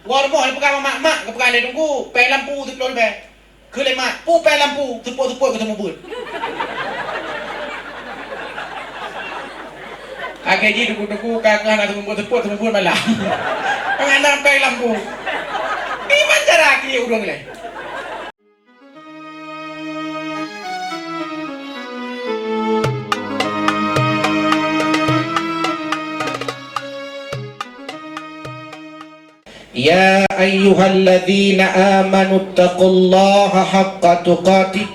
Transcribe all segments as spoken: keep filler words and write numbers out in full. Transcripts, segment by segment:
Boh rumoh geupeugah mak, mak, geupeugah lé Teungku, péng lampu siplôh ribèe. Keu lé mak, peue péng lampu, seupôt-seupôt keu seumeubeuet. Akhé jih Teungku-teungku ka keuh hana seumeubeuet, seupôt-seupôt malam. Meunan péng lampu. Kiban cara keu ureueng lé. Ya ayyuhalladzina amanu taqullaha haqqa tuqatih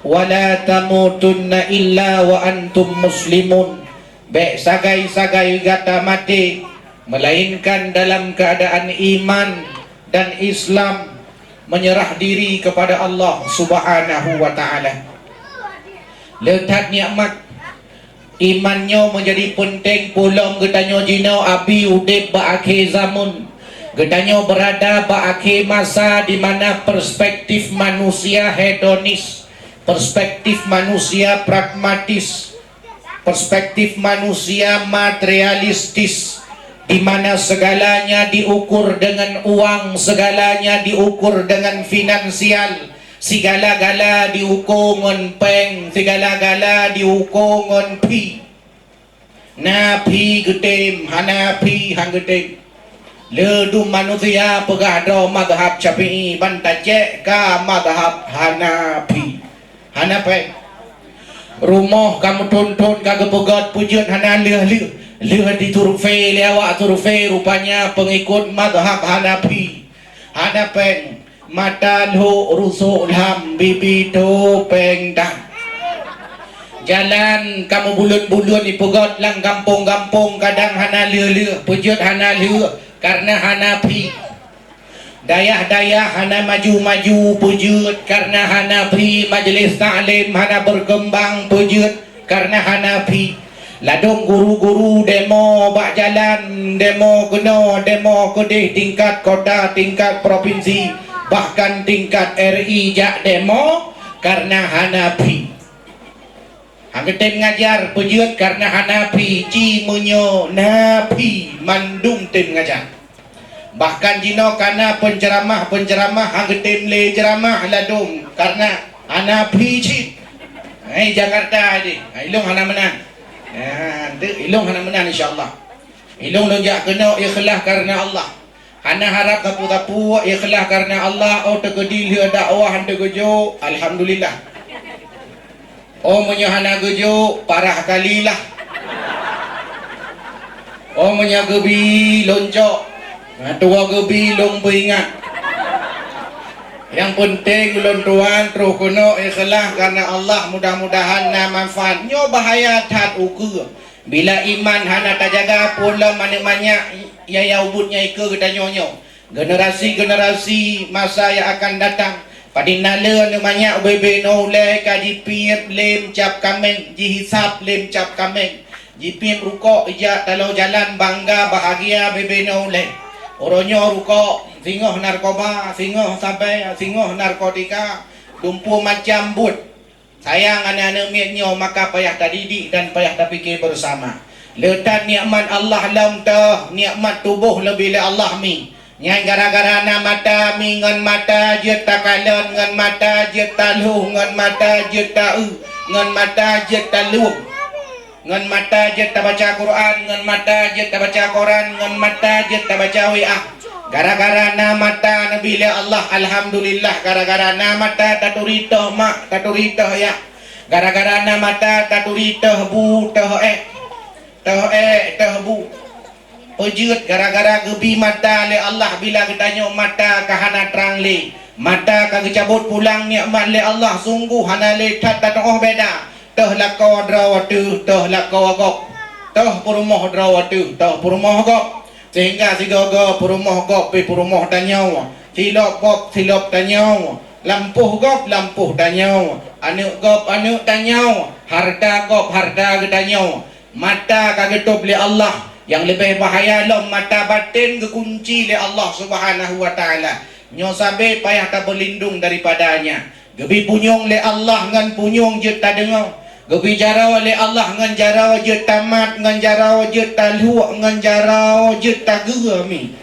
wa la tamutunna illa wa antum muslimun. Bék sagai-sagai gata maté, melainkan dalam keadaan iman dan Islam, menyerah diri kepada Allah Subhanahu wa Ta'ala. Le that nikmat iman nyoe menjadi penting peulom geutanyoe jinoe abi udeb bak akhé zamon. Geutanyoe berada bak akhé masa di mana perspektif manusia hedonis, perspektif manusia pragmatis, perspektif manusia materialistis, di mana segalanya diukur dengan uang, segalanya diukur dengan finansial, sigala-gala diuko ngon péng, sigala-gala diuko ngon phi. Na phi geutem, hana phi han geutem. Le dum manusia peugah droe mazhab Syafi'i ban tacék ka mazhab Hanafi. Hana péng. Rumoh ka meuthon-thon ka geupeugöt peujeuet hana lheueh-lheueh. Lheueh disurvei lé awak survei rupanya peungikot mazhab Hanafi. Hana péng. Mata lhok rusok lham bibi tho péng dang. Jalan ka meubuleuen-buleuen ipeugöt lam gampông-gampông kadang hana lheueh-lheueh, peujeuet hana lheueh karna hana phi. Dayah-dayah hana maju-maju peujeuet karna hana phi, majlis taklim hana beukeumbang peujeuet karna hana phi. Ladôm guru-guru demo bak jalan, demo keunoe, demo keudeh, tingkat kota, tingkat propinsi, bahkan tingkat R I jak demo karna hana phi. Han geutem ngajar peujeuet karna hana phi, ci meunyoe na phi mandum tem ngajar. Bahkan jinoe kana penceramah-penceramah han geutem lé ceramah ladôm karna hana phi cit. Hai Jakarta deh, hai ilong hana meunan. Nah, tu ilong hana meunan insya-Allah. Ilong lôn jak keunoe ikhlas karna Allah. Hana harap sapeue-sapeue, ikhlas karna Allah, oh teukeudi lheueh dakwah han teugeujok, alhamdulillah. Oh meunyoe hana geujok, parah kali lah. Oh meunyoe geubi lôn cok, na tuwoe geubi lôn peuingat. Nyang peunteng ulôn tuan troh keunoe ikhlas karna Allah, mudah-mudahan na manfaat. Nyoe bahaya that ukeue. Bila iman hana tajaga, peue lom aneuk manyak nyang ubit nyang ikeue geutanyoe nyoe. Generasi-generasi masa nyang akan datang, padum na le aneuk manyak ubé-bé noe ulèe ka jipiep lé meucab kaméng, jihisab lé meucab kaméng, jipiep rukok ijak taloe jalan bangga bahagia ubé-bé noe ulèe. Uroe nyoe rukok, singoh narkoba, singoh sabai, singoh narkotika, dumpue macam buet. Sayang aneuk-aneuk miet nyoe maka payah tadidik dan payah tapike bersama. Le that nikmat Allah lom teuh, nikmat tuboh leubeh lé Allah mi. Nyan gara-gara na mata mi ngon mata jeuet takalon, ngon mata jeuet talhoh, ngon mata jeuet taeu, ngon mata jeuet talueng. Ngon mata jeuet tabaca Quran, ngon mata jeuet tabaca koran, ngon mata jeuet tabaca W A. Gara-gara na mata neubri lé Allah, alhamdulillah. Gara-gara na mata taturi teuh mak, taturi teuh yah. Gara-gara na mata taturi teuh bu, teuh éh, teuh éh, teuh bu. Peujeuet gara-gara geubi mata lé Allah bila geutanyoe mata ka hana trang lé. Mata ka geucabot pulang nikmat lé Allah, sunggoh hana lé that tatu'oh beda. Teuh lakoe droe teuh, teuh lakoe gob. Teuh peurumoh droe teuh, teuh peurumoh gob. Sehingga sigoe-goe peurumoh gob pi peurumoh tanyoe, silop gob silop tanyoe, lampôh gob lampôh tanyoe, aneuk gob aneuk tanyoe, hareuta gob hareuta geutanyoe. Mata ka geutôb lé Allah, nyang leubeh bahaya lom mata baten geukunci lé Allah Subhanahu wa Ta'ala. Nyoe sabe payah tabeulindong daripadanya. Geubi punyueng lé Allah ngon punyueng jeuet tadeungoe. Geubi jaroe lé Allah ngon jaroe jeuet tamat, ngon jaroe jeuet talhuek, ngon jaroe jeuet tageue mi.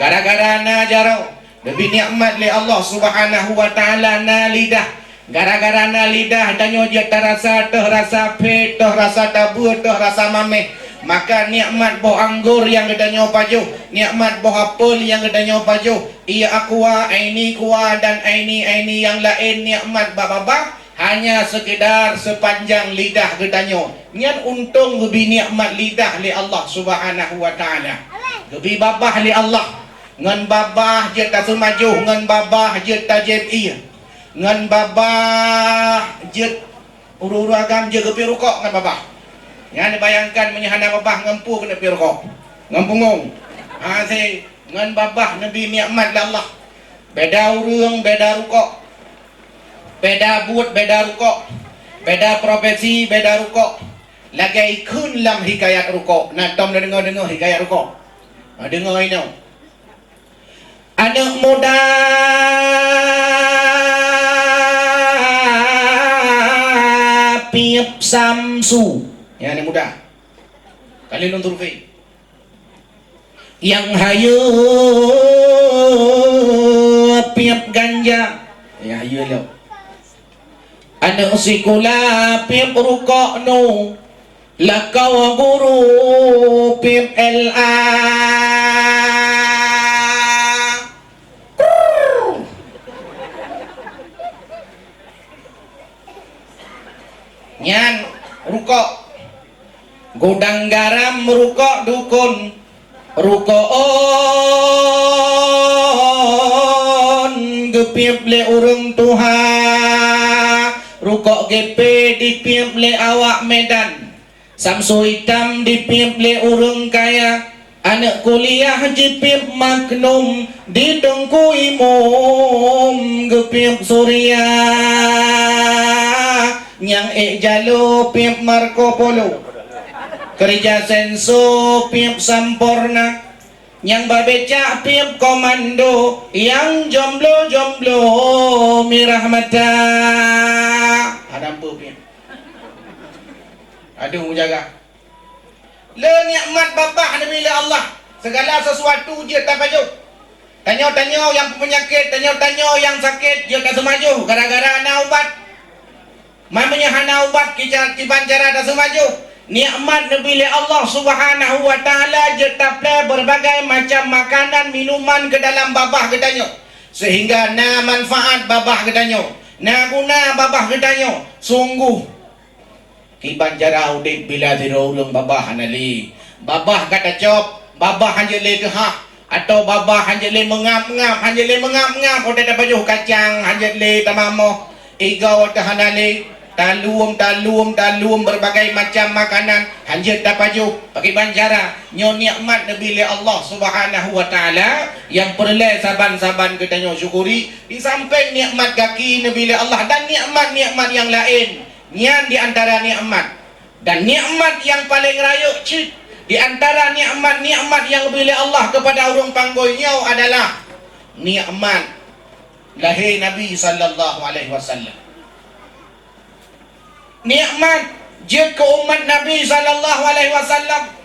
Gara-gara na jaroe, geubri nikmat lé Allah Subhanahu wa Ta'ala na lidah. Gara-gara na lidah, tanyoe jeuet tarasa, toh rasa phét, toh rasa tabeuet, toh rasa maméh. Maka nikmat boh anggor nyang geutanyoe pajoh, nikmat boh apel nyang geutanyoe pajoh, ie aqua, aini aqua, dan aini-aini nyang laén nikmat bak babah, hanya sekedar sepanjang lidah geutanyoe. Nyan untông geubri nikmat lidah lé Allah Subhanahu wa Ta'ala. Geubri babah lé Allah. Ngon babah jeuet taseumajoh, ngon babah jeuet tajieb ie. Ngon babah jeuet ureuëng-ureuëng agam jeuet geupiep rukok ngon babah. Nyan bayangkan meunyoe hana babah ngon peue keuneuk piep rukok. Ngon pungong. Ha, si, ngon babah neubri nikmat lé Allah. Beda ureuëng, beda rukok. Beda buet, beda rukok. Beda profesi, beda rukok. Lagée ikheun lam hikayat rukok. Na tom neudeungoe-deungoe hikayat rukok? Ha, deungoe inoe. Aneuëk muda piep Samsu. Ya, aneuëk muda. Kali lôn survei. Nyang hayeue piep ganja. Nyang hayeue lom. Aneuëk sikula piep rukok nu. Lakoe guru piep L A. Nyan rukok. Gudang garam rukok dukon. Rukok on geupiep lé ureuëng tuha. Rukok gepe dipiep lé awak Medan. Samsu itam dipiep lé ureuëng kaya, aneuëk kuliah jipiep Magnum, di teungku imum geupiep Surya, nyang ék jalo piep Marco Polo, keureuja senso piep Samporna, nyang babecak piep Komando, nyang jomblo-jomblo mirah mata. Adam peue piep. Aduh, mujaga. Le nikmat babah neubri lé Allah, segala sesuatu jeuet tapajoh. Tanyoe-tanyoe nyang peunyakét, tanyoe-tanyoe nyang sakét jeuet taseumajoh gara-gara na ubat. Man meunyoe hana ubat, kica-, kiban cara taseumajoh. Nikmat neubri lé Allah Subhanahu wa Ta'ala jeuet taplé beureubagai macam makanan, minuman keu dalam babah geutanyoe, seuhingga na manfaat babah geutanyoe, na guna babah geutanyoe. Sunggoh Kiban cara udeb bila sidroe ureuëng babah hana lé. Babah ka tacok, babah hanjeuet lé teuhah, atawa babah hanjeuet lé meungab-ngab, hanjeuet lé meungab-ngab, watée tapajoh kacang hanjeuet lé tamamoh, igoe teuh hana lé, taluem, taluem, taluem beureubagai macam makanan hanjeuet tapajoh. Pakiban cara, nyoe nikmat neubri lé Allah Subhanahu wa Ta'ala nyang peureulée saban-saban geutanyoe syukuri. Di sampéng nikmat gaki neubri lé Allah dan nikmat-nikmat nyang laén. Nyan di antara nikmat. Dan nikmat nyang paleng rayeuk cit di antara nikmat-nikmat nyang geubri lé Allah keupada ureuëng panggôi nyoe adalah nikmat lahé Nabi sallallahu alaihi wasallam. Nikmat jeuet keu umat Nabi sallallahu alaihi wasallam,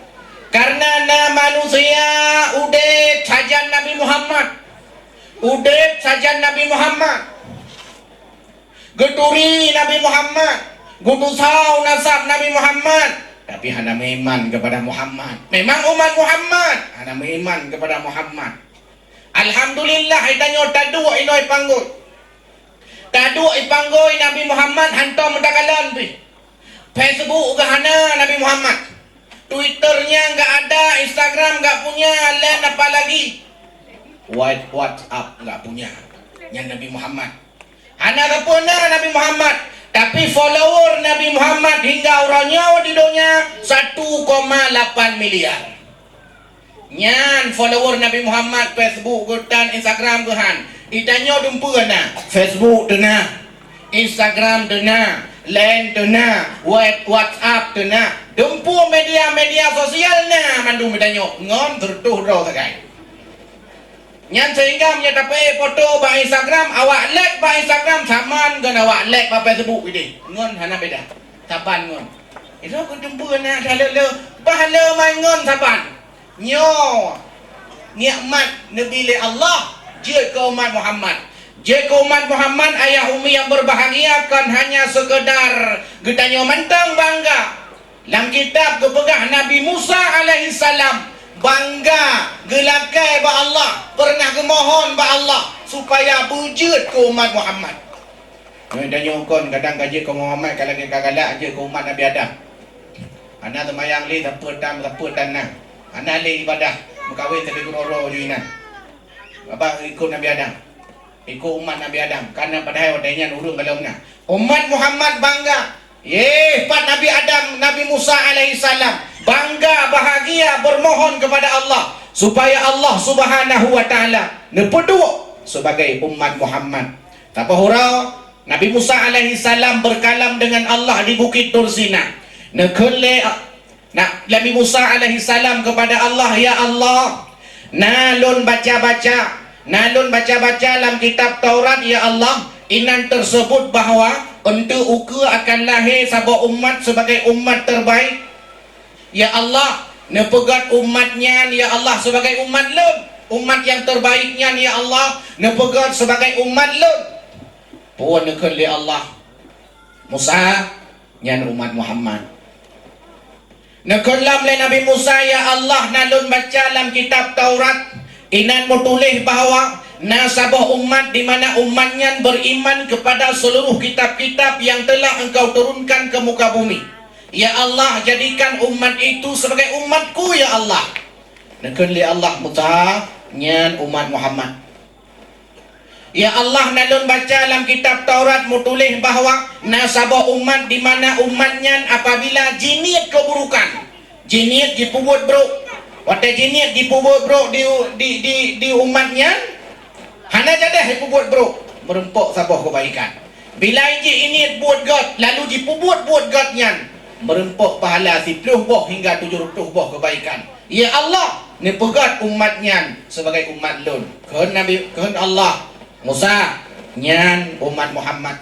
kareuna na manusia udeb sajan Nabi Muhammad. Udeb sajan Nabi Muhammad. Geuturi Nabi Muhammad, geutusau nasab Nabi Muhammad, tapi hana meuiman keupada Muhammad. Memang umat Muhammad, hana meuiman keupada Muhammad. Alhamdulillah, geutanyoe taduek inoe panggôi. Taduek ipanggôi Nabi Muhammad hantom meudakalon pih. Facebook geuhana Nabi Muhammad. Twitter-nya enggak ada, Instagram enggak punya, lain apa lagi? What-, WhatsApp enggak punya. Nyan Nabi Muhammad. Hana sapeue na Nabi Muhammad, tapi follower Nabi Muhammad hingga uroe nyoe di donya satu koma lapan miliar. Nyan follower Nabi Muhammad, Facebook geutan, Instagram geuhan. Itanyoe dumpeue na, Facebook teuna, Instagram teuna, lain teuna, What-, WhatsApp teuna. Dumpeue media-media sosial na mandum itanyoe ngon seureutôh droe sagai. Nyan seuhingga meunyoe tapeuék foto bak Instagram, awak like bak Instagram saman ngon awak like bak Facebook ideh. Ngon hana beda. Saban ngon. Itu keuteumpeue na that le-le. Bah le mai ngon saban. Nyoe. nikmat neubi lé Allah jeuet keu umat Muhammad. Jeuet keu umat Muhammad, ayah umi nyang berbahagia, kon hanya sekedar geutanyoe mantong bangga. Lam kitab geupeugah Nabi Musa alaihissalam bangga geulakée bak Allah, pernah geumohon bak Allah supaya beujeuet keu umat Muhammad. Nyoe tanyoe kon kadang ka jeuet keu Muhammad ka lagée ka galak jeuet keu umat Nabi Adam. Hana seumayang lé sapeue tan, sapeue tan na. Hana lé ibadah, meukawen sabe keudroe-droe ju inan. Babah ikot Nabi Adam. Ikot umat Nabi Adam. Karena padahai watée nyan ureuëng galom na. Umat Muhammad bangga. Yeh, pat Nabi Adam, Nabi Musa alaihissalam bangga, bahagia, bermohon kepada Allah supaya Allah Subhanahu wa Taala neupeuduek sebagai umat Muhammad. Saboh uroe Nabi Musa alaihissalam berkalam dengan Allah di Bukit Tursina. Neukheun lé Nah, Nabi Musa alaihissalam kepada Allah, "Ya Allah, na lôn baca-baca, na lôn baca-baca lam kitab Taurat, ya Allah, inan tersebut bahwa untuk ukeue akan lahé saboh umat sebagai umat terbaik. Ya Allah, neupeugét umat nyan, ya Allah, sebagai umat lôn. Umat yang terbaik nyan, ya Allah, neupeugét sebagai umat lôn." Peue neukheun lé Allah? Musa, nyan umat Muhammad. Neukheun lom lé Nabi Musa, "Ya Allah, na lôn baca lam kitab Taurat, inan meutuléh bahwa na saboh umat di mana umat nyan beriman kepada seluruh kitab-kitab yang telah Engkau turunkan ke muka bumi. Ya Allah, jadikan umat itu sebagai umat-Ku, ya Allah." Neukheun lé Allah, "Musa, nyan umat Muhammad." "Ya Allah, na lôn baca lam kitab Taurat meutuléh bahwa na saboh umat di mana umat nyan apabila jiniet keuburukan, jiniet jipeubuet brok. Watée jiniet jipeubuet brok di, di, di, di umat nyan, hana jadeh jipeubuet brok, meurumpok saboh keubaikan. Bila jih iniet buet gét, lalu jipeubuet buet gét nyan, meurumpok pahala siploh boh hingga tujoh reutôh boh keubaikan. Ya Allah, neupeugét umat nyan sebagai umat lôn." Kheun Nabi, kheun Allah, "Musa, nyan umat Muhammad."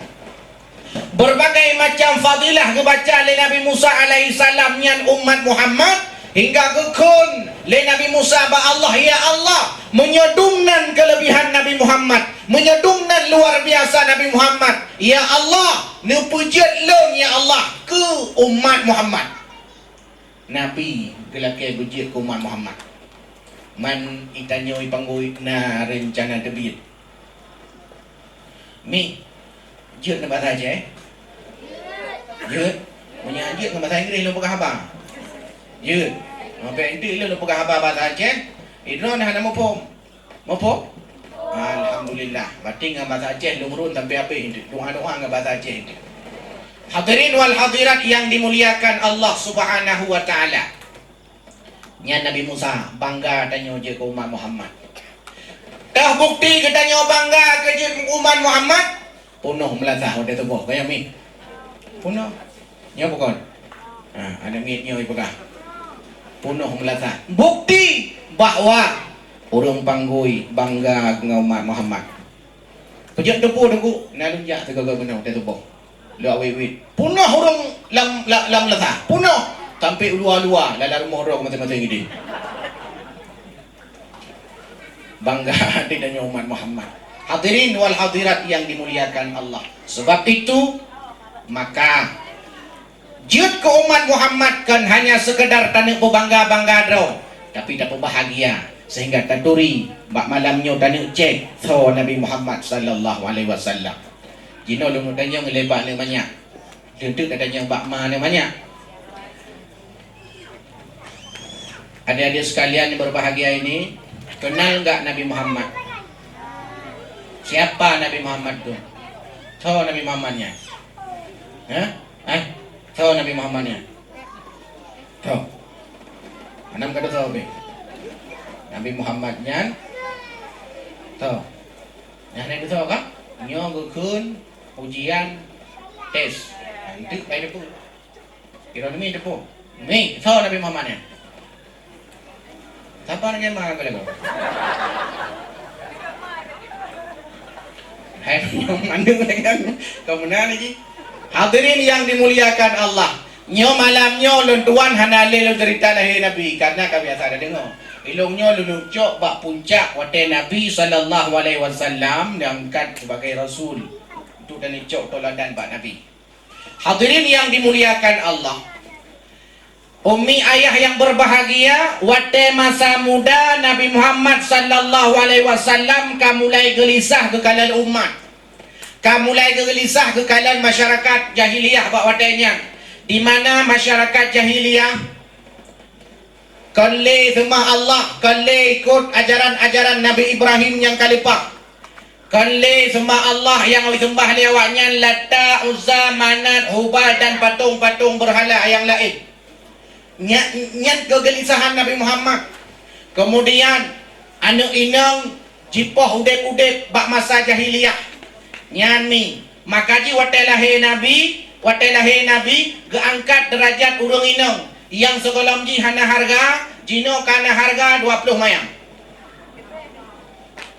Berbagai macam fadilah geubaca lé Nabi Musa alaihissalam nyan umat Muhammad, hingga geukheun lé Nabi Musa bak Allah, "Ya Allah, meunyoe dum nan keulebihan Nabi Muhammad, meunyoe dum nan luar biasa Nabi Muhammad, ya Allah, neupeujeuet lôn, ya Allah, keu umat Muhammad." Nabi geulakée beujeuet keu umat Muhammad. Man itanyoe ipanggui na reuncana teubiet. Mi, jeuet ngon bahasa Aceh? Jeuet. Meunyo jeuet ngon bahasa Inggréh lôn peugah haba. Jeuet. Sampai enteuk lôn peugah haba bahasa Aceh, idroe hana muphom. Muphom? Alhamdulillah. Batin ngon bahasa Aceh lôn run sampai habéh enteuk. Doa-doa ngon bahasa Aceh enteuk. Hadirin wal hadirat yang dimuliakan Allah Subhanahu wa Taala. Nyan Nabi Musa bangga tanyoe jeuet keu umat Muhammad. Teuh bukti geutanyoe bangga keu jeuet umat Muhammad, punoh meulasah watée tuboh, ka nyan mi? Punoh. Nyoe bukon? Ha, aneuk miet nyoe ipeugah. Punoh meulasah. Bukti bahwa ureuëng panggui bangga ngon umat Muhammad. Peujeuet teupeu teungku, na lôn jak sigoe-goe meunoe watée tuboh. Lheueh awét-wét. Punoh ureuëng lam, lam, lam meulasah. Punoh. Sampai u luwa-luwa, lam rumoh droe maséng-maséng idéh. Bangga hati tanyoe umat Muhammad. Hadirin wal hadirat yang dimuliakan Allah. Sebab itu, maka jeuet keu umat Muhammad kon hanya sekedar taneuk beubangga-bangga droe, tapi tapeubahagia sehingga taturi bak malam nyoe taneuk cék soe Nabi Muhammad sallallahu alaihi wasallam. Jinoe lôn tanyong lé bak aneuk manyak. Lôn teuk tatanyong bak ma aneuk manyak. Adik-adik sekalian yang berbahagia ini, kenal enggak Nabi Muhammad? Siapa Nabi Muhammad tu? Soe Nabi Muhammad nyan? Hah? Hah? Soe Nabi Muhammad nyan? Soe? Anam ka soe be? Nabi Muhammad nyan soe? Nyan hana soe ka? Nyoe geukheun ujian tes. Enteuk bai teupeu. Kira demi teupeu. Mi, soe Nabi Muhammad nyan? Sapa nyan ma ka lagoe? Hai, mandum dengan kau meunan lagi. Hadirin yang dimuliakan Allah, nyoe malam nyoe lôn tuan hana lé lôn cerita lahé Nabi, karena ka biasa tadeungoe. Ilong nyoe lôn cok bak puncak watée Nabi sallallahu alaihi wasallam diangkat sebagai rasul untuk dan cok toladan bak Nabi. Hadirin yang dimuliakan Allah, ummi ayah yang berbahagia, watée masa muda Nabi Muhammad sallallahu alaihi wasallam ka mulai geulisah geukalon umat, ka mulai geulisah geukalon masyarakat jahiliyah bak watée nyan, di mana masyarakat jahiliyah kon lé seumah Allah, kon lé ikot ajaran-ajaran Nabi Ibrahim nyang ka leupah. Kon lé seumah Allah nyang geuseumbah lé awaknyan Lata, Uzza, Manat, Hubal dan patong-patong beurhala nyang laén. Nya-, nyan keugeulisahan Nabi Muhammad. Keumudian, aneuk inong jipoh udeb-udeb bak masa jahiliyah. Nyan mi, maka jih watée lahé Nabi, watée lahé Nabi geuangkat deurajat ureuëng inong nyang sigohlom jih hana hareuga, jinoe ka na hareuga dua ploh mayam.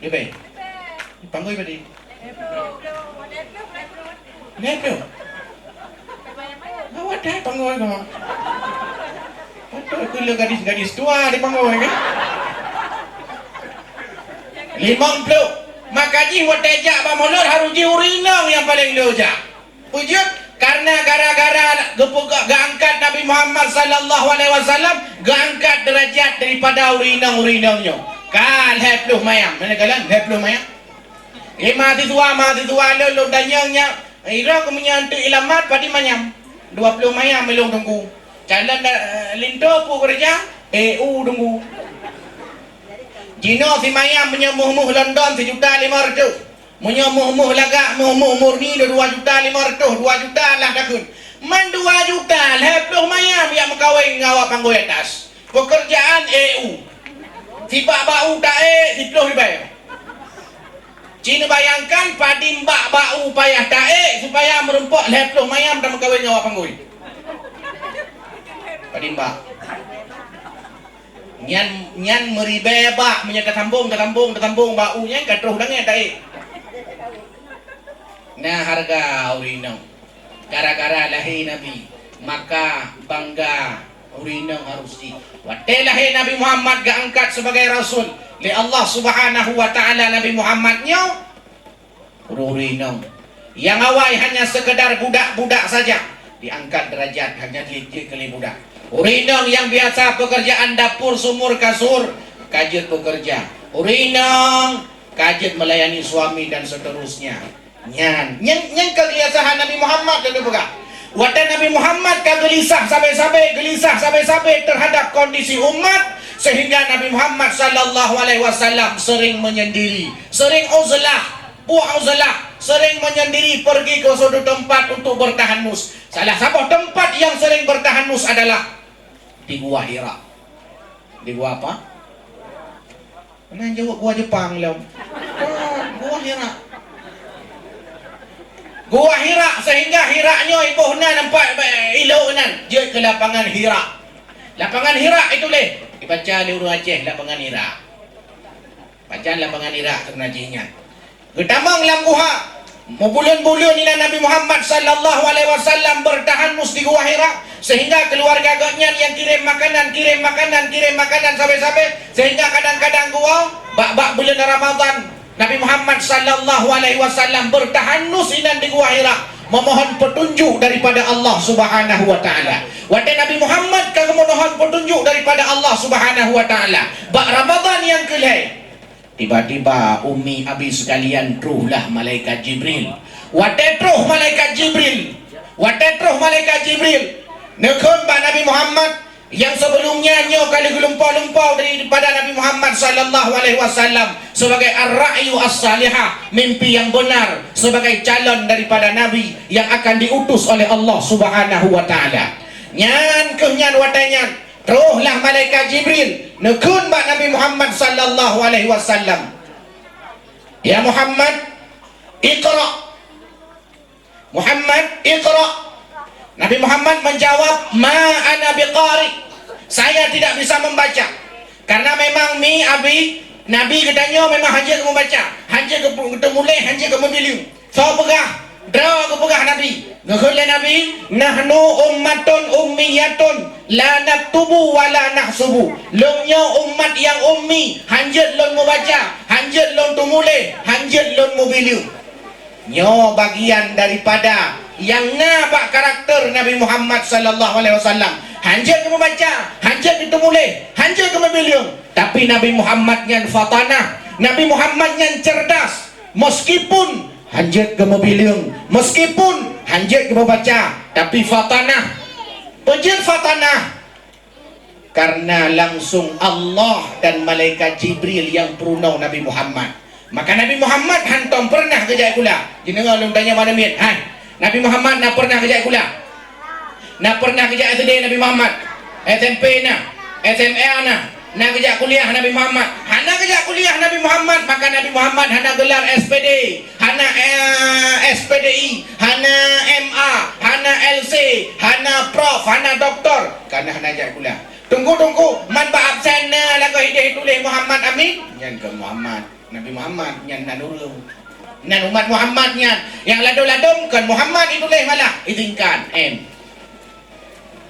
Leubeh. Panggoi padé? Lhée ploh. Awak dah panggoi kau. Patut keu le gadis-gadis tua dipanggoi kan? Limong ploh. Maka jih watée jak bak mulod harôh jih ureuëng inong nyang paleng le jak. Peue jeuet? Karena gara-gara geupeugah geuangkat Nabi Muhammad sallallahu alaihi wasallam, geuangkat deurajat daripada ureuëng inong-ureuëng inong nyoe. Ka lhée ploh mayam. Mana kalian? Lhée ploh mayam. Eh, mahasiswa, mahasiswa lôn, lôn tanyong nyan, ira keumeunyan teuk ilamat padum mayam. Dua ploh mayam ilong teungku. Calon da-, linto peue keureuja? E U teungku. Jinoe simayam meunyoe muh-muh London sijuta lima ratus. Meunyoe muh-muh lagak, muh-muh murni dua juta lima ratus, dua juta lah takheun. Man dua juta lhée ploh mayam jak meukawen ngon awak panggoi atas. Pekerjaan E U. Sibak bak u taék siploh ribée. Ci neubayangkan padum bak bak u payah taék supaya meurumpok lhée ploh mayam tameukawen ngon awak panggoi. Padum bak. Nyan, nyan meuribée bak, meunyoe tasambong, tasambong, tasambong bak u nyan ka troh dangé taék. Na hareuga ureuëng inong. Gara-gara lahé Nabi, maka bangga ureuëng inong harôh jih. Watée lahé Nabi Muhammad geuangkat sebagai rasul lé Allah Subhanahu wa Ta'ala, Nabi Muhammad nyoe ureuëng inong nyang awai hanya sekedar budak-budak saja, diangkat derajat hanya jeuet keu lé budak. Ureuëng inong nyang biasa pekerjaan dapur sumur kasur, ka jeuet pekerja. Ureuëng inong ka jeuet melayani suami dan seterusnya. Nyan, nyan, nyan keugeulisahan Nabi Muhammad lôn peugah. Watée Nabi Muhammad ka geulisah sabe-sabe, geulisah sabe-sabe terhadap kondisi umat, sehingga Nabi Muhammad sallallahu alaihi wasallam sering menyendiri, sering uzlah, buah uzlah, sering menyendiri pergi ke suatu tempat untuk bertahanus. Salah saboh tempat yang sering bertahanus adalah di Gua Hira. Di gua apa? Meunan jaweueb gua Jepang lom. Gua Hira. Gua Hira, sehingga Hira nyoe iboh nan nampak ilok nan jeuet keu lapangan Hira. Lapangan Hira itu leh dibaca lé ureuëng Aceh lapangan Hira. Pajan lapangan Hira keunan jih nyan. Geutamong lam guha. Meubuleuen-buleuen inan Nabi Muhammad sallallahu alaihi wasallam bertahanus di Gua Hira, sehingga keluarga gobnyan yang kirim makanan, kirim makanan, kirim makanan sabe-sabe, sehingga kadang-kadang gua bak-bak buleuen Ramadan, Nabi Muhammad sallallahu alaihi wasallam bertahanus inan di Gua Hira, memohon petunjuk daripada Allah Subhanahu wa Ta'ala. Watée Nabi Muhammad ka memohon petunjuk daripada Allah Subhanahu wa Ta'ala, bak Ramadan yang keulhée, tiba-tiba, Ummi Abi sekalian, trohlah malaikat Jibril. Watée troh malaikat Jibril, watée troh malaikat Jibril, neukheun bak Nabi Muhammad, yang sebelumnya nyoe ka lheueh geulumpo-lumpo daripada Nabi Muhammad sallallahu alaihi wasallam sebagai ar-ra'yu as-salihah, mimpi yang benar, sebagai calon daripada Nabi yang akan diutus oleh Allah Subhanahu wa Ta'ala. Nyan keuh nyan watée nyan, trohlah malaikat Jibril neukheun bak Nabi Muhammad sallallahu alaihi wasallam, "Ya Muhammad, iqra." "Muhammad, iqra." Nabi Muhammad menjawab, "Ma ana biqari." "Saya tidak bisa membaca." Karena memang mi Abi, Nabi geutanyoe memang hanjeuet geumeubaca, hanjeuet geu-, geuteumuléh, hanjeuet geumeubileung. Soe peugah, Droe geupeugah Nabi, geukheun lé Nabi, "Nahnu ummatun ummiyatun, la naktubu wa la nahsubu." Lôn nyoe umat nyang ummi, hanjeuet lôn mubaca, hanjeuet lôn teumuléh, hanjeuet lôn mubileueng. Nyoe bagian daripada nyang na bak karakter Nabi Muhammad sallallahu alaihi wasallam. Hanjeuet geumubaca, hanjeuet geuteumuléh, hanjeuet geumubileueng. Tapi Nabi Muhammad nyan fatanah, Nabi Muhammad nyan cerdas. Meskipun hanjeuet geumubileueng, meskipun hanjeuet geumubaca, tapi fatanah. Peue jeuet fatanah? Karena langsung Allah dan malaikat Jibril nyang peurunoe Nabi Muhammad. Maka Nabi Muhammad hantom pernah geujak sikula. Jideungoe lôn tanyong bak aneuk miet, hai, Nabi Muhammad na pernah geujak sikula? Na pernah geujak S D Nabi Muhammad? S M P na? S M A na? Na geujak kuliah Nabi Muhammad? Hana geujak kuliah Nabi Muhammad, maka Nabi Muhammad hana gelar S P D, hana, eh, S P D I, hana M A, hana L C, hana prof, hana doktor, karena hana jak kuliah. Teungku-teungku, man bak absen na lagoe ideh tuléh Muhammad Amin? Nyan kon Muhammad. Nabi Muhammad nyan nan ureueng. Nan umat Muhammad nyan. Nyang ladôm-ladôm kon Muhammad ituléh malah, isingkat M.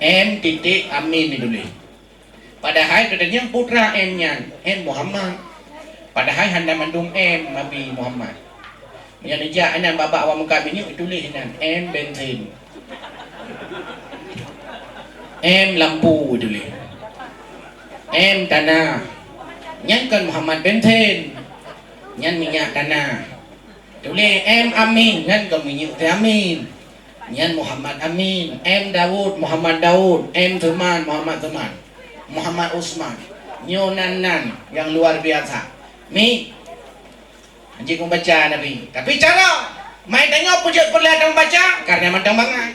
M titik Amin ituléh. Padahai geutanyoe putra M nyan, M Muhammad. Padahai hana mandum M Nabi Muhammad. Meunyoe neujak inan babah awak meukat minyeuk, ituléh inan M bensin. M lampu ituléh. M tanah. Nyan kon Muhammad bensin. Nyan minyak tanah. Tuléh M Amin, nyan kon minyeuk teh Amin. Nyan Muhammad Amin, M Daud, Muhammad Daud, M Tuman, Muhammad Tuman, Muhammad Usman. Nyoe nan-nan nyang luar biasa. Mi, hanjeuet mubaca Nabi. Tapi cara, mai tanyoe peue jeuet peureulèe mubaca? Karena mantong bangai.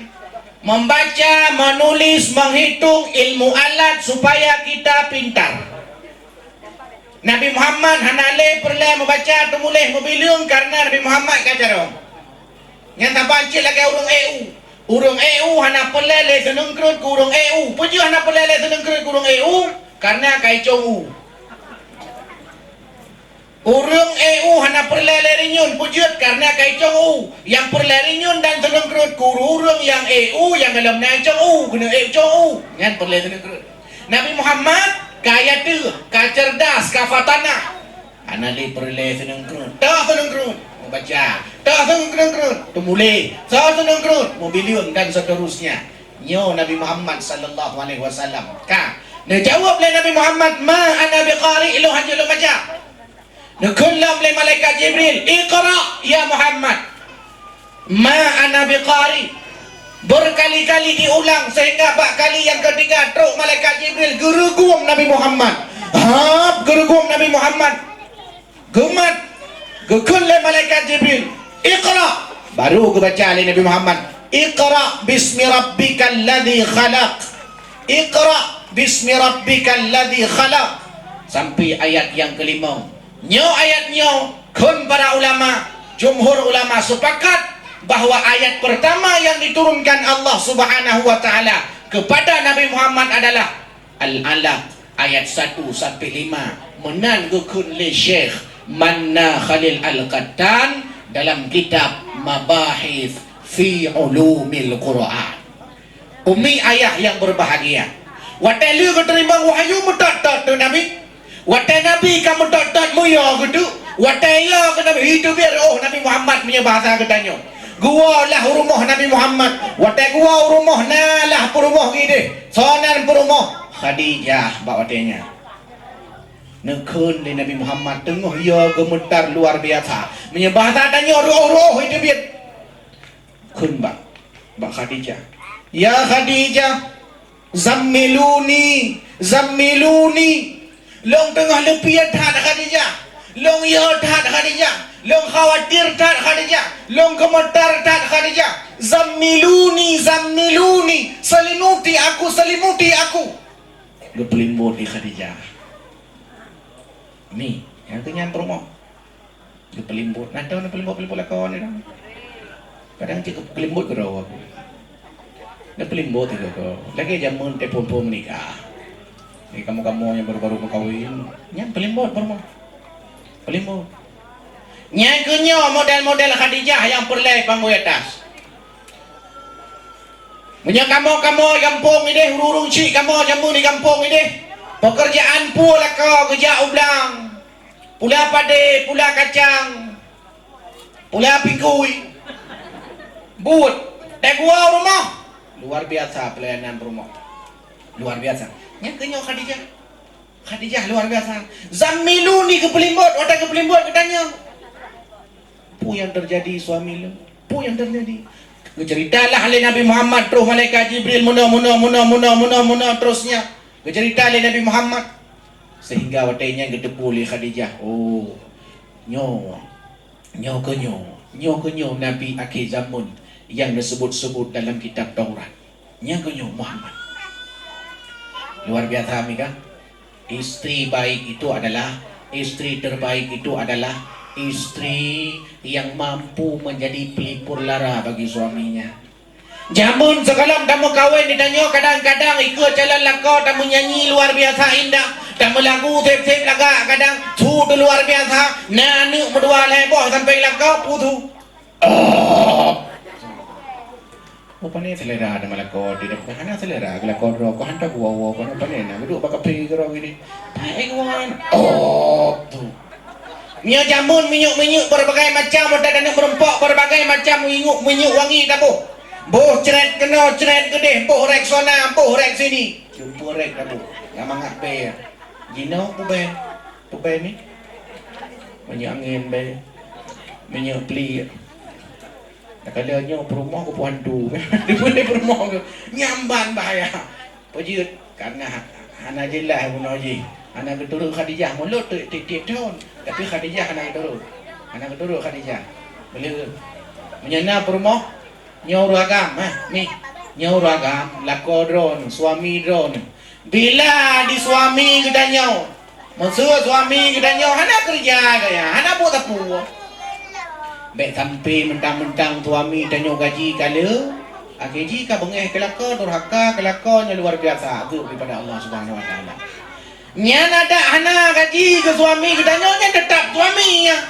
Membaca, menulis, menghitung, ilmu alat supaya kita pintar. Nabi Muhammad hana lé peureulèe mubaca, teumuléh, mubileueng karena Nabi Muhammad ka carông. Nyan saban cit lagèe ureueng E U. Ureueng E U hana peureulèe lé seuneueng kreuet keu ureueng E U. Peue jeuet hana peureulèe lé seuneueng kreuet keu ureueng E U? Karena ka icong u. Ureueng E U hana peureulèe lé rinyueng, peue jeuet? Karena ka icong u. Nyang peureulèe rinyueng dan seuneueng kreuet keu ureueng nyang E U, nyang gohlom na icong u, keuneuk e cong u. Nyan peureulèe seuneueng kreuet. Nabi Muhammad ka yateue, ka cerdas, ka fatanah. Hana lé peureulèe seuneueng kreuet. Toh seuneueng kreuet, mubaca. Toh seuneueng kreuet, teumuléh. Toh seuneueng kreuet, mubileueng dan seterusnya. Nyoe Nabi Muhammad sallallahu alaihi wasallam. Ka neujaweueb lé Nabi Muhammad, "Ma ana biqari," lôn hanjeuet lôn baca. Neukheun lom lé malaikat Jibril, "Iqra ya Muhammad." "Ma ana biqari." Berkali-kali diulang sehingga bak kali nyang keutiga trok malaikat Jibril geureugom Nabi Muhammad. Hab geureugom Nabi Muhammad. Geumat, geukheun lé malaikat Jibril, "Iqra." Baru geubaca lé Nabi Muhammad, "Iqra bismi rabbikal ladzi khalaq. Iqra bismi rabbikal ladzi khalaq." Sampai ayat nyang kelima. Nyoe ayat nyoe, kheun para ulama, jumhur ulama sepakat bahwa ayat pertama yang diturunkan Allah Subhanahu wa Ta'ala kepada Nabi Muhammad adalah Al-Alaq, ayat satu sampai lima. Meunan geukheun lé Syekh Manna Khalil Al-Qattan dalam kitab Mabahith fi Ulumil Quran. Umi ayah yang berbahagia, watèe lheueh geuteurimong wahyu meutot-tot keu Nabi, watèe Nabi ka meutot-tot meuyö geuteuk, watèe yö keu Nabi, hi teubiet reuôh Nabi Muhammad meunyoe bahasa geutanyoe. Geuwoe lah u rumoh Nabi Muhammad, watèe geuwoe u rumoh na lah peurumoh ideh. Soe nan peurumoh? Khadijah bak watèe nyan. Neukheun lé Nabi Muhammad teungoh yö geumeutar luar biasa. Meunyoe bahasa tanyoe reuôh-reuôh hi teubiet. Kheun bak, bak Khadijah, "Ya Khadijah, zammiluni, zammiluni." Lôn teungoh leupie that Khadijah. Lôn yö that Khadijah. Lôn khawatir that Khadijah. Lôn geumeutar that Khadijah. "Zammiluni, zammiluni. Selimuti aku, selimuti aku." Geupeulimbot lé Khadijah. Mi, nyang keu nyan peurumoh. Geupeulimbot. Nah, tahu na peulimbot-peulimbot lakoe nyoe. Kadang cit geupeulimbot keudroe. Na peulimbot sigoe-goe. Lagèe jameun teupon-pon meunikah. Lagèe kamoe-kamoe nyang baru-baru meukawen, nyan peulimbot peurumoh. Peulimbot. Nyang keunyoe model-model Khadijah nyang peureulée panggui atas. Meunyoe kamoe-kamoe gampông idéh, ureuëng-ureuëng chik kamoe jameun di gampông idéh, peukeurjaan peue lakoe geujak u blang, pula padé, pula kacang, pula pikui, buet, dagoe rumoh. Luar biasa pelayanan rumoh. Luar biasa. Nyang keunyoe Khadijah. Khadijah luar biasa. Zammiluni geupeulimbot, watée geupeulimbot geutanyoe. Peue nyang teujadi suami lôn? Peue nyang teujadi? Geuceuritalah lé Nabi Muhammad troh malaikat Jibril meunoe, meunoe, meunoe, meunoe, meunoe, meunoe, terusnya. Geuceurita lé Nabi Muhammad. Sehingga watée nyan geuteupeue lé Khadijah, oh, nyoe, nyoe keunyoe, nyoe keunyoe Nabi akhé zaman nyang neuseubut-seubut dalam kitab Taurat. Nyang keunyoe Muhammad. Luar biasa, mi kan? Istri baik itu adalah, istri terbaik itu adalah istri yang mampu menjadi pelipur lara bagi suaminya. Jameun sigohlom tameukawen di tanyoe, kadang-kadang ikeu calon lakoe tameunyanyi luar biasa indah, tameulagu seb-seb lagak, kadang su teu luar biasa, na aneuk meudua lhée boh sampoe lakoe pusu. Oh. Oh, pane selera ada malako di depan. Hana selera gelako droe, ko hantar gua-gua, ko pane na duduk bak kafe droe gini. Pakai gua. Oh, tu. Nyoe jameun minyeuk-minyeuk berbagai macam, udah dan meureumpok berbagai macam minyeuk, minyeuk wangi taboh. Boh cret keunoe, cret keudeh, boh Rexona, boh Rex sini. Jumpa Rex taboh. Nyang mangat be. Jinoe pubé. Pubé ni. Minyeuk angin be. Minyeuk pelik. Takalon nyoe peurumoh keupeue hantu. Di peurumoh keuh. Nyan ban bahaya. Peue jeuet? Karena ha-, hana jeulaih bunoe jih. Hana geuturot Khadijah, mulot tiep-tiep thon. Tapi Khadijah hana geuturot. Hana geuturot Khadijah. Boleh ke? Meunyoe na peurumoh, nyoe ureueng agam, ha, mi. Nyoe ureueng agam, lakoe droeneuh, suami droeneuh. Bila di suami geutanyoe, meuseu suami geutanyoe hana keureuja gaya, hana buet sapeue. Bék sampai mentang-mentang suami tanyoe gaji ka le, akhé jih ka beungéh keu lakoe, durhaka keu lakoe nyang luar biasa, ageueb daripada Allah Subhanahu Wa Taala. Nyan adak hana gaji keu suami geutanyoe nyan teutap suami nyan.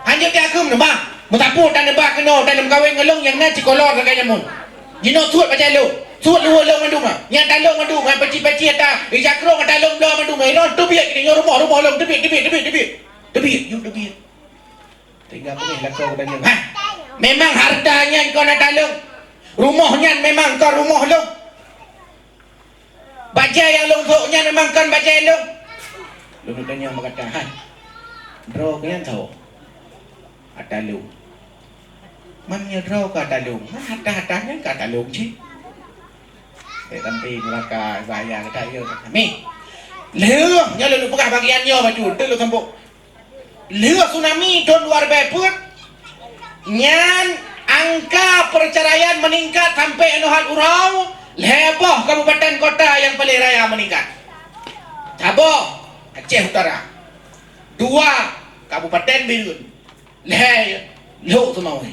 Hanjeuet tiak keuh meuneumbah. Meusapeue taneubah keunoe, taneumeukawen ngon lôn nyang na sikolor sagai jameun. Jinoe suet bajée lôn, suet luweue lôn mandum, ha. Nyang talôn mandum, ha, peci-peci ata, ija krong ata lôn bloe mandum, ha. Inoe teubiet geutanyoe rumoh, rumoh lôn teubiet, teubiet, teubiet, teubiet. Teubiet, yue teubiet. Tinggai peungéh lakoe geutanyoe. Ha. Memang hareuta nyan kon ata lôn. Rumoh nyan memang kon rumoh lôn. Bajée nyang lôn sôk nyan memang kon bajée lôn. Lôn tanyong meukata, "Hai, droe keuh nyan soe?" "Ata lôn." "Man nyoe droe keuh ata lôn, man hata-hata nyan keuh ata lôn cit." Bék sampai meuraka bahya gata, ya. Mi. Lheueh nyoe lôn peugah bagian nyoe bacut, tu lôn sambung. Lheueh tsunami thôn dua ribèe peuet nyan, angka perceraian meningkat sampai nyoe hat uroe, lhèe boh kabupaten kota nyang paleng raya meningkat. Saboh, Aceh Utara. Dua, Kabupaten Bireuen. Lhèe, Lhokseumawe.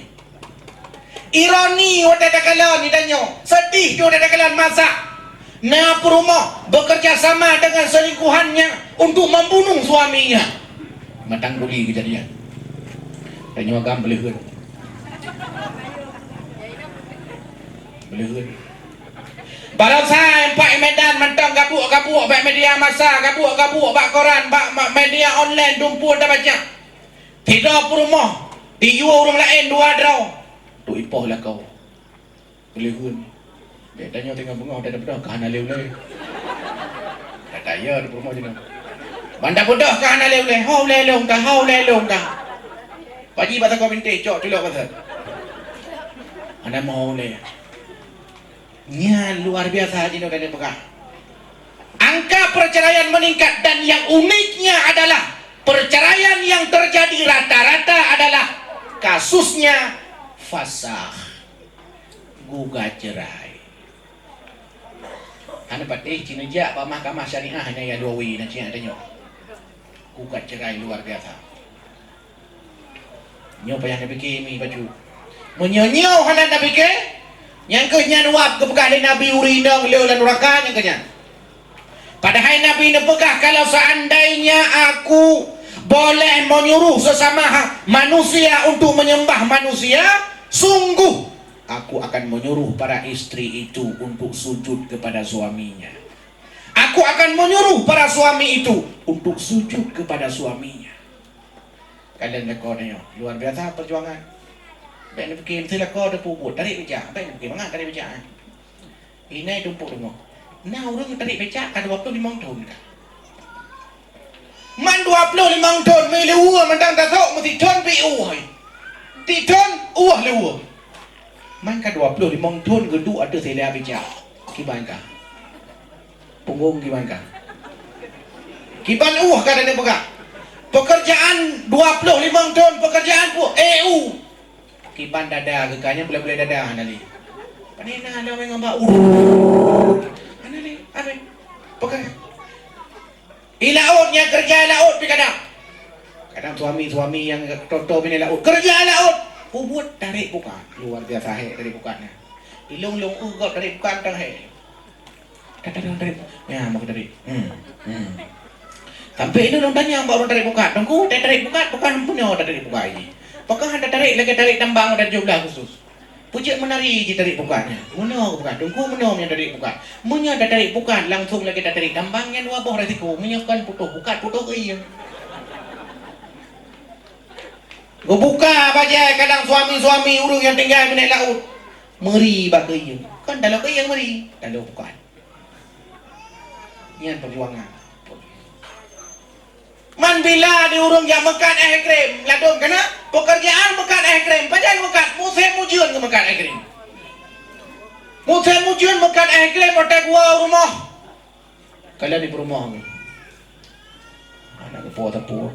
Ironi watèe takalon, geutanyoe, seudeh watèe takalon masa na peurumoh bekerja sama dengan selingkuhannya untuk membunuh suaminya. Matang buli keujadian. Tanyoe agam beuleuheuen. Beuleuheuen. Baroesa empat Medan mantong gabuek-gabuek bak media massa, gabuek-gabuek bak koran, bak ma-, media online, dumpeue tabaca. Sidroe peurumoh, jiyue ureueng laén dua droe. Tu ipoh lakoe. Beuleuheuen. Bék tanyoe teungoh beungoh dan beudôh ka hana lé ulèe. Kata ya di peurumoh jinoe. Banda beudôh ka hana lé ulèe. Ho ulèe lôn ka, ho ulèe lôn ka. Paji bak sagoe bintéh, cok culok bak sagoe. Hana meuho ulèe. Nyan luar biasa jinoe ka lheueh peugah. Angka perceraian meningkat dan yang uniknya adalah perceraian yang terjadi rata-rata adalah kasusnya fasakh, gugat cerai. Hana patéh ci neujak bak mahkamah syariah nyan ya dua wi na cit tanyoe. Gugat cerai luar biasa. Nyoe payah tapike mi bacut. Meunyoe nyoe hana tapike, nyang keuh nyan wab geupeugah lé Nabi ureueng inong le lam nuraka nyang keuh nyan. Padahai Nabi neupeugah, "Kalau seandainya aku Boleh menyuruh sesama ha-, manusia untuk menyembah manusia, sungguh aku akan menyuruh para istri itu untuk sujud kepada suaminya. Aku akan menyuruh para suami itu untuk sujud kepada suaminya. Kalian lakoe tanyoe, luar biasa perjuangan. Bèk neupike meusti lakoe teupeue buet, tarek becak, bèk neupike mangat tarek becak, eh. Inai tumpôk deungoe. Na ureueng tarek becak ka dua ploh limong thon ka. Man dua ploh limong thon, mi liweue mantong tasok meusitrön pi ueh. Sitrön ueh liweue. Man ka dua ploh limong thon geuduek ateueh sila becak. Kiban ka. Punggong kiban ka. Kiban ueh ka dan peugah. Pekerjaan dua ploh limong thon, pekerjaan pu-, eh, u. Kiban dada geuh ka nyan, bulèe-bulèe dada hana lé. Pane na lé ureueng ngon bak, urr. Hana lé, abéh. Peugah. I laôt nyan keureuja i laôt pi kadang. Kadang suami-suami nyang toto bini laôt, keureuja i laôt. Peubuet tarek bukat. Luar biasa hék tarek bukat nyan. Ilôn-lôn, uh, gob tarek bukat teuh hék. Kata dia tarek. Ya, mau tarek. Hmm. Hmm. Sampai itu orang tanya bak orang tarek bukat. Teungku, tarek bukat bukan punya tarek bukat ini. Apakah anda tarek lagi tarek tambang ada tujuh belas khusus? Pucuk menari je tarek bukatnya. Muna bukat. Teungku muna punya tarek bukat. Munya ada tarek bukat, langsung lagi ada tarek tambang yang dua boh resiko. Munya kan putus bukat, putus ke iya. Geubuka bajèe kadang suami-suami ureueng nyang tinggai beuneuk laôt. Meuri bak keuieng. Kon taloe keuieng meuri, taloe bukat. Nyan peujuangan. Man bila di ureueng jak meukat éh krem, ladôm kana pekerjaan meukat éh krem, pajan meukat, musém ujeuen meukat éh krem. Musém ujeuen meukat éh krem, watèe geuwoe u rumoh. Kalon di peurumoh nyoe. Aneuk neupo sapeue.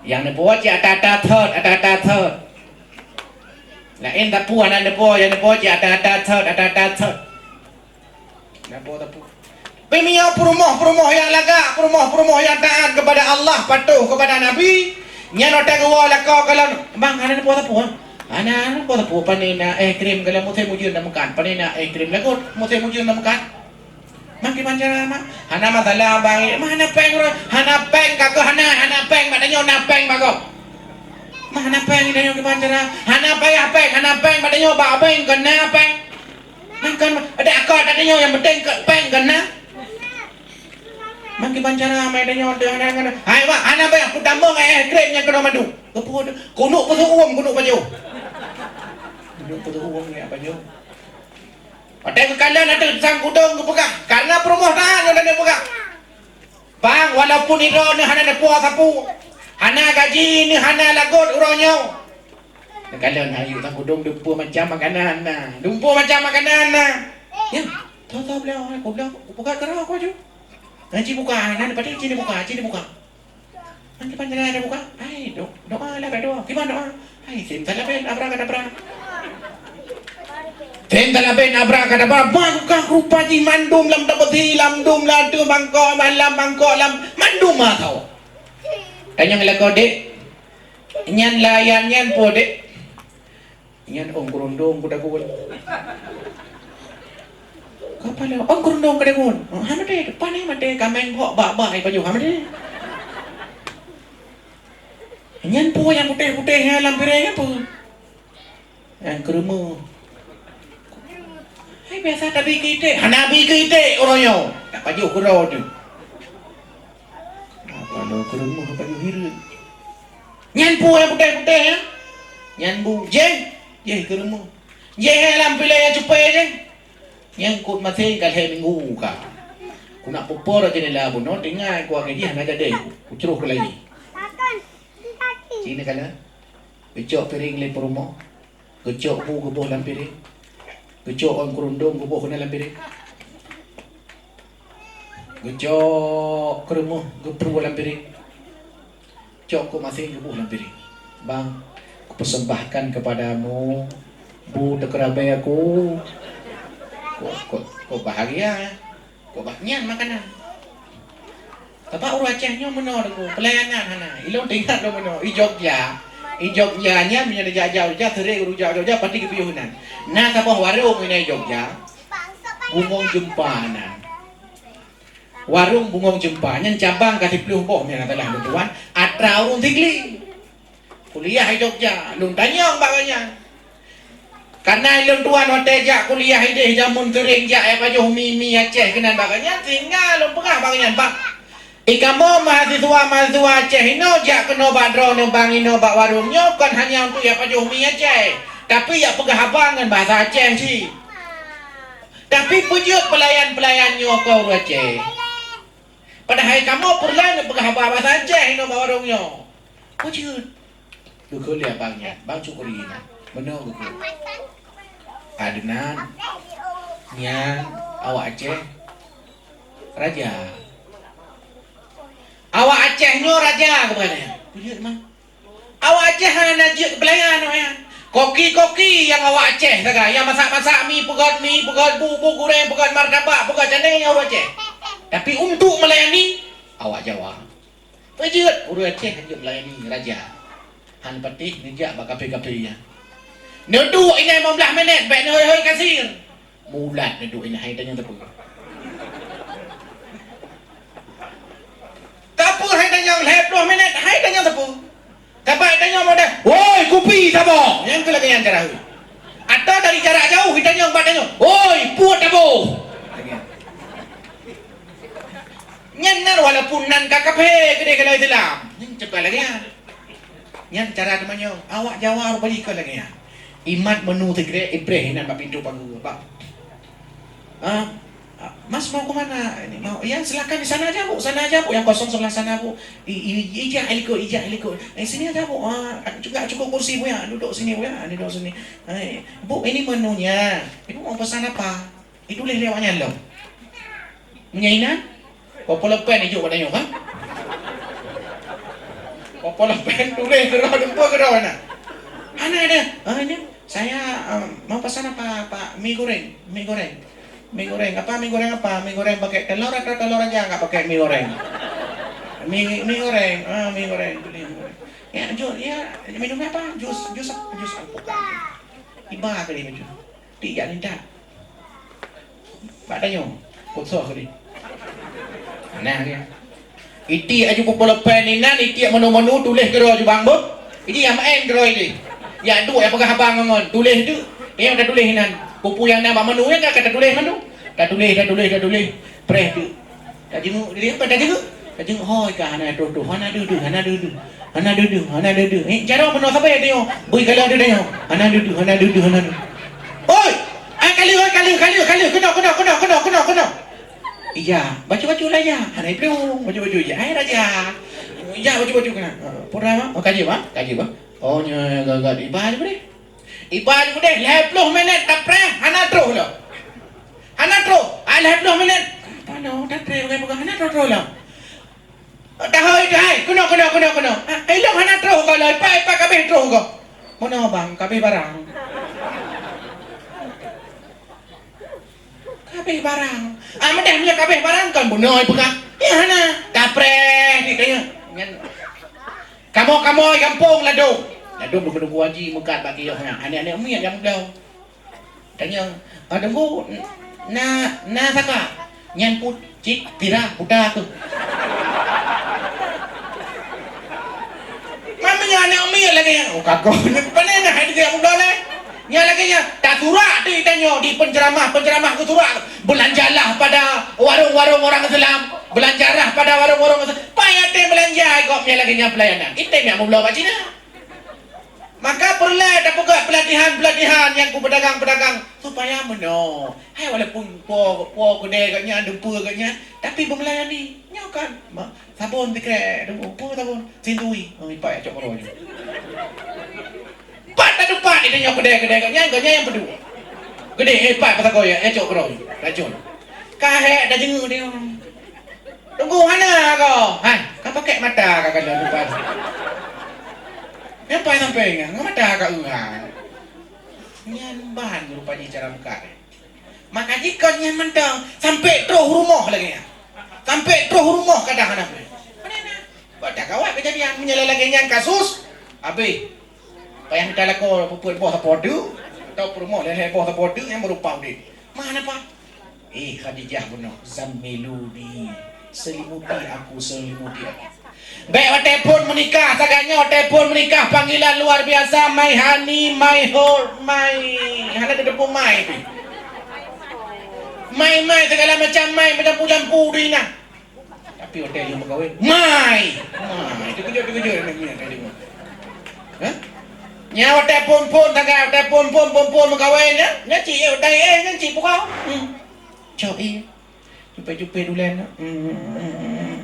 Nyang neupo cit ata-ata thot, ata-ata thot. Laén sapeue aneuk neupo, nyang neupo cit ata-ata thot, ata-ata thot. Neupo sapeue. Tapi meunyoe peurumoh-peurumoh nyang lagak, peurumoh-peurumoh nyang taat kepada Allah, patuh kepada Nabi, nyan watèe geuwoe lakoe kalon, "Bang, hana neupo sapeue, ah?" "Hana, hana neupo sapeue, pane na éh krem, kalon musém ujeuen na meukat, pane na éh krem lagot, musém ujeuen na meukat." Makai pancara, Mak. Hana masalah, Bang. Mak, hana péng, Bro. Hana péng, ka keuh hana, hana péng, bak tanyoe na péng, bak gob. Mak, hana péng, tanyoe kiban cara. Hana payah péng, hana péng, bak tanyoe bak bank, kon na péng. Nah, kon, ada akot, bak tanyoe nyang penting keu péng, kon na. Mak, kiban cara, mai tanyoe, tu, hana, hana. Hai, Mak, hana payah, kutamong, eh, krem nyang keunoe mandum. Keupeue tu? Keuneuk peuseuuem, keuneuk pajoh. Keuneuk peuseuuem, ya, pajoh. Watèe geukalon ateueh sang kudong geupeugah, karena peurumoh taat nyoe lagèe peugah, "Bang, walaupun droeneuh hana neupo sapeue, hana gaji neuh, hana lagot uroe nyoe." Geukalon hayeu sang kudong dumpeue macam makanan na, dumpeue macam makanan na. Ya, tho-tho beliau, aku beliau, buka geura aku aju. Ngaji buka, hana neupatéh, cit buka, cit buka. Nang kiban cara ada buka? Hai, do-, doa lah, doa. Kiban doa? Hai, simsalabim, abrakadabra. Simsalabim, abrakadabra. Bah, buka rupa jih mandum lam tapeti, lam dum, lam tu, mangkok, malam, mangkok, lam, mandum mah tau. Tanyong lakoe, "Dek, nyan layan nyan po, Dek?" Nyan ôn keurundong keu dagon. Kapala ôn keurundong keu dagon. Oh, hana maté, pane maté, kaméng bhok bak-bak ai pajoh, hana maté. Nyan peue nyang putéh-putéh nyan lam piréng nyan peue? Nyan keureumeue. Hai biasa tabi keu iték, hana bi keu iték uroe nyoe. Tak pajoh keudroe teuh. Apa lo keureumeue pajoh hireuen. Nyan peue nyang putéh-putéh nyan? Nyan bu, jéh, jéh keureumeue. Jéh lam pilée nyang cupée jéh. Nyan kot maséng ka lhèe minggu ka. Ku nak peupo rot jeundela bunoe, tinggai ku agé jih hana jadi. Ku cruh keulayi. Sini kala. Geucok piréng lé peurumoh. Geucok bu geuboh lam piréng. Geucok ôn keurundong geuboh keunan lam piréng. Geucok keureumeue geuprue lam piréng. Cok kok maséng geuboh lam piréng. "Bang, kupersembahkan kepadamu bu teukeurabai aku." Kok, kok, kok bahagia. Kok bah nyan makanan. Tapi ureueng Aceh nyoe meunoe Teungku, pelayanan hana. Ilôn teuingat lôn meunoe, i Jogja. I Jogja nyan meunyoe neujak-jak Jogja, sering ureueng jak Jogja pasti geupiôh nan. Na saboh warong inan i Jogja, Gumong Jeumpa nan. Warong Bungong Jeumpa nyan cabang ka siplôh boh, meunyo hana salah lôn tuan, atra ureueng Sigli. Kuliah di Jogja, lôn tanyong bak gobnyan. Kareuna lôn tuan watèe jak kuliah idéh jameun seuring jak pajoh mi-mi Aceh keunan bak gobnyan, sehingga lôn peugah bak gobnyan, "Bang, i kamoe mahasiswa-mahasiswa Aceh inoe jak keunoe bak droeneuh bang inoe bak warong nyoe kon hanya untuk jak pajoh mi Aceh, tapi jak peugah haba ngon bahasa Aceh cit." Tapi peue jeuet peulayan-peulayan nyoe kon ureueng Aceh. Padahai kamoe peureulèe neupeugah haba bahasa Aceh inoe bak warong nyoe. Peue jeuet? Geukheun lé abang nyan, Bang Cukuri nyan. Meunoe geukheun. Adeunan, nyan, awak Aceh, raja. Awak Aceh nyoe raja keupeue nyan? Peue jeuet, Mang? Awak Aceh hana jeuet keu peulayan awak nyan. Koki-koki nyang awak Aceh sagai, nyang masak-masak mi, peugöt mi, peugöt bu, bu gureng, peugöt martabak, peugöt canai nyang awak Aceh. Tapi untuk melayani, awak Jawa. Peue jeuet ureueng Aceh jeuet melayani raja. Han patéh neujak bak kaphé-kaphé nyan. Neuduek inan limong blaih minèt, bèk neuhôi-hôi kasir. Mulat neuduek inan, hai tanyong sapeue. Sapeue hai tanyong, lhèe ploh minèt, hai tanyong sapeue. Saban tanyong model, "Woi, kupi saboh!" Nyan keuh lagèe nyan cara. Atau dari jarak jauh, tanyong bak tanyong, "Woi, puet saboh!" Nyan nan walaupun nan ka kaphé keudéh kalau Islam. Nyan cepat lagèe nyan. Nyan cara teumanyong. Awak Jawa rupajih kon lagèe nyan. Imat menu sikrek ipreh inan bak pintoe pageue, bak. Ah, ah, "Mas mau ke mana?" "Ini mau." "Ya, silakan di sana aja, Bu. Sana aja, Bu. Yang kosong sebelah sana, Bu. I, i, ijak likot, ijak likot. Eh, sini aja, Bu. Ah, cukup, cukup kursi, Bu, ya. Duduk sini, Bu, ya. Duduk sini. Eh, Bu, ini menunya. Ibu mau pesan apa?" Ituléh lé awak nyan lom. Meunyo inan, po-po leupén ijok bak tanyoe, ha? Po-po leupén tuléh keudroe, dumpeue keudroe na. Hana ada. "Ah, ini saya, em, mau pesan apa, Pak?" "Mi goreng, mi goreng. Mi goreng. Apa mi goreng apa? Mi goreng pakai telur atau telur aja nggak pakai mi goreng?" "Mi, mi goreng. Ah, mi goreng. Tuléh mi goreng." "Ya, jus, ya, minumnya apa? Jus, jus apa? Jus alpukat." Iba kali macam. Tiek jak lintak. Bak tanyoe, "Kosong kali." Nah, dia. Itiek aju peuleupée inan, itiek menu-menu, tuléh keudroe aju bang beuh. Iji nyang maén keudroe jih. Jak duek nyang peugah abang ngon, tuléh tu. Dia nyang tatuléh inan. Peue-peue nyang na bak menu nyan ka tatuléh menu. Tatuléh, tatuléh, tatuléh. Preh tu. Tajenguk, jadi apa tajenguk? Tajenguk, "Hoi ka hana troh-troh, hana deuh-deuh, hana deuh-deuh. Hana deuh-deuh, hana deuh-deuh." Eh, jaroe meunoe sabe tanyoe. Bui galak deuh tanyoe. "Hana deuh-deuh, hana deuh-deuh, hana deuh." "Hoi! Ai ka lheueh, oi ka lheueh, ka lheueh, ka lheueh, keunoe, keunoe, keunoe, keunoe, keunoe." Ija, bacut-bacut lah ija. Hana iplueng, bacut-bacut ija. Ai raja. Ija bacut-bacut keunoe. Pura ma? Oh, ka jeuet, Bang? Ka jeuet, Bang? Oh, nyoe gagak iba je boleh. Iba di udeh, lhèe ploh minèt tapreh, hana troh lom. Hana troh, ah, lhèe ploh minèt. Pano tapreh, bagai peugah, hana troh-troh lom. Taho itu hai, keunoe, keunoe, keunoe, keunoe. Ah, ilong hana troh goh lom, ipak, ipak kabeh troh goh. Meunoe bang, kabeh barang. Kabeh barang. Ah, meudah meunyoe kabeh barang kon bunoe peugah. Ya hana. Tapreh ni kaya. Nyan. Kamoe-kamoe gampông ladôm. Ladôm dukue-dukue haji meukat bak kiôh nyan. Aneuk-aneuk miet nyang bloe. Tanyong, "Ah, Teungku, na, na saka?" "Nyan put, cit, pira, buta keuh." Mami nyan aneuk miet lagèe nyan. Oh, kagoh nyan. Pane na hai dia udah leh. Nyan lagèe nyan. Tasurak tu tanyoe di penceramah, penceramah geusurak. "Belanjalah pada warung-warung orang Islam. Belanjalah pada warung-warung Islam." Payah teuh belanja kok nyan lagèe nyan pelayanan. Item nyang meubloe bak Cina. Maka peureulèe tapeugah peulatihan-peulatihan nyang keu pedagang-pedagang supaya meunoe. Hai walaupun po, po keudè geuh nyan, dumpeue geuh nyan, tapi beumeulayani. Nyoe kan, ma-, sabon sikrek, dumpeue sabon, sintui. Oh, ipak cok keudroe nyoe. Pat tatupat itu nyoe keudè-keudè geuh nyan, geuh nyan nyang peuduek. Keudè, eh, ipak pasagoe, eh, cok keudroe nyoe. Racun. Ka hék tajeungeuk dia. Teungku hana ko. Hai, ka pakék mata ka keunoe lupa. Nyan pai sampoe nyan, ngon mata ka euha. Nyan ban rupa jih cara meukat. Maka jikon nyan mantong, sampoe troh rumoh lagèe nyan. Sampoe troh rumoh kadang hana boleh. Mana na? Bak dak gawat kejadian, meunyoe lagèe nyan kasus, habéh. Payah mita lakoe peubuet boh sapoe teuk, atau peurumoh lhèe boh sapoe teuk nyang meurupa udép. Mana, Pak? Eh, Khadijah bunoe, "Zammiluni." Selimuti aku, selimuti aku. Bèk watèe phôn meunikah, sagai nyoe watèe phôn meunikah panggilan luar biasa, my honey, my heart, my, hana teupeu my pih. My, my, segala macam my, meujampu-jampu di na. Tapi watèe lheueh meukawen, my, my, teukeujot-teukeujot aneuk miet tadi. Hah? Nyan watèe phôn-phôn sagai, watèe phôn-phôn, phôn-phôn meukawen nyan, nyan cit, eh, watèe, eh, nyan cit peugah. Hmm. Cok, eh. Cupé-cupé dulen na. Hmm.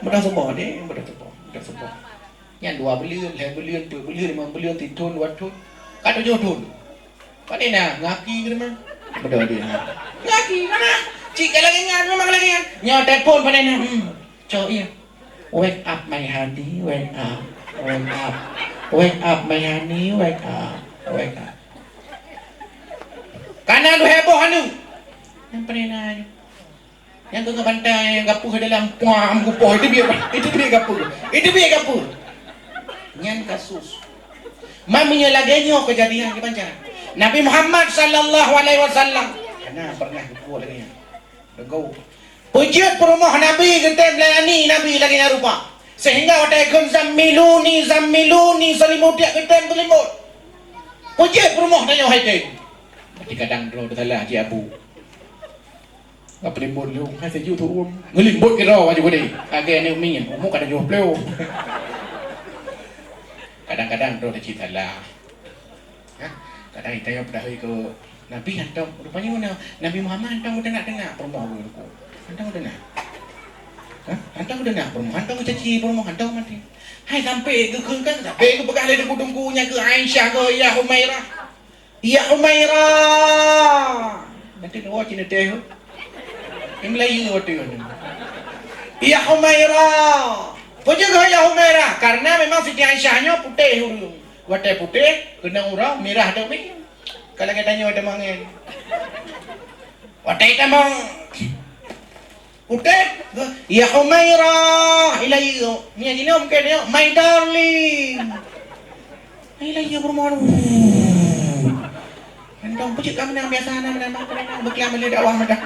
Mudah sabar deh, mudah sabar, mudah sabar. Nyan dua buleuen, lhèe buleuen, peuet buleuen, limong buleuen, sithôn, dua thôn. Ka tujoh thôn. Pane na, ngaki keu teuma. Beudôh dia. Ngaki, mana? Cit ka lagèe nyan, memang lagèe nyan. Nyoe telepon pane na. Hmm. Cok, iya. Wake up, my honey, wake up. Wake up. Wake up, my honey, wake up. Wake up. Kana lhèe boh anu. Nyang pane na. Nyang keu ngebantai, nyang gapeue dalam puang kupoh, itu biet, itu biet gapeue. Itu biet gapeue. Nyan kasus. Man meunyoe lagèe nyoe keujadian di bansa. Nabi Muhammad sallallahu alaihi wasallam hana pernah geupeugah lagèe nyan. Deungö. Peujeuet peurumoh Nabi geutem layani Nabi lagèe nyan rupa. Sehingga watèe kheun, "Zammiluni, zammiluni," seulimut, tiep geutem seulimut. Peujeuet peurumoh tanyoe hai tem. Tapi kadang droe teusalah cit abu. Ka peulimbot lôn, hai seujut tu, um. Meulimbot keudroe baju geude. Lagèe aneuk miet, umu ka tujoh ploh. Kadang-kadang droe teucit salah. Hah? Kadang tanyoe peudahôi keu Nabi hantom. Rupanya mana? Nabi Muhammad hantom geutanyoe teunak peurumoh geuh. Hantom geutanyoe. Hah? Hantom geutanyoe peurumoh, hantom geucaci peurumoh, hantom maté. Hai sampai geukheun kan, sampai geupeugah lé teungku-teungku nyan keu Aisyah keu, "Ya Humairah." "Ya Humaira!" Nanti nyoe cina teh. Ini Melayu waktu ni. "Ya Humaira!" Peue jeuet "Ya Humaira"? Karena memang Siti Aisyah nyoe putéh ureueng. Watèe putéh, keunong uroe, mirah teuk mi. Kalau kita nyoe teuma ngen. Watèe tamong Putéh, "Ya Humaira, ilayya." Nyan jinoe mungken nyoe, "My darling." "Ilayya peurumoh." Mantong peue cit ka meunan biasa na meunan bang, meunan bang, beukiam lé dakwah meunan.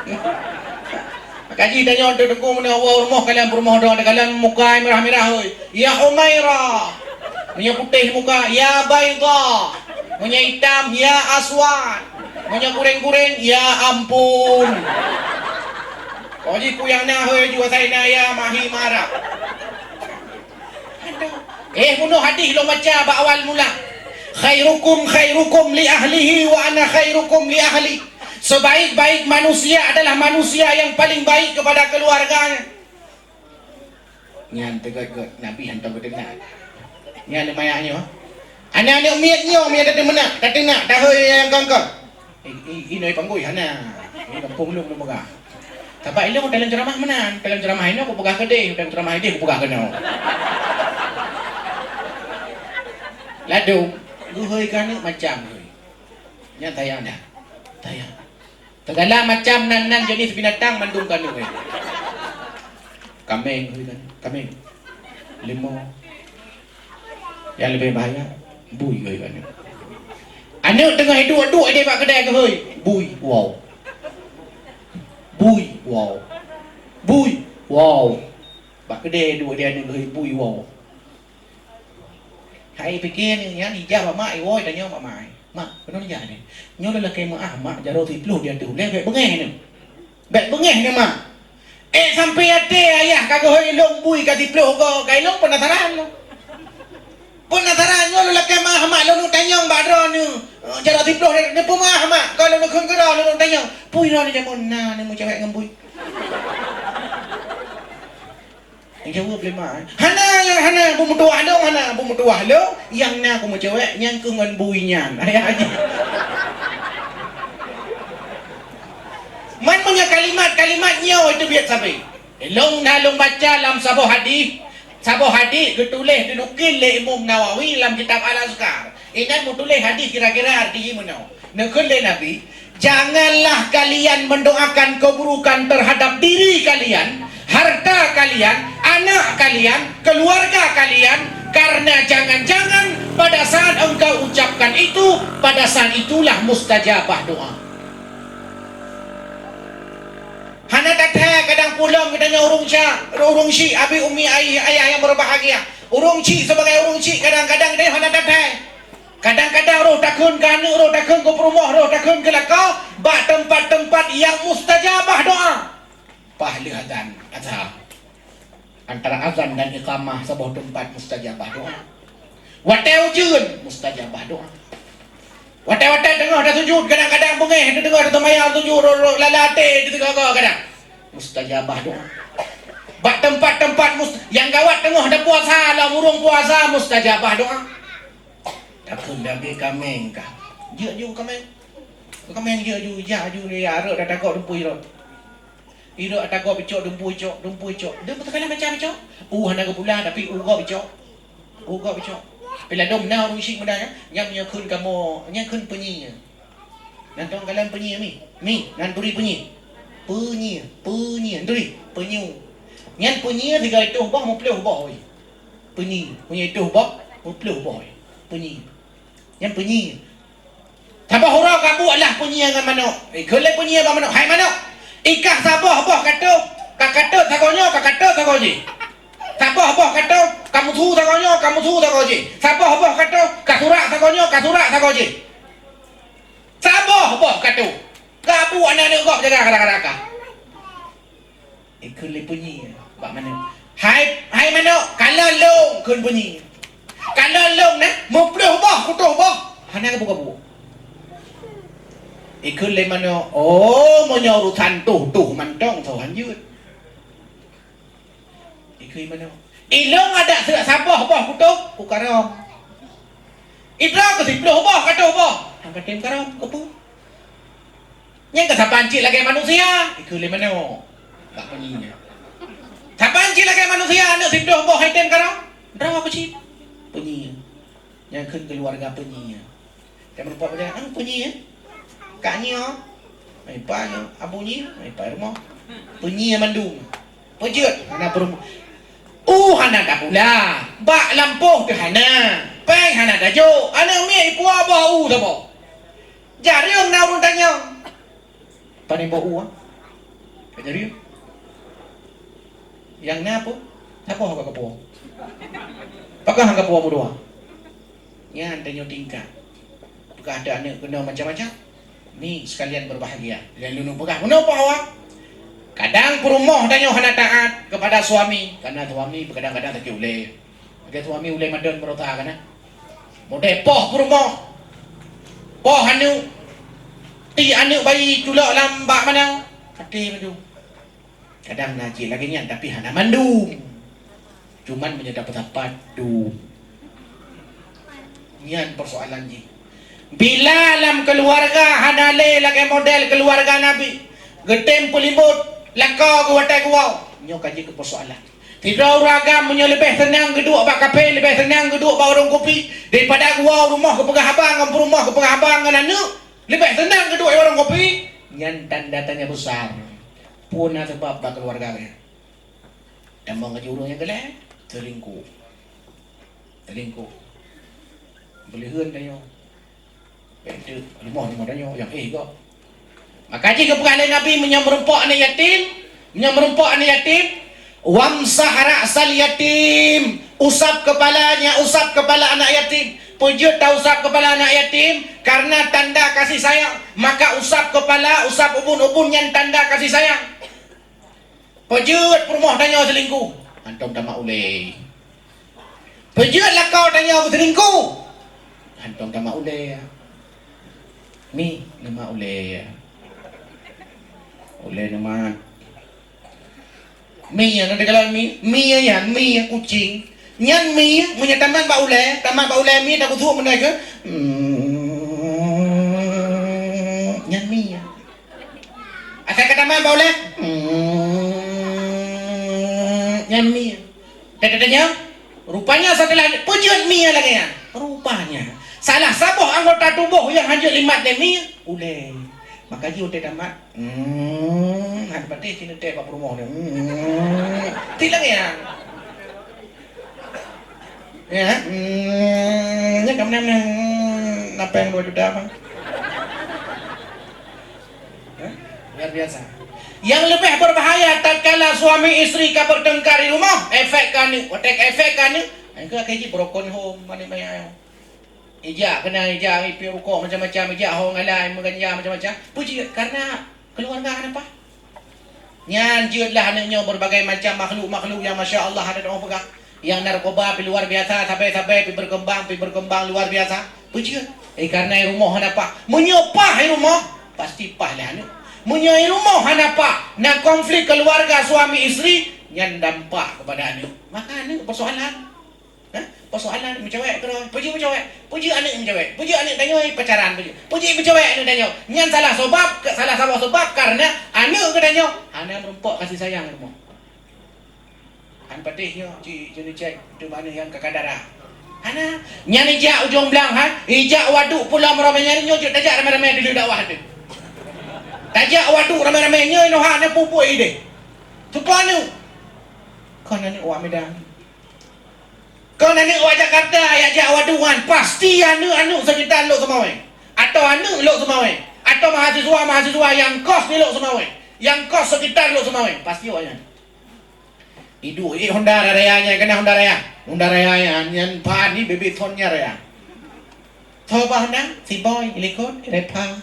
Maka jih tanyoe teuh teungku meunan, "Wa rumoh kalian peurumoh doa kalian muka mirah-mirah, hoi." "Ya Humaira." Meunyoe putéh muka, "Ya baidha." Meunyoe itam, "Ya aswad." Meunyoe kureng-kureng, "Ya ampun." Oh, jih peue nyang na, hoi, jua sai na, "Ya mahi marah." Aduh. Eh, bunoe hadih lôn baca bak awal mula. "Khairukum khairukum li ahlihi wa ana khairukum li ahli." Sebaik-baik manusia adalah manusia yang paling baik kepada keluarganya. Nyan teugét-gét Nabi hantom geudeungoe. Nyan leumayah nyoe. Aneuk-aneuk miet nyoe, miet teudeungoe, teudeungoe, dahôi nyang kongkot. I, i, inoe panggui hana. Ini kampung lôn, lôn peugah. Tapi ilôn dalam ceramah meunan, dalam ceramah inoe kupeugah keudeh, dalam ceramah ideh kupeugah keunoe. Ladôm, geuhôi keu aneuk macam geuhôi. Nyan tayang dah. Tayang. Segala macam nan-nan jenis binatang mandum keuneuk. Kaméng, kameng. Limau. Nyang leubeh bahaya, bui geuhôi keuneuk. Aneuk teungoh iduek-duek ideh bak keudè geuhôi, bui, wow. Bui, wow. Bui, wow. Bak keudè duek ideh aneuk geuhôi, bui, wow. Hai pike nyan ijak bak mak, iwoe tanyong bak mak. "Mak, keunoe jak nyoe. Nyoe lôn lakèe meu'ah mak jaroe siploh di ateueh ulèe, bèk beungèh nyoe. Bèk beungèh nyoe mak." Eh, sampai até ayah ka geuhôi ilôn bui ka siploh goe, ka ilôn penasaran lôn. Penasaran nyoe lôn lakèe meu'ah mak, lôn tanyong bak droeneuh. Jaroe siploh, neupeumeu'ah mak, ka lôn kheun keudroe lôn tanyong. Peue droeneuh jameun na neumeucewek ngon bui? Jaweueb lé mak, "Hana, hana, beumeutuwah lôn, hana, beumeutuwah lôn, nyang na kumeucewek nyan keuh ngon bui nyan." Ayah jih. Man meunyoe kalimat-kalimat nyoe teubiet sabe. Lôn na lôn baca lam saboh hadih, saboh hadih geutuléh, geunukil lé Imam Nawawi lam kitab Al-Azkar. Inan meutuléh hadih kira-kira arti jih meunoe. Neukheun lé Nabi, "Janganlah kalian mendoakan keburukan terhadap diri kalian, harta kalian, anak kalian, keluarga kalian, karena jangan-jangan pada saat engkau ucapkan itu, pada saat itulah mustajabah doa." Hana that-that Kadang pulang geutanyoe ureuëng sya-, ureuëng syik, abi, umi, ayah, ayah nyang berbahagia. Ureuëng syik sebagai ureuëng syik kadang-kadang geutanyoe hana that-that. Kadang-kadang roh takheun keu aneuk, roh takheun keu peurumoh, roh takheun keu lakoe bak teumpat-teumpat nyang mustajabah doa. Paih lheueh azan Azhar. Antara azan dan iqamah saboh teumpat mustajabah doa. Watée ujeuen mustajabah doa. Watée-watée teungoh tasujud, kadang-kadang beungéh teudeungoe taseumayang sujud, ro-, ro-, lala até teudeungoe kadang. Mustajabah doa. Bak teumpat-teumpat mus-, nyang gawat teungoh tapuasa, lam ureuëng puasa mustajabah doa. Takheun lagée kaméng kah. Jeuet ju kaméng. Kaméng jeuet ju, jak ju, ya, rot dak takok dumpeue rot. Irot ata gob icok, dumpeue icok, dumpeue icok. Deuh beuteukalah macam icok. Uh hana geupula tapi uh gob icok. Uh gob icok. Pih ladom na ureuëng syik muda nyan, nyan meunyoe kheun kamoe, nyan kheun peunyi nyan. Nan tong kalon peunyi mi. Mi, nan turi peunyi. Peunyi, peunyi, turi, peunyu. Nyan peunyi tiga ratus boh, meuplôh boh weh. Peunyi, peunyi ratus boh, meuplôh boh weh. Peunyi. Nyan peunyi. Saboh uroe ka buet lah peunyi ngon manok. Ikheun lé peunyi bak manok, "Hai manok, ikah saboh boh ka tôh, ka ka tôh sagoe nyoe, ka ka tôh sagoe jih. Saboh boh ka tôh, ka meusu sagoe nyoe, ka meusu sagoe jih. Saboh boh ka tôh, ka surak sagoe nyoe, ka surak sagoe jih. Saboh boh ka tôh." Ka buet aneuk-aneuk gob jaga kadang-kadang ka. Ikheun lé peunyi bak manok, "Hai, hai manok, kalon lôn," kheun peunyi. "Kalon lôn na, meuplôh boh, putôh boh." Hana kabu-kabu. Ikheun lé manok, "Oh, meunyoe urusan toh-toh mantong, soe hanjeuet." Ikheun manok, "Ilôn adak seurak saboh boh putôh, kukarông. Idroe keu siplôh boh, ka tôh boh, han katem karông, keupeue?" Nyang keusaban cit lagée manusia, ikheun lé manok. Bak peunyi nyan. Saban cit lagée manusia, aneuk siplôh boh hai tem karông. Droe keuh cit. Peunyi. Nyang kheun keuluwarga peunyi. Tem rupa peunyi, "Ang peunyi, eh? Kak nyoe? Mai pa nyoe? Abu nyi? Mai pa rumoh?" Peunyi mandum. Peujeuet, hana peurumoh. Uh, hana tapula. Bak lampôh teuh hana. Péng hana tajok. Aneuk miet ipua boh u saboh. Jareueng na ureuëng tanyong, "Pane boh u, ah?" Ka jari. Nyang na peue? Saboh ka kapuwoe. Pakon han kapuwoe meudoa? Nyan tanyoe tingkat. Peugah ateueh aneuk keunoe macam-macam. Ni sekalian berbahagia. Lheueh lôn peugah meunoe poh awak. Kadang peurumoh tanyoe hana taat kepada suami, karena suami kadang-kadang sakét ulée. Lagée suami ulée madon beurota kana. Model poh peurumoh, poh aneuk, ti aneuk bayi culok lam bak manau, até maju. Kadang na cit lagée nyan, tapi hana mandum. Cuman meunyoe dapat-dapat dum. Nyan persoalan jih. Bila lam keuluwarga hana lé lagée model keuluwarga Nabi, geutem peulimot, lakoe geuwatai geuwoe, nyoe ka jeuet keu persoalan. Sidroe ureuëng agam meunyoe leubeh seunang geuduek bak kafe, leubeh seunang geuduek bak warong kopi, daripada geuwoe u rumoh geupeugah haba ngon peurumoh, geupeugah haba ngon aneuk, leubeh seunang geuduek di warong kopi, nyan tanda tanya besar. Peue na sabab bak keuluwarga nyan? Tamong laju ureuëng nyang keulhèe, selingkuh. Selingkuh. Beuleuheun tanyoe. Bék teuk rumoh-rumoh tanyoe nyang éh gob. Maka jih geupeugah lé Nabi, meunyoe meurumpok aneuk yatim, meunyoe meurumpok aneuk yatim, "Wamsah ra'sal yatim," usap kepalanya, usap kepala anak yatim. Peue jeuet tausap kepala anak yatim? Karena tanda kasih sayang. Maka usap kepala, usap ubun-ubun nyan tanda kasih sayang. Peue jeuet peurumoh tanyoe selingkuh? Hantom tamat ulée. Peue jeuet lakoe tanyoe beuselingkuh? Hantom tamat ulée. Mi, neumat ulée. Ulée neumat. Mi nyan, na teukalon mi? Mi nyan, mi kucing. Nyan mi, meunyoe tamat bak ulée, tamat bak ulée mi, takusuk meunai keu. Hmm, nyan mi. Asai ka tamat bak ulée. Hmm, nyan mi. Teuka tanya, rupanya setelah peue jeuet mi lagée nyan. Rupanya, salah saboh anggota tuboh nyang hanjeuet limat lé mi, ulée. Maka jih watée tamat, Hmm, han patéh cit neutek bak peurumoh nyoe. Hmm. Ti lagée nyan. Ya, hmm, nyan ka meunan, hmm, na péng dua juta, Bang. Hah? Luar biasa. Nyang leubeh beubahaya tatkala suami istri ka beutengkar di rumoh, efek keu aneuk. Watèe efek keu aneuk, nyang keu akhé jih broken home, aneuk manyang. Ijak keunan, ijak ipiep rukok macam-macam, ijak ho ngalai, meuganja macam-macam. Peue jeuet? Karena keuluwarga hana paih. Nyan jeuet lah aneuk nyoe beureubagai macam makhluk-makhluk nyang masya Allah hana teupeugah. Nyang narkoba pi luar biasa, sabai-sabai pi beurkeumbang, pi beurkeumbang luar biasa. Peue jeuet? Eh, karena i rumoh hana paih. Meunyoe paih i rumoh, pasti paih lé aneuk. Meunyoe i rumoh hana paih, na konflik keuluwarga suami istri, nyan dampak keupada aneuk. Maka aneuk peusoalan. Hah? Peusoalan meucawek keudroe. Peue jeuet meucawek? Peue jeuet aneuk meucawek? Peue jeuet aneuk tanyoe pacaran? Peue jeuet? Peue jeuet meucawek aneuk tanyoe? Nyan salah sabab, salah saboh sabab karena aneuk geutanyoe hana meurumpok kasih sayang i rumoh. Han patéh nyoe, ci, jeuet neucek teuma aneuk nyang ka, ka dara. Hana. Nyan ijak ujong blang, ha? Ijak waduk pulo ramé-ramé nyan nyoe jeuet tajak ramé-ramé dilèe dakwah teuh. Tajak waduk ramé-ramé nyoe noh hana pupuk idéh. Teupeu aneuk. Kon aneuk awak Medan. Kon aneuk awak Jakarta, jak jak waduk nyan, pasti aneuk-aneuk sekitar Lhokseumawe. Atau aneuk Lhokseumawe. Atau mahasiswa-mahasiswa nyang kos di Lhokseumawe. Nyang kos sekitar Lhokseumawe. Pasti awak nyan. Iduek, eh, Honda raya nyan, keunan Honda raya. Honda raya nyan, nyan phan ni bebek thon nyan raya. Tho bah Honda, si Boy, likot, Repa.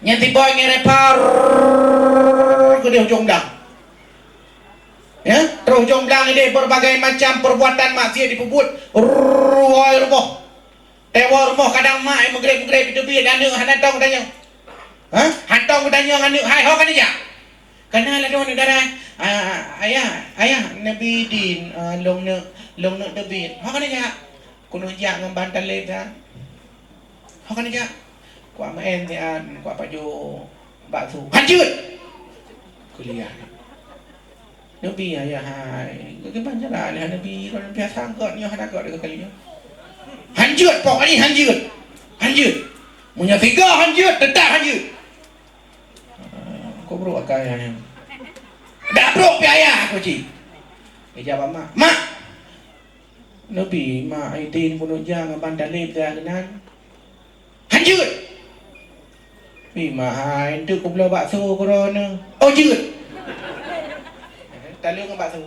Nyan si Boy ngon Repa, rrrr, keudeh ujong blang. Ya, troh ujong blang idéh berbagai macam perbuatan maksiat dipeubuet. Rrrr, woe rumoh. Tewoe rumoh kadang mak meugreb-meugreb teubiet aneuk hana tong tanyoe. Ha? Hana tong tanyoe aneuk hai ho ka neujak. Kana ladôm aneuk dara, ah, ayah, ayah, neubi din, ah, lông neuk, lông neuk teubiet. Ho ka neujak. Keuneuk jak ngon ban taleb dah. Ho ka neujak. Kuat maén siat, kuat pajoh bakso. Hanjeuet! Kuliah. Neubi ayah hai. Geuban jalan lé neubi, lôn biasa gét nyoe hana gét deungon kali nyoe. Hanjeuet pokok jih hanjeuet. Hanjeuet. Meunyoe tiga hanjeuet, teutap hanjeuet. Ah, kok brok akai ayah nyoe. Dak brok pi ayah aku cit. Ija bak mak. Mak! Neubi mak Aidin bunoe jak ngon ban taleb teuh keunan. Hanjeuet! Bi mak hai, eunteuk kubloe bakso keu droeneuh. Oh, jeuet! Taleueng ngon bakso.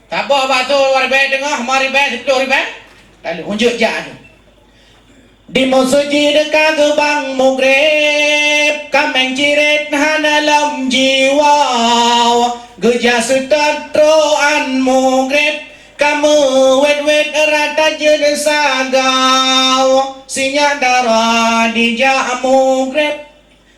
Saboh bakso dua ribèe teungoh, lima ribèe, siploh ribèe. Taleueng, hanjeuet jak nyoe. Di meuseujid ka geubang mugreb, kaméng cirét hana lom jiwoe. Geujak seutôt troh án mugreb, ka meuwét-wét rata jeuet sagoe. Sinyak dara dijak mugreb,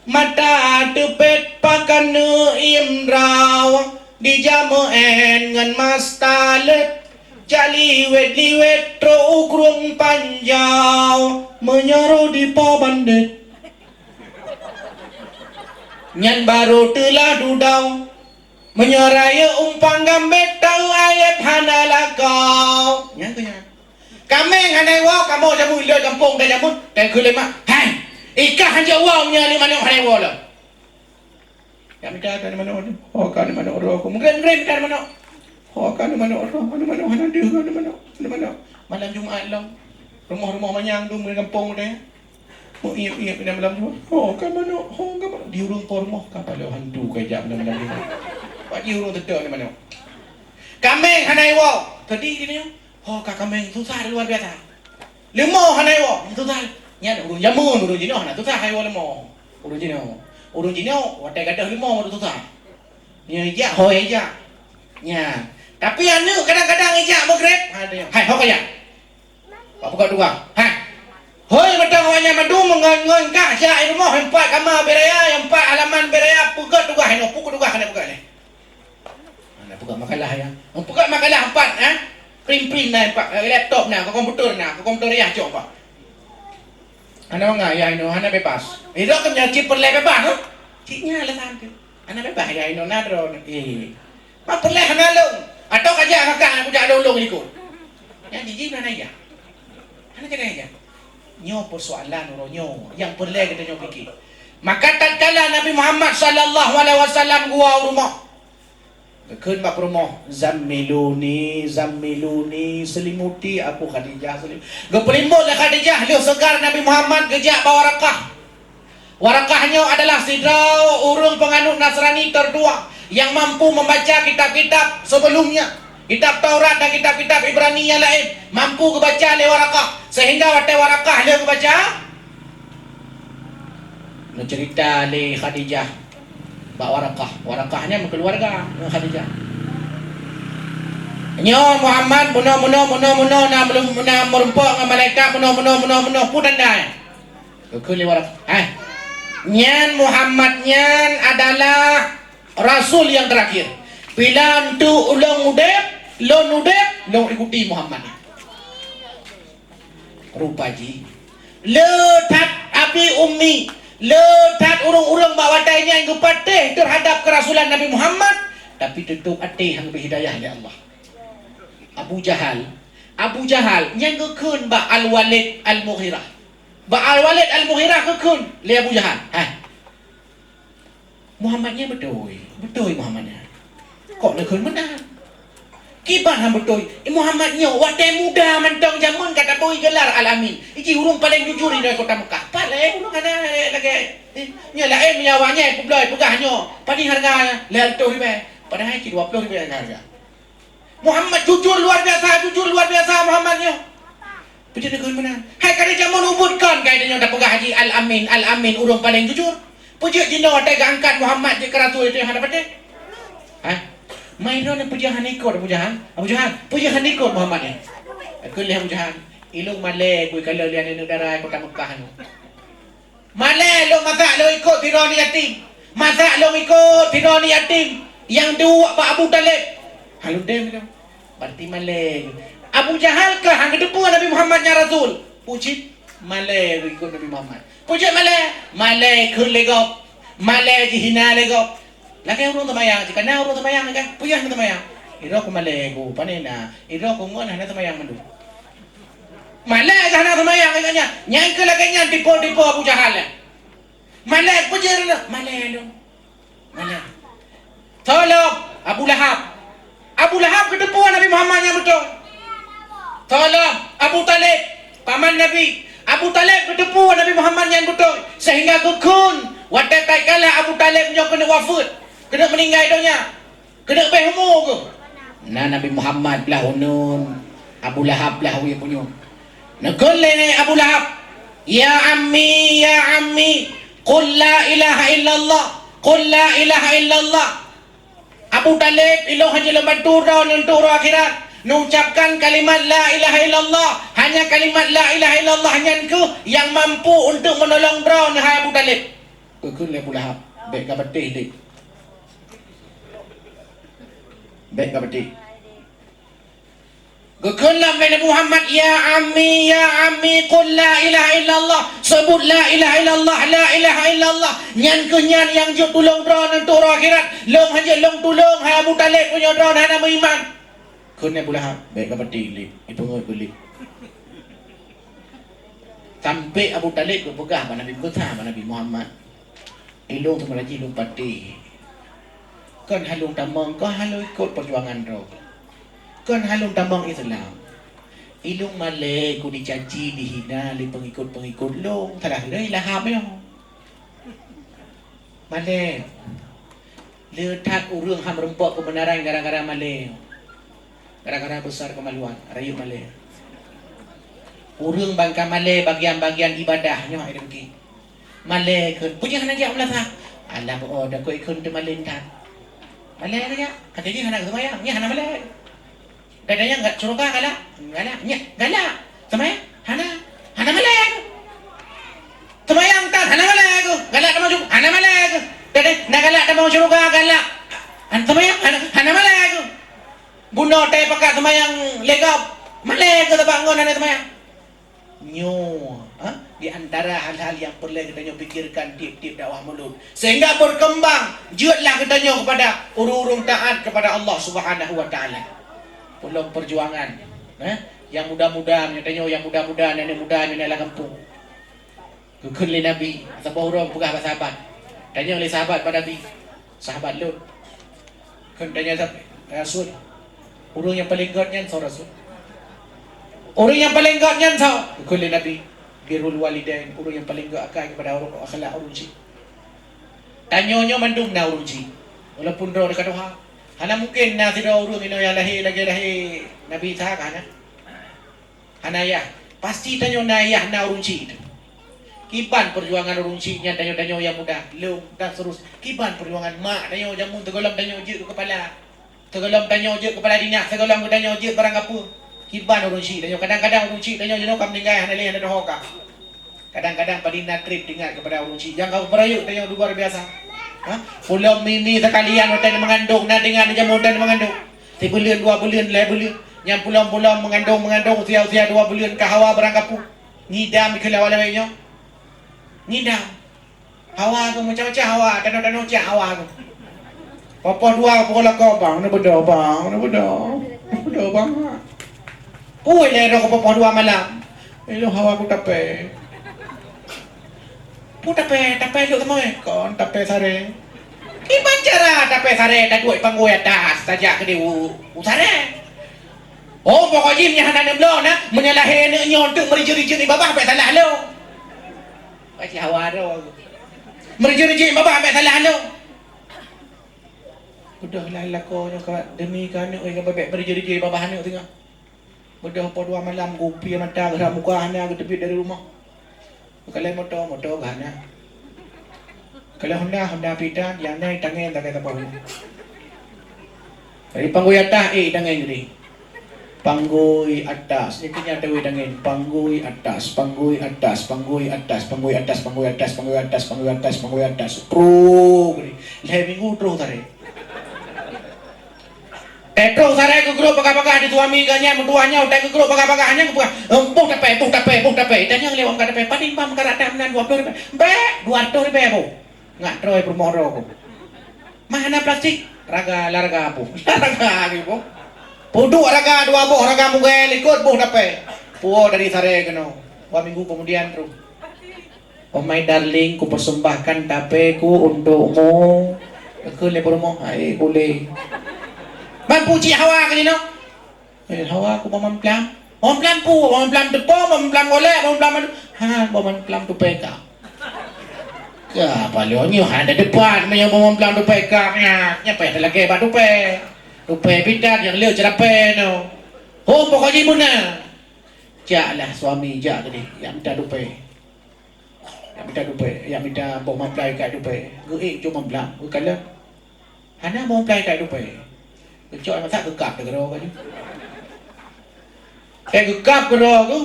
mata teupet pakan neuiem droe, dijak meu'en ngon mas talét, jak liwét-liwét troh u krueng panjoe, meunyoe roh dipo bandét. Nyan barô teulah dudoe, meunyoe rayeuk umpang gambét taeu ayeb hana lakoe. Nyan keuh nyan. Kaméng hana iwoe, kamoe jameun lé gampông dan jameun, dan keu lé mak. Hai, i kah hanjeuet woe meunyoe aneuk manok hana iwoe lom. Jak mita keu aneuk manok tu. Ho keu aneuk manok droe ku. Meugrém-grém mita aneuk manok. Ho keu aneuk manok droe. Aneuk manok hana deuh, aneuk manok. Aneuk manok. Malam Jumat lom. Rumoh-rumoh manyang tu meugrém gampông tu. Meuiep-iep inong malam nyoe. Ho ka manok, ho ka manok. Di ureueng po rumoh ka paloe hantu ka jak malam-malam nyoe. Bak di ureueng teuteu ni manok. Kaméng hana iwoe. Tadi di nyoe. Ho ka kaméng susah luar biasa. Leumo hana iwoe, susah. Nyan ureueng jameun, ureueng jinoe hana susah iwoe leumo. Ureueng jinoe. Ureueng jinoe watèe gadôh leumo baru susah. Nyan ijak, ho ijak. Nyan. Tapi aneuk kadang-kadang ijak meugreb. Ha, dia. Hai, ho ka jak. Pak peugah tugaih. Ha. Hoi, mantong awak nyan mandum ngon, ngon kah jak i rumoh, empat kama beraya, empat halaman beraya, peugah tugaih nyoe, peugah tugaih keuneuk peugah lé. Hana peugah makalah ya. Peugah makalah empat, ha? Print-print na empat, laptop na, ke komputer na, ke komputer ya cok empat. Hana mangat ya inoe, hana bebas. Idok ke nyaci perlé bebas tu. Cik nya alasan tu. Hana bebas ya inoe na droe. Eh. Mak peureulèe hana lôn. Atau ka jak kakak, aku jak lôn-lôn likot. Nyan jiji hana jak. Hana keuneuk jak. Nyoe peusoalan uroe nyoe nyang peureulèe geutanyoe pikir. Maka tatkala Nabi Muhammad sallallahu alaihi wasallam geuwoe u rumoh, geukheun bak peurumoh, "Zammiluni, zammiluni, selimuti aku Khadijah, selim-," geupeulimot lé Khadijah, lheueh seugar Nabi Muhammad geujak bak Warakah. Warakah nyoe adalah sidroe ureuëng peunganut Nasrani tertua nyang mampu membaca kitab-kitab sebelumnya, kitab Taurat dan kitab-kitab Ibrani nyang laén, mampu geubaca lé Warakah, sehingga watée Warakah lheueh geubaca, neuceurita lé Khadijah bak Warakah. Warakah nyan meukeuluwarga ngon Khadijah. Nyoe Muhammad meunoe, meunoe, meunoe, meunoe na meulum-, na meurumpok ngon malaikat meunoe, meunoe, meunoe, meunoe, peue tanda nyan? Geukheun lé Warakah. Hai. Nyan Muhammad nyan adalah rasul nyang teurakhir. Bila enteuk ulôn udeb, lôn udeb, lôn ikuti Muhammad nyan. Rupa jih, le that abi ummi, le that ureuëng-ureuëng bak watée nyan geupatéh teuhadab keurasulan Nabi Muhammad, tapi teutôb até han geubri hidayah lé Allah. Abu Jahal, Abu Jahal nyang geukheun bak Al-Walid Al-Mughirah. Bak Al-Walid Al-Mughirah geukheun lé Abu Jahal, "Hai, Muhammad nyan beutôi, beutôi Muhammad nyan. Kok neukheun meunan? Kiban han beutôi, Muhammad nyoe watée muda mantong jameun ka tabri gelar Al-Amin. Jih ureuëng paleng jujur di kota Mekah. Paleng ureuëng hana lagée, eh, nyoe laén meunyoe awaknyan peubloe peugah nyoe, padum hareuga lhée reutôh ribée. Padahai cit dua ploh ribée hareuga." Muhammad jujur luar biasa, jujur luar biasa Muhammad nyoe. Peue jeuet neukheun meunan? Hai ka di jameun ubit kon ka tanyoe tapeugah jih Al-Amin, Al-Amin, ureuëng paleng jujur. Peue jeuet jinoe watée geuangkat Muhammad jeuet keu rasul itu nyang hana patéh? Hah? Mai droeneuh peue jeuet hana ikot Abu Jahal? Abu Jahal, peue jeuet hana ikot Muhammad nyan? Kheun lé Abu Jahal, "Ilôn malée kui kalon lé aneuëk dara kota Mekah nyoe." Malée lôn masak lôn ikot sidroe yatim. Masak lôn ikot sidroe yatim nyang duek bak Abu Thalib. Hana lôn tem lom. Berarti malée. Abu Jahal kah han geuteupeue Nabi Muhammad nyan rasul? Peue cit malée lôn ikot Nabi Muhammad. Peue cit malée? Malée kheun lé gob. Malée jihina lé gob. Lagée ureuëng seumayang, jika na ureuëng seumayang, lagée peue nyang seumayang? Idroe keu malée ku, pane na? Idroe keu ngon hana seumayang mandum. Malée ka hana seumayang lagée nyan. Nyang keu lagée nyan tipu-tipu Abu Jahal nyan. Malée peujeuet lom, malée lom. Malée. Tolong Abu Lahab. Abu Lahab geuteupeue Nabi Muhammad nyang beutôi. Tolong Abu Talib, paman Nabi. Abu Talib geuteupeue Nabi Muhammad nyang beutôi, sehingga geukheun watée tatkala Abu Talib nyoe keuneuk wafeuet, keuneuk meuninggai donya. Keuneuk béh umu geuh. Na Nabi Muhammad blah uneun, Abu Lahab blah wie punyueng. Neukheun lé Abu Lahab, "Ya ammi, ya ammi, qul la ilaha illallah, qul la ilaha illallah." Abu Talib, ilôn hana lôn bantu droe nyoe untuk uroe akhirat. Neucapkan kalimat la ilaha illallah. Hanya kalimat la ilaha illallah nyan keuh nyang mampu untuk meunolong droe, hai Abu Talib. Geukheun lé Abu Lahab, bék ka beuteh lé. Bék ka beuteh. Geukheun lom lé Nabi Muhammad, "Ya ammi, ya ammi, qul la ilaha illallah." Seubut la ilaha illallah, la ilaha illallah. Nyan keuh nyan nyang jeuet tulông droe ngon uroe akhirat. Lôn hana jeuet lôn tulông, hai Abu Talib, meunyoe droe hana meuiman. Kheun lé Abu Lahab, bék ka beuteh lé, ipeungeuet keu lé. Sampai Abu Talib geupeugah bak Nabi, geupeugah bak Nabi Muhammad. Ilôn teuma laju lôn patéh. Kon hana lôn tamong, kon hana lôn ikot peujuangan droe. Kon hana lôn tamong Islam. Ilôn malée ku dicaci, dihina lé peungikot-peungikot lôn. Salah lé Lahab nyoe. Malée. Le that ureuëng han meurumpok keubeunaran gara-gara malée. Gara-gara besar kemaluan, rayeuk malée. Ureuëng ban ka malée bagian-bagian ibadah nyoe, hai dengki. Malée kheun, peue jih hana jak meulasah? Alah, beu, oh, takot kheun teumalée that. Malée keu jak, até jih hana seumayang, nyan hana malée. Gata nyang gat syeuruga galak, galak, nyak, galak. Seumayang, hana, hana malée keuh. Seumayang tan, hana malée keuh. Galak tamong syeuruga, hana malée keuh. Gata na galak tamong syeuruga, galak. Han seumayang, hana, hana malée keuh. Bunoe teuh pakat seumayang lé gob, malée keuh sabab ngon hana seumayang. Nyoe, ha, di antara hal-hal nyang peureulée geutanyoe pikirkan tieb-tieb dakwah mulod, sehingga berkembang jeuetlah geutanyoe kepada ureuëng-ureuëng taat kepada Allah Subhanahu wa Taala. Peulom perjuangan, eh, nyang muda-muda, nyoe tanyoe nyang muda-muda, aneuk muda nyang lam gampông. Geukheun lé Nabi, saboh uroe peugah bak sahabat. Tanyong lé sahabat bak Nabi, "Sahabat lôn, kheun tanyong sabe, Rasul, ureuëng nyang paleng gét nyan soe, Rasul? Ureuëng nyang paleng gét nyan soe?" Geukheun lé Nabi, Birrul walidain, ureuëng nyang paleng gét akai keupada ureuëng, akhlak ureuëng chik. Tanyoe nyoe mandum na ureuëng chik. Walaupun droe teuka tuha. Hana mungken na sidroe ureuëng inoe nyang lahé lagée lahé Nabi Isa ka hana. Hana yah. Pasti tanyoe na yah na ureuëng chik teuh. Kiban peujuangan ureuëng chik nyan tanyoe-tanyoe nyang muda, lôn dan seterus. Kiban peujuangan mak tanyoe jameun teugohlom tanyoe jeuet keu keupala. Teugohlom tanyoe jeuet keupala dinas, teugohlom tanyoe jeuet barang gapeue. Kiban ureuëng chik tanyoe. Kadang-kadang ureuëng chik tanyoe jinoe ka meuninggai hana lé hana doho ka. Kadang-kadang padum na treb teuingat keupada ureuëng chik. Nyang ka beurayeuk tanyoe luar biasa. Ha? Pulom mimi sakalian watée meungandong, na deungon jameun watée meungandong. Sibuleuen, dua buleuen, lhée buleuen. Nyang pulom-pulom meungandong-meungandong usia-usia dua buleuen ka hawa barang gapeue. Ngidam keu lawai-lawai nyoe. Ngidam. Hawa keuh macam-macam hawa, tanoh-tanoh cak hawa keuh. Poh-poh dua poh lakoe bang, na beudôh bang, na beudôh. Na beudôh bang. Peue lé roh poh-poh dua malam. Ilôn hawa ku tapé. Peue tapé, tapé lôn teumé kon tapé saré. Kiban cara tapé saré taduek panggui atas tajak keu di u, u saré. Oh, pokok jih nyan hana neubloe na, meunyoe lahé aneuk nyoe teuk meurijeu-rijeu di babah bèk salah lôn. Pasti hawa droe. Meurijeu-rijeu babah bèk salah aneuk. Beudôh lah lakoe nyoe ka demi keu aneuk, eh, ka bèk meurijeu-rijeu babah aneuk teungoh. Beudôh poh dua malam geupié mata geura muka hana geuteubiet dari rumoh. Kalon moto, moto geuh hana. Kalon Honda, Honda pidan, nyang na itangen sagai saboh. Dari panggui atas, eh, itangen geude. Panggui atas. Nyan keuh nyang tawi tangen. Panggui atas, panggui atas, panggui atas, panggui atas, panggui atas, panggui atas, panggui atas, panggui atas. Troh geude. Lhèe minggu troh tarek. Troh tarek geugrôp bagah-bagah di suami geuh nyan, meutuah nyoe, troh geugrôp bagah-bagah nyan geupeugah, "Em, boh tapè, boh tapè, boh tapè." Itanyong lé wong ka tapè, "Padum bang meukarat that meunan dua ploh ribèe?" "Bèk, dua ratus ribèe boh." Ngat troh peurumoh droe ku. Mah hana plastik? Raga, la raga boh. La raga lagèe boh. Peuduek raga dua boh, raga mugèe likot boh tapè. Puwoe dari saree keunoe. Dua minggu kemudian troh. Oh my darling, kupersembahkan tapèku untukmu. Kheun lé peurumoh, hai kulé. Ban peue cit hawa keunoe? Eh, hawa ku bak mamplam. Mamplam peue? Mamplam teupo, mamplam golek, mamplam anu. Ha, mamplam tupè ka. Ya, paloe nyoe hana depan meunyoe mamplam tupè ka nyan. Nyan payah talakèe bak tupè. Tupè pidan nyang le ceurapè nyoe. Hom pokok jih beuna. Jaklah suami jak keudeh, jak mita tupè. Jak mita tupè, jak mita boh mamplam ikat tupè. Geuék jeuet mamplam, geukalon. Hana boh mamplam ikat tupè. Geucok masa geukab teugeuro ka jih. Eh, geukab keudroe tu,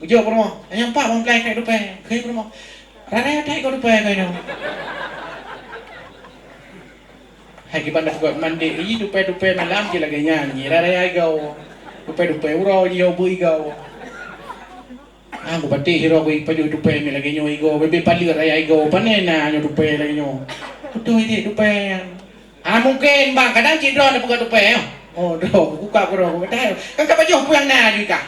geujok peurumoh. Nyang pat boh mamplam ikat tupè. Kheun peurumoh. Rarai atai kau tupè kau nyoe. Hai kiban dah buat mandi, ih, tupè-tupè malam je lagèe nyan, nyi rarai igau. Tupè-tupè uroe nyi beu igau. Ah, bupati hiro kui pajoh tupè mi lagèe nyoe igau, bebe paleur raya igau, pane na nyoe tupè lagèe nyoe. Beutôi dek tupè. Ah, mungkin bang, kadang cit droe na peugah tupè, ya. Oh, droe, buka droe, buka dah. Kan ka pajoh pulang na juga.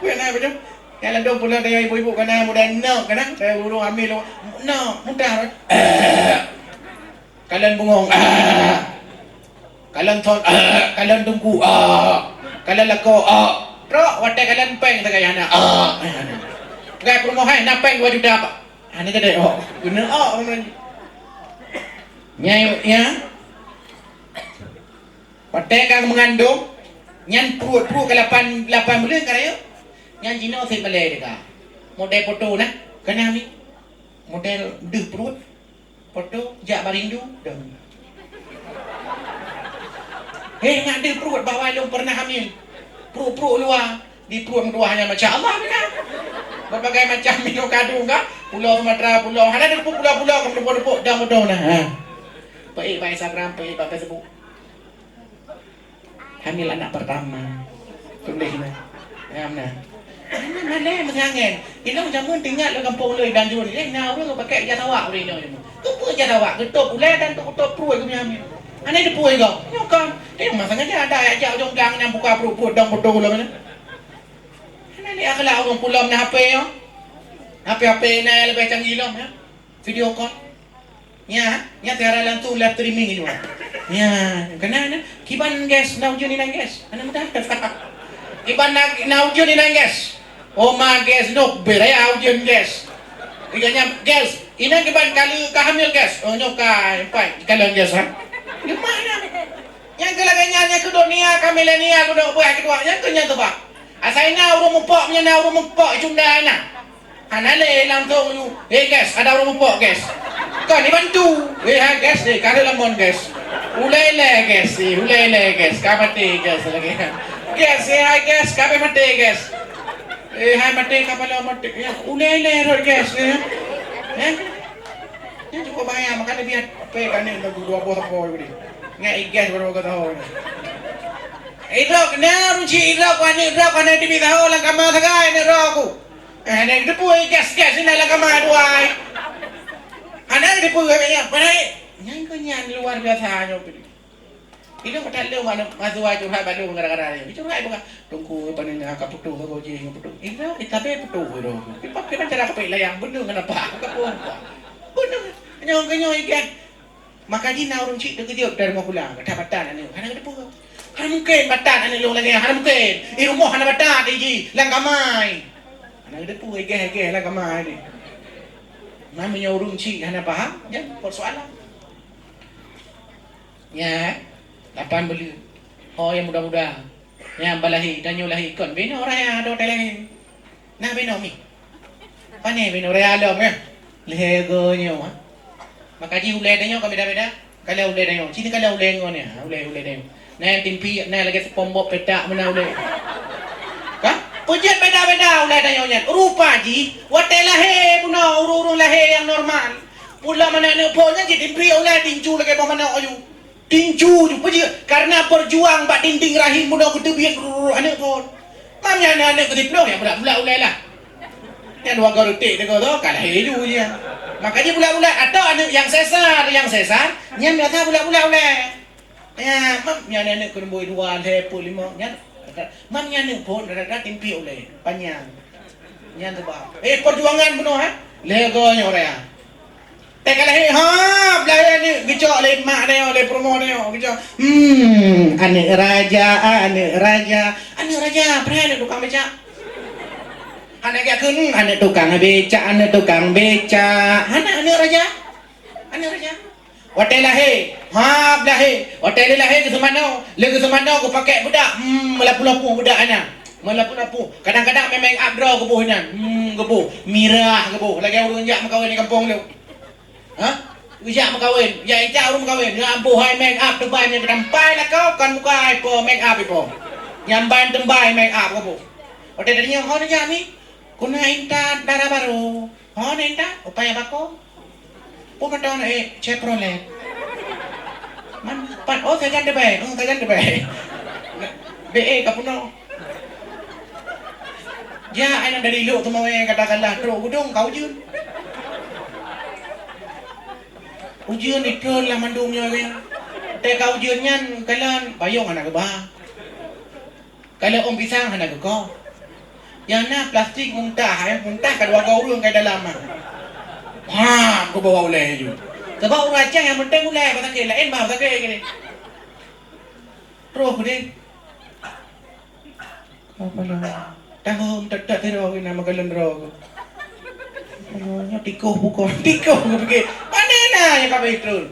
Pulang na pajoh. Ya, ladom pulang daya ibu-ibu kana muda nok kana, saya burung ambil nok, mudah. Kalon bungong, ah. Kalon thon, ah. Kalon teungku, ah. Kalon lakoe, ah. Trok, watèe kalon pèng sagai hana, ah. Sagai peurumoh, hai, na pèng dua juta, Pak. Hana jadi, oh. Guna, oh. Nyai, ya. Watèe ka meungandong, nyan pruet-pruet ka lapan, lapan buleuen ka rayeuk. Nyan jinoe sép balèe teuka. Model foto na, kana mi. Model deuh pruet. Foto jak barindu dong. Hei, ngat deuh pruet bahwa lôn pernah hamil. Pruet-pruet luwa, di pruet meutuah nyan, masya Allah, kan? Berbagai macam minum kadu, kan? Pulau Sumatera, pulau, hana deuh pulo-pulo, ka meudupo-dupo, dong-dong nah. Ha. Peuék bak Instagram, peuék bak Facebook. Hamil anak pertama. Tuléh nah. Ngam nah. Hana malèe meusiangén. Inong jameun teuingat lé gampông lé dan jurun. Eh, na ureueng geupakè ija tawak ureueng inong jameun. Keupeue ija tawak? Geutôp ulèe dan geutôp pruet geumiet hamil. Hana teupeue gob. Nyoe kon. Eh, masa ngaja ada jak ujong gang nyang buka pruet-pruet dong beutôi lom nyan. Hana lé akhlak ureueng pulom na H P nyoe. H P-H P na leubeh canggih lom nyan. Video call. Nya, nya siaran langsung live streaming juga. Nya, kena na. Kiban guys, na ujeuen inan guys. Aneuk muda. Kiban na, na ujeuen inan guys. Oma gas nyoe beuraya ujeuen gas. Iga nyam gas, inong kiban kali ka hamil gas. Oh nyoe ka empat kali gas ha. Di mana? Nyang keu lagèe nyan nyang keu dunia ka milenial keu dok buah keudua nyang keu nyan teuba. Asai na ureueng mupok meunyoe na ureueng mupok cunda na. Hana lé langsung nyoe, "Hei gas, ada ureueng mupok gas." Kon ibantu. "Hei hai gas, eh ka lheueh lamon gas." Ulèe-lèe gas, eh ulèe-lèe gas, ka maté gas lagèe nyan. "Gas, eh hai gas, ka bèk maté gas." Eh hai maté kapala maté. Ya, ulèe-lèe rot gas eh. Eh? Nyan cukup bahaya, makanya biar apa ka ni lagu dua boh sapo tadi. Ngai gas baru kata ho. Idrop na ruci idrop wani idrop kana di bidaho lam kama sagai ni roku. Eh, ni depu gas-gas ni lam kama duai. Ana depu ya, pada nyan ko nyan luar biasa nyoe. Ilôn ka that lôn masa curhat bak lôn gara-gara nyoe. Curhat bukan, "Teungku, pane na ka putôh ka gaji, ka putôh." Ilôn, eh, tapi putôh tu. Kiban, kiban cara kapek layang, beuneueng kenapa? Ka putôh. Beuneueng. Nyoe, nyoe, ikan. Maka jih na ureueng chik teukeujot dari rumoh pulang. Ka that batan aneuk. Hana geuteupeue. Hana mungken batan aneuk lôn lagèe nyan. Hana mungken. Di rumoh hana batan, di jih. Lam kamai. Hana geuteupeue, igeh-igeh lam kamai ni. Nah, meunyoe ureueng chik hana paham, nyan persoalan. Nyan, lapan buleuen. Oh, nyang muda-muda. Nyang balahé, tanyoe lahé kon. Binoe raya dua watèe lahé. Nah, binoe mi. Pane binoe raya lom, ya? Lhèe go nyoe, ha? Maka jih ulèe tanyoe ka beda-beda. Kalheueh ulèe tanyoe. Sini kalheueh ulèe ngon, ya? Ulèe, ulèe tanyoe. Nah, nyang timpi, nah, lagèe SpongeBob petak meunan ulèe. Kan? Peujeuet beda-beda ulèe tanyoe nyan. Rupa jih, watèe lahé bunoe, ureueng-ureueng lahé nyang normal. Pula mana aneuk phon nyan jitimpi ulèe tincu lagèe boh manok aju. Tincu ju peujeuet karena berjuang bak dinding rahim bunoe geuteubiet rurur aneuk phon. Mam nyan aneuk geutiploh nyang bulat-bulat ulèe lah. Nyan dua gorotek teuka tu ka lahé ju nyan. Maka jih bulat-bulat atau aneuk nyang sesar, nyang sesar, nyan biasa bulat-bulat ulèe. Ya, mam nyan aneuk keuneubôi dua, lhèe, peuet, limong, nyan. Mam nyan aneuk phon rata-rata timpi ulèe, panyang. Nyan teuba. Eh, perjuangan bunoe, ha? Lhèe go nyoe raya. Teuka lahé, ha, beulahé aneuk geucok lé mak nyoe, lé peurumoh nyoe, geucok. Hmm, aneuk raja, aneuk raja. Aneuk raja, padahai aneuk tukang becak. Hana geukheun, aneuk tukang becak, aneuk tukang becak. Hana aneuk raja. Aneuk raja. Watèe lahé, ha, beulahé. Watèe lé lahé geuseumanoe, lé geuseumanoe geupakèk beudak, hmm, meulapu-lapu beudak nyan. Meulapu-lapu. Kadang-kadang mè make up droe geuboh nyan. Hmm, geuboh. Mirah geuboh. Lagèe ureueng jak meukawen di gampông tu. Ha? Geujak meukawen, jak icak ureueng meukawen, nyan boh hai make up teubai nyan tampai lakoe kon muka hai po make up ipo. Nyan ban teubai make up ka boh. Watèe tanyong, "Ho neujak mi?" "Keuneuk intat dara barô." "Ho neujak intat?" "Upaya bako." "Peue mantong eh Chevrolet." "Man pat?" "Oh, sajan teubai." "Oh, sajan teubai." "Be eh ka peunoh." Jak, ai nyan dari lhok teumawé katakanlah trok geudong ka ujeuen. Ujeuen ikheun lah mandum nyoe. Teuka ujeuen nyan kalon payong hana geuba. Kalon ôn pisang hana geukoh. Nyang na plastik muntah, hai muntah ka dua go ureueng ka dalam ah. Ha, geubawa ulèe ju. Sabab ureueng Aceh nyang penting ulèe, pasakét laén bah pasakét gini. Troh deh. Apa nama? Tahom tak tak tiro kena makan lendro. Nyoe tikoh bukon, tikoh geupike. Pane na nyang ka beutôi?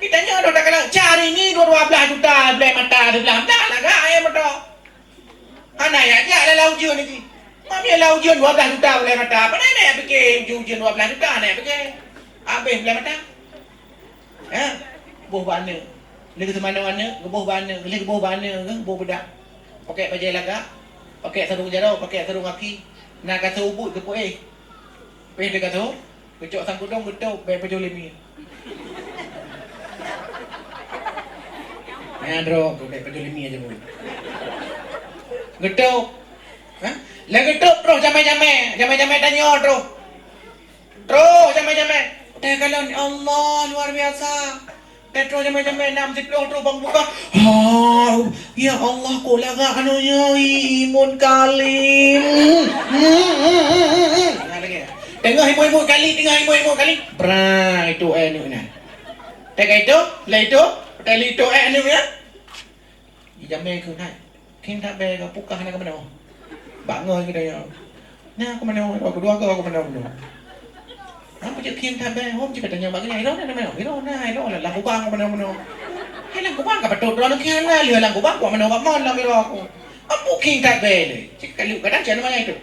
Kita nyoe dah kalau cari ni dua dua belas juta beli mata sebelah belah lah gak ayam betul. Hana ya jak dalam ujeuen ni. Mami lah ujeuen dua belas juta beli mata. Pane na ya pike ujeuen dua belas juta na ya pike. Habis beli mata. Ha? Boh bak aneuk. Lé geuseumanoe aneuk, geuboh bak aneuk, lé geuboh bak aneuk, geuboh beudak. Pakèk bajèe lagak, pakèk sarong jaroe, pakèk sarong aki. Na kasô ubeut geupeue. Péh teuh kasô, geucok sang kudong, geutôp, bèk pajoh lé mie. Nyan droe, bèk pajoh lé mie aja buet. Geutôp. Ha? Lé geutôp troh jamèe-jamèe, jamèe-jamèe tanyoe troh. Troh jamèe-jamèe. Teukalon, ya Allah, luar biasa. Teutroh jamèe-jamèe nam siplôh troh bang buka. Ha, ya Allah, kok lagak anu nyoe, imut kali. Hmm, hmm, hmm, hmm, hmm. Nah, lagi. Teungoh imut-imut kali, teungoh imut-imut kali. Bra, itu eh anu nyan. Teuka itu, lah itu, teuka itu eh anu nyan. Jamèe keuh nai. Khem that bèe ka pukah na keumanoe. Bangon geutanyoe. Nyan aku meunoe, aku dua go aku meunoe-meunoe. Nyan peujeuet khieng that bèe, hom cit ka tanyong bak geuhnyan, "Droeneuh na meunoe?" "Droeneuh na, droeneuh lam kubang aku meunoe-meunoe." "Hai lam kubang ka patôt droeneuh khieng na lheueh lam kubang, kuat meunoe bak mon lam biro aku." Ampu khieng that bèe lé. Cit ka lheueh kadang cit na manyang itu.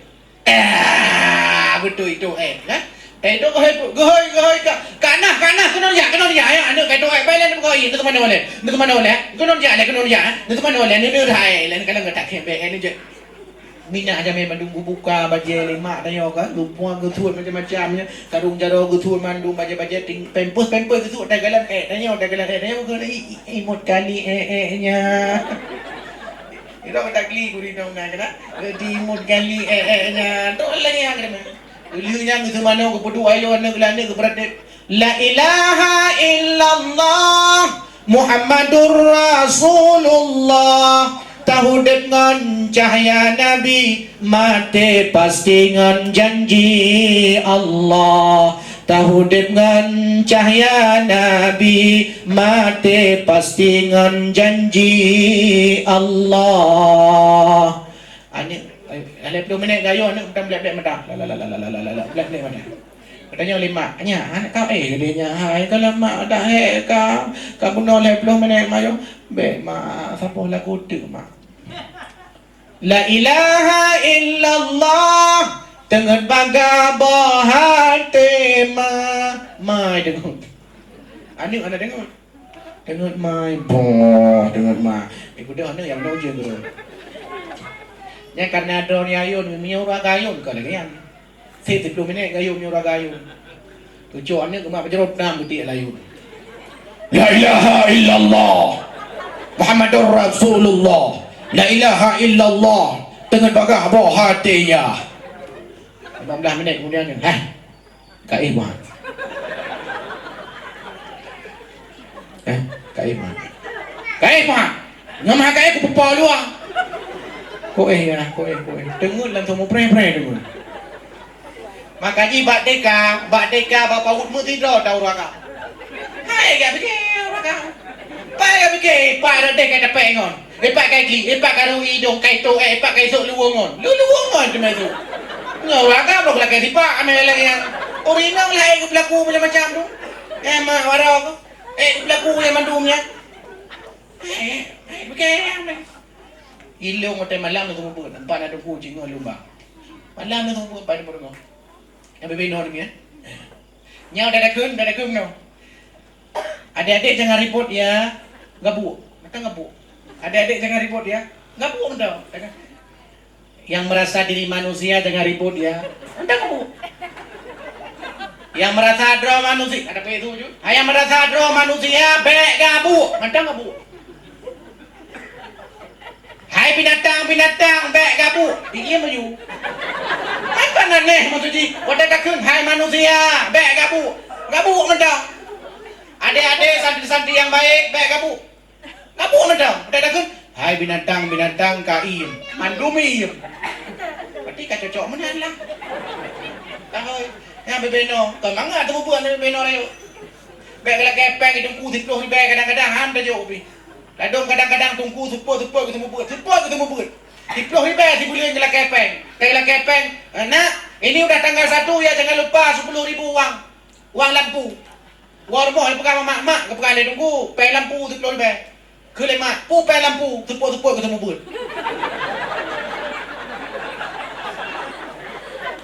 Ah, beutôi itu, eh, kan? Eh, itu geuhôi, geuhôi, geuhôi ka. Ka nah, ka nah, keunoe jak, keunoe jak, ya, aneuk ka itu, eh, bèe lé, neuk keunoe jak lé, neuk keunoe jak lé, keunoe jak lé, neuk keunoe jak, eh, neuk keunoe jak, eh, neuk keunoe jak, eh, neuk keunoe jak, eh, neuk keunoe jak. Minah jamèe mandum geubuka bajèe mak tanyoe kan, geupuang geusuet macam-macam nyan, karong jaroe geusuet mandum bajèe-bajèe ting, pampers-pampers geusuet dagelan èk tanyoe, dagelan èk tanyoe keuneuk i, i, imut kali èk-èk nyan. Ira mata geli gurèe nyoe nyan keunan, geutimut kali èk-èk nyan. Toh lagèe nyan keunan. Lheueh nyan geuseumanoe geupeuduek ayo aneuk lé aneuk geupeuratéb. La ilaha illallah Muhammadur Rasulullah. Taudép ngon cahya Nabi, maté pasti ngon janji Allah. Taudép ngon cahya Nabi, maté pasti ngon janji Allah. Aneuk, eh, lhèe plôh minèt geuayoe aneuk meutan blèk-blèk mata. La, la, la, blèk-blèk mata. Geutanyong lé mak, "Nyak, aneuk kah, eh, geude nyak hai, kalau mak dak hèk ka, ka bunoe lhèe plôh minèt mayoh." "Bèk, mak, saboh lagu teuk, mak." La ilaha illallah, teungeut bagah boh até ma. Mai deungon. Aneuk hana deungon. Deungon mai, boh, deungon mai. Eh, beudôh aneuk nyang nyoe je guru. Nyan karena droeneuh ayôn, meunyoe ureueng agam ayôn ka lagèe nyan. Sép siplôh minèt gayôn nyoe ureueng agam ayôn. Teucok aneuk geumat peujarôp nam beuti layôn. La ilaha illallah. Muhammadur Rasulullah. La ilaha illallah. Teungeut bagah boh até ya. Lima belas minèt kemudian, hah? Ka éh, Mak. Eh, ka éh, Mak. Ka éh, Mak. Nyoe mah ka éh, kupeupo luwa. Ko éh, ya, ko éh, ko éh. Teungeut langsung mupreh-preh teungeut. Maka jih bak deka, bak deka, bak paut meusidroe taurang ka. Hai, gak pikir urang ka. Pai gak pikir, pai rot deh ka tapék ngon. Ipak kai gli, ipak karu idong kai to, eh, ipak kai sok luwong ngon. Lu luwong ngon teuma tu. Nyoe urang ka bloh lakèe sipak amai lagèe nyan. Ureueng inong lah, eh, geublaku macam-macam tu. Eh, mak wara tu. Eh, geublaku nyang mandum nyan. Eh, eh, bukée nyan. Ilong watèe malam na seumeubeuet, nampak na teungku jinggoh lumba. Malam na seumeubeuet, pai na peurumoh. Nyang bibinoe teumé, eh. Nyoe dak dakeuem, dak dakeuem nyoe. Adik-adik jangan ribut ya. Gabuk. Mantong gabuk. Adik-adik jangan ribut ya. Gabuk mantong. Yang merasa diri manusia jangan ribut ya. Mantong gabuk. Yang merasa droe manusia, ada apa itu, Ju? Ah, yang merasa droe manusia, bèk gabuk. Mantong gabuk. Hai binatang-binatang, bèk gabuk. Diem laju. Apa aneh maksud jih? Watèe takheun, "Hai manusia, bèk gabuk." Gabuk mantong. Adik-adik, santri-santri yang baik, bèk gabuk. Gabuk mantong. Watèe takheun, "Hai binatang-binatang, ka iem." Mandum iem. Berarti ka cocok meunan lah. Tahu, nyang bibinoe, kon mangat teumeubuet bibinoe rayeuk. Bèk geulakèe pèng teungku siplôh ribèe kadang-kadang han tajok pih. Ladôm kadang-kadang teungku seupôt-seupôt geuseumeubeuet, seupôt geuseumeubeuet. Siplôh ribèe sibuleuen geulakèe pèng. Ka geulakèe pèng, "Nak, ini udah tanggal satu ya, jangan lupa sepuluh ribu uang, uang lampu." Uroe rumoh geupeugah mak, "Mak," geupeugah lé teungku, "pèng lampu siplôh ribèe." Kheun lé mak, "Peue pèng lampu, seupôt-seupôt geuseumeubeuet."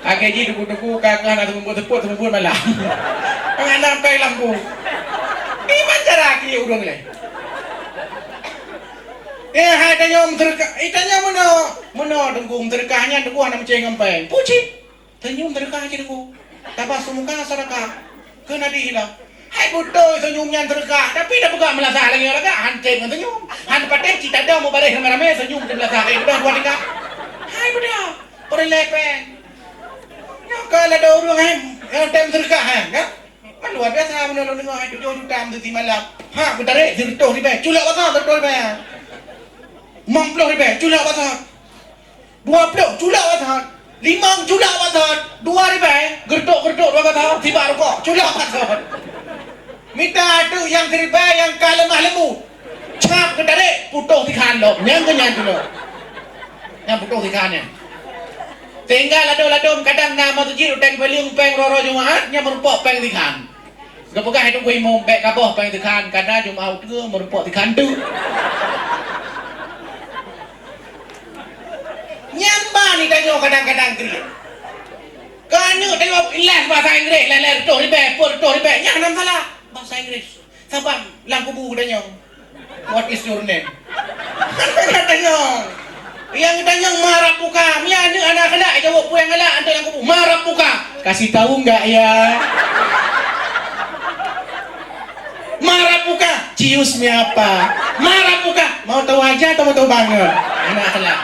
Akhé jih teungku-teungku ka keuh hana seumeubeuet seupôt, seumeubeuet malam. Mangat na pèng lampu. Iman cara keu ureueng lé. Eh, hai tanyoe meuseudeukah, eh, tanyoe meunoe, meunoe teungku meuseudeukah nyan teungku hana meucéh ngon pèng. Peue cit? Senyum seudeukah cit teungku. Tabassum muka sadakah. Kheun Nabi hilang. Hai beutôi senyum nyan seudeukah, tapi tapeugah meulasah lagèe nyoe lagak, han tem ngon senyum. Han patéh cit tadong mubaréh ramé-ramé senyum di meulasah, eh, beudôh dua tingkat. Hai beudôh, peureulèe pèng. Nyoe ka ladôm ureueng hai, nyang tem seudeukah hai, kan? Kan luar biasa meunurot lôn deungö hai tujoh juta meuseuti malam. Ha, geutarek sireutôh ribèe, culok basa sireutôh ribèe. Limong ploh ribèe, culok basa. Dua ploh, culok bak thon. Limong, culok bak thon. Dua ribèe, geureudok-geureudok dua bak thon, sibak rukok, culok bak thon. Mita ateueh nyang siribèe nyang ka leumah leumbut. Cap geutarek, putôh sikhan lom. Nyang keu nyan culok. Nyang putôh sikhan nyan. Sehingga ladôm-ladôm kadang na meuseujid u Tanjong Peuleung péng rot-rot Jumat, nyan meurumpok péng sikhan. Geupeugah lé teungku imum, "Bèk kaboh péng sikhan, karena Jumat uteue meurumpok sikhan teuk." Nyan ban tanyoe kadang-kadang kriet. Keu aneuk tanyoe les bahasa Inggréh, lhèe-lhèe reutôh ribèe, peuet reutôh ribèe, nyan hana masalah. Bahasa Inggréh. Saban lam kubu geutanyong, "What is your name?" Geutanyong. Nyang geutanyong, "Ma rabbuka?" Meunyo aneuk hana akhlak, jaweueb peue nyang galak, aneuk lam kubu, "Ma rabbuka?" "Kasih tahu nggak ya?" "Ma rabbuka?" "Cius mi apa?" "Ma rabbuka?" "Mau tahu aja atau mau tahu banget?" Hana akhlak.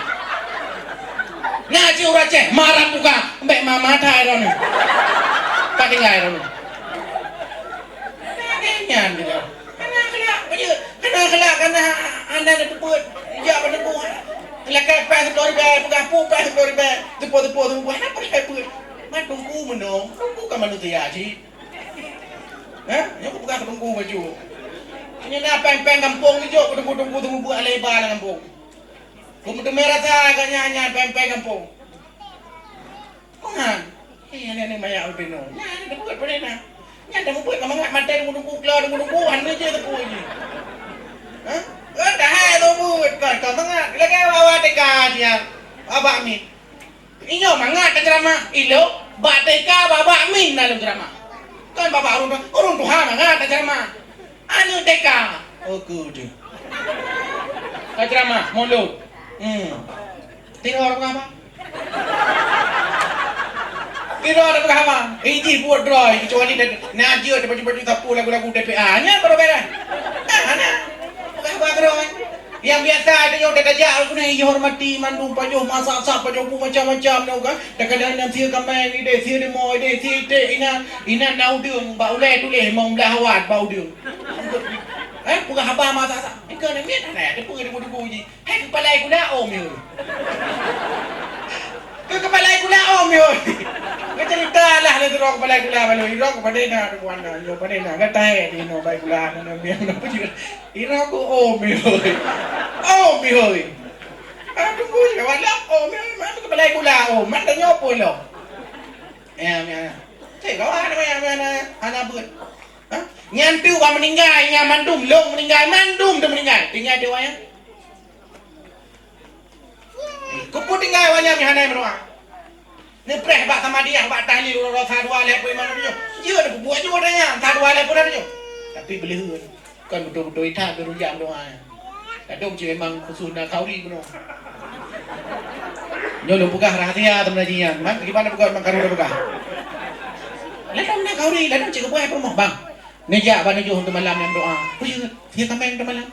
Na cit ureueng Aceh, "Ma rabbuka?" "Bèk ma mata droeneuh." Pat tinggai droeneuh. Nyan dia. Hana akhlak, peue jeuet? Hana akhlak, hana, hana neupeubuet. Jak bak teungku. Lakèe péng siplôh ribèe, peugah peue péng siplôh ribèe. Teupeu-teupeu teungku, hana peue-peue. Man teungku meunong, teungku kan manusia cit. Hah? Nyoe kupeugah keu teungku bacut. Nyoe na péng-péng gampông jijok keu teungku-teungku, teungku buet alèh iba lam gampông. Keu meuteumé rasa gata nyan, nyan péng-péng gampông. Mangat. Eh, aneuk-aneuk manyak ubé nyoe. Nyan, nyan teupeubuet peue na. Nyan teupeubuet ka mangat maté teungku-teungku, klo teungku-teungku, aneuk jih teupeubuet jih. Hah? Kan dah hai teupeubuet, kan ka mangat. Lagèe awak-awak T K siat. Abak mit. Inyoe mangat taceuramah. Ilok, bak T K, bak, bak mit na lôn ceuramah. Kan bak, bak ureueng tu-, ureueng tuha mangat taceuramah. Aneuk T K. Oh, good. Taceuramah, mulod. Hmm. Tiroe ureueng tuha. Tiroe ureueng tuha. Ijih buet droe, kecuali na, na jeuet baju-baju sapu lagu-lagu T P A. Nyan baru bèrèh. Ah, na. Peugah haba keudroe. Nyang biasa tanyoe tajak keunoe, dihormati mandum, pajoh masak-sak, pajoh bu macam-macam nyoe kan. Kadang-kadang na sie kaméng idéh, sie leumo idéh, sie iték inan, inan na udeueng, bak ulèe tuléh limong blah awat bak udeueng. Eh, peugah haba masak-sak. Engkau ni miet hana, teupeue debu-debu jih. Hai, keupala gula om yoi. Keu keupala gula om yoi. Keu cerita lah lé sidroe keupala gula baloi. Sidroe keupala na, keupala na, nyoe keupala na. Gata hai di nyoe bai gula na, na, biar na peujeuet. Sidroe ku om yoi. Om yoi. Aduh, gula wala om yoi. Mana keupala gula om. Mana nyoe pun lo. Ya, ya. Cek kawan, ya, ya, ya, ya. Anak buet. Ha? Nyan tu bak meuninggai, nyan mandum, lôn meuninggai, mandum tu meuninggai. Tinggai tu wayang. Keupeue tinggai awak nyan meuhana meudoa? Neupreh bak Samadiyah, bak tahlil, uroe-uroe sa dua lhèe peuet limong tujoh. Jeuet neubuet jeuet nyan, sa dua lhèe peuet tujoh. Tapi beuleuheuen. Kon beutôi-beutôi that beurujak meudoa nyan. Ladôm cit memang khusus na khauri bunoe. Nyoe lôn peugah rahasia teuma jih nyan. Man, kiban na peugah, man karu na peugah. Ladôm na khauri, ladôm cit geupeugah peurumoh, bang. Neujak bak neujoh teumalam nyang doa. Peue jeuet? Sie kaméng teumalam.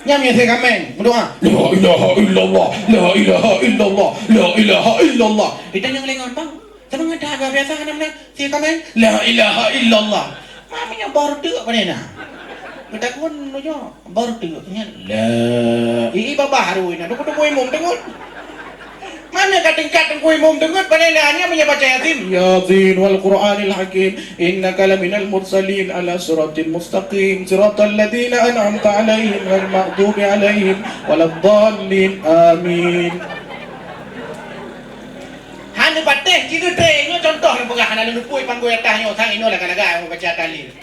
Nyang sie kaméng meudoa, "La ilaha illallah, la ilaha illallah, la ilaha illallah." Itanyong lé ngon, "Bang, semangat that, biasa hana meunan sie kaméng?" "La ilaha illallah." Mami nyang baru teuk pane na. Geutakon nyoe, baru teuk nyan. La, i babah rui na, dukuk-dukuk imum teungeut. Mana ka tingkat teungku imum deungon pane na nyan meunyoe baca Yasin? Yasin wal Qur'anil Hakim, innaka laminal mursalin ala siratin mustaqim, siratal ladzina an'amta 'alaihim ghairil maghdubi 'alaihim waladdallin. Amin. Hana patéh jineutée nyoe contoh lôn peugah hana lôn pui panggui atah nyoe sang inoe lagak-lagak baca tahlil.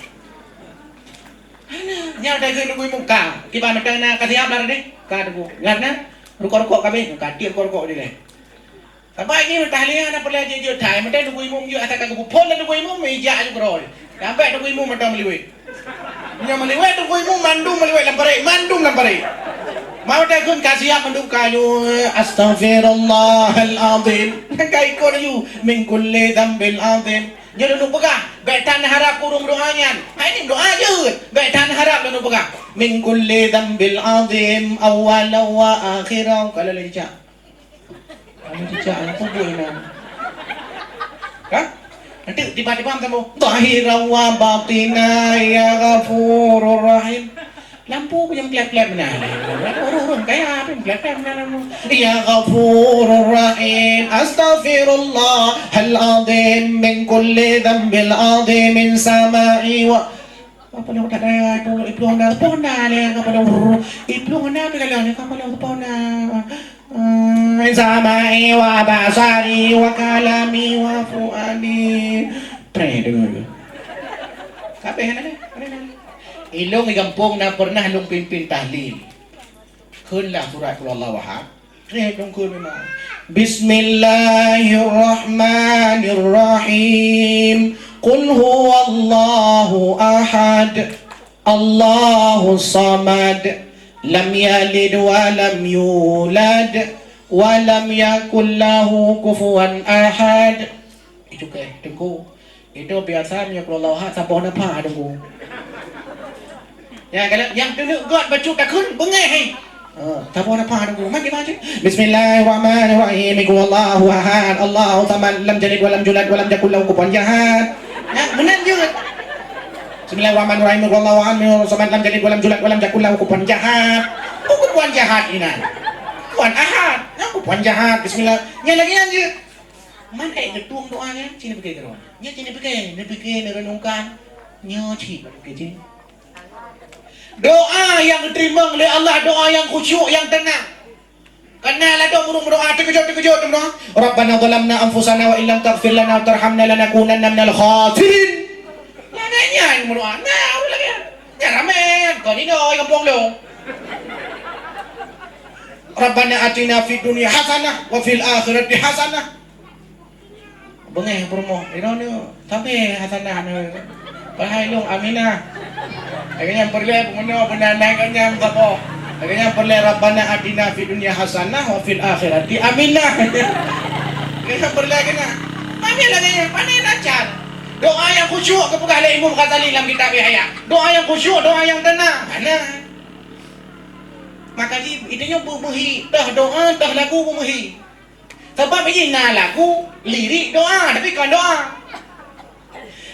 Hana, nyan dah geunungui muka. Kiban mantong na ka siap lar deh. Ka tunggu. Lar na, rukok-rukok kabeh, ka tiep rukok-rukok dilèe. Saban jih tahlil hana peureulèe jeuet-jeuet that, mantong teungku imum jeuet asai ka geupeuphon lé teungku imum, ijak aju keurôi. Sampai teungku imum mantong meuliwet. Nyoe meuliwet teungku imum mandum meuliwet lam parék, mandum lam parék. Mau takheun ka siap mandum ka nyoe, astaghfirullahal azim. Ka ikot laju, min kulli dzambil azim. Nyoe lôn peugah, bèk that neuharab keu ureueng meudoa nyan. Hai ni meudoa jeuet, bèk that neuharab lôn peugah. Min kulli dzambil azim, awwalan wa akhiran. Ka lôn cicak. Kamu cicak, apa buet nyan? Hah? Nanti tiba-tiba kamu, zahiran wa batina ya Ghafurur Rahim. Lampu ku nyang klep-klep meunan. Ureueng-ureueng kaya pih klep-klep meunan lampu. Ya Ghafurur Rahim, astaghfirullahal azim min kulli dzambil azimin sama'i wa Apa lôn tak ada tu, iplueng na, teupoh na lé, apa lôn, iplueng na, tapi kalau ni, apa lôn teupoh na. Hmm, samai wa basari wa kalami wa fuadi. Treh deungoe. Kabeh na deh. Ilong di gampông na pernah lôn pimpin tahlil. Kheun lah surat Qul Huwallahu Ahad. Treh lôn kheun memang. Bismillahirrahmanirrahim. Qul huwallahu ahad. Allahus samad. Lam yalid wa lam yulad. Wa lam yakul lahu kufuwan ahad. Itu ke, Teungku. Itu biasa meunyoe Qul Huwallahu Ahad saboh nafah, Teungku. Ya, kalau nyang keuneuk göt bacut takheun beungéh, hei. Ha, saboh nafah, Teungku. Mari baca. Bismillahirrahmanirrahim. Qul huwallahu ahad. Allahu samad. Lam yalid wa lam yulad wa lam yakul lahu kufuwan ahad. Ya, meunan jeuet. Bismillahirrahmanirrahim. Qul huwallahu ahad. Allahu samad. Lam yalid wa lam yulad wa lam yakul lahu kufuwan ahad. Bukan kufuwan ahad inan. Kufuwan ahad. Nyan kufuwan ahad. Bismillah. Nyan lagèe nyan jeuet. Man ék neutueng doa nyan, ci neupike keudroe. Nyan ci neupike, neupike, neureunungkan. Nyoe cit, neupike cit. Doa nyang geuteurimong lé Allah, doa nyang khusyuk, nyang teunang. Kana ladôm ureueng meudoa teukeujot-teukeujot meudoa, "Rabbana zalamna anfusana wa illam taghfir lana wa tarhamna lanakunanna minal khasirin." Lagèe nyan meudoa. Nah, ureueng lagèe nyan. Nyan ramé, kon inoe gampông lôn. "Rabbana atina fid dunya hasanah wa fil akhirati hasanah." Beungéh peurumoh, "Droeneuh sabe hasanah neuh." Padahai lôn Aminah. Lagèe nyan peureulèe peumeunyoe beuna nai geuh nyan saboh. Lagèe nyan peureulèe, "Rabbana atina fid dunya hasanah wa fil akhirati aminah." Lagèe nyan peureulèe keunan. Pane lagèe nyan, pane lancar. Doa nyang khusyuk geupeugah lé Imam Ghazali lam kitab Ihya. Doa nyang khusyuk, doa nyang teunang. Hana. Maka jih, geutanyoe beumeuhi, teuh doa, teuh lagu beumeuhi. Sabab jih na lagu, lirik doa, tapi kon doa.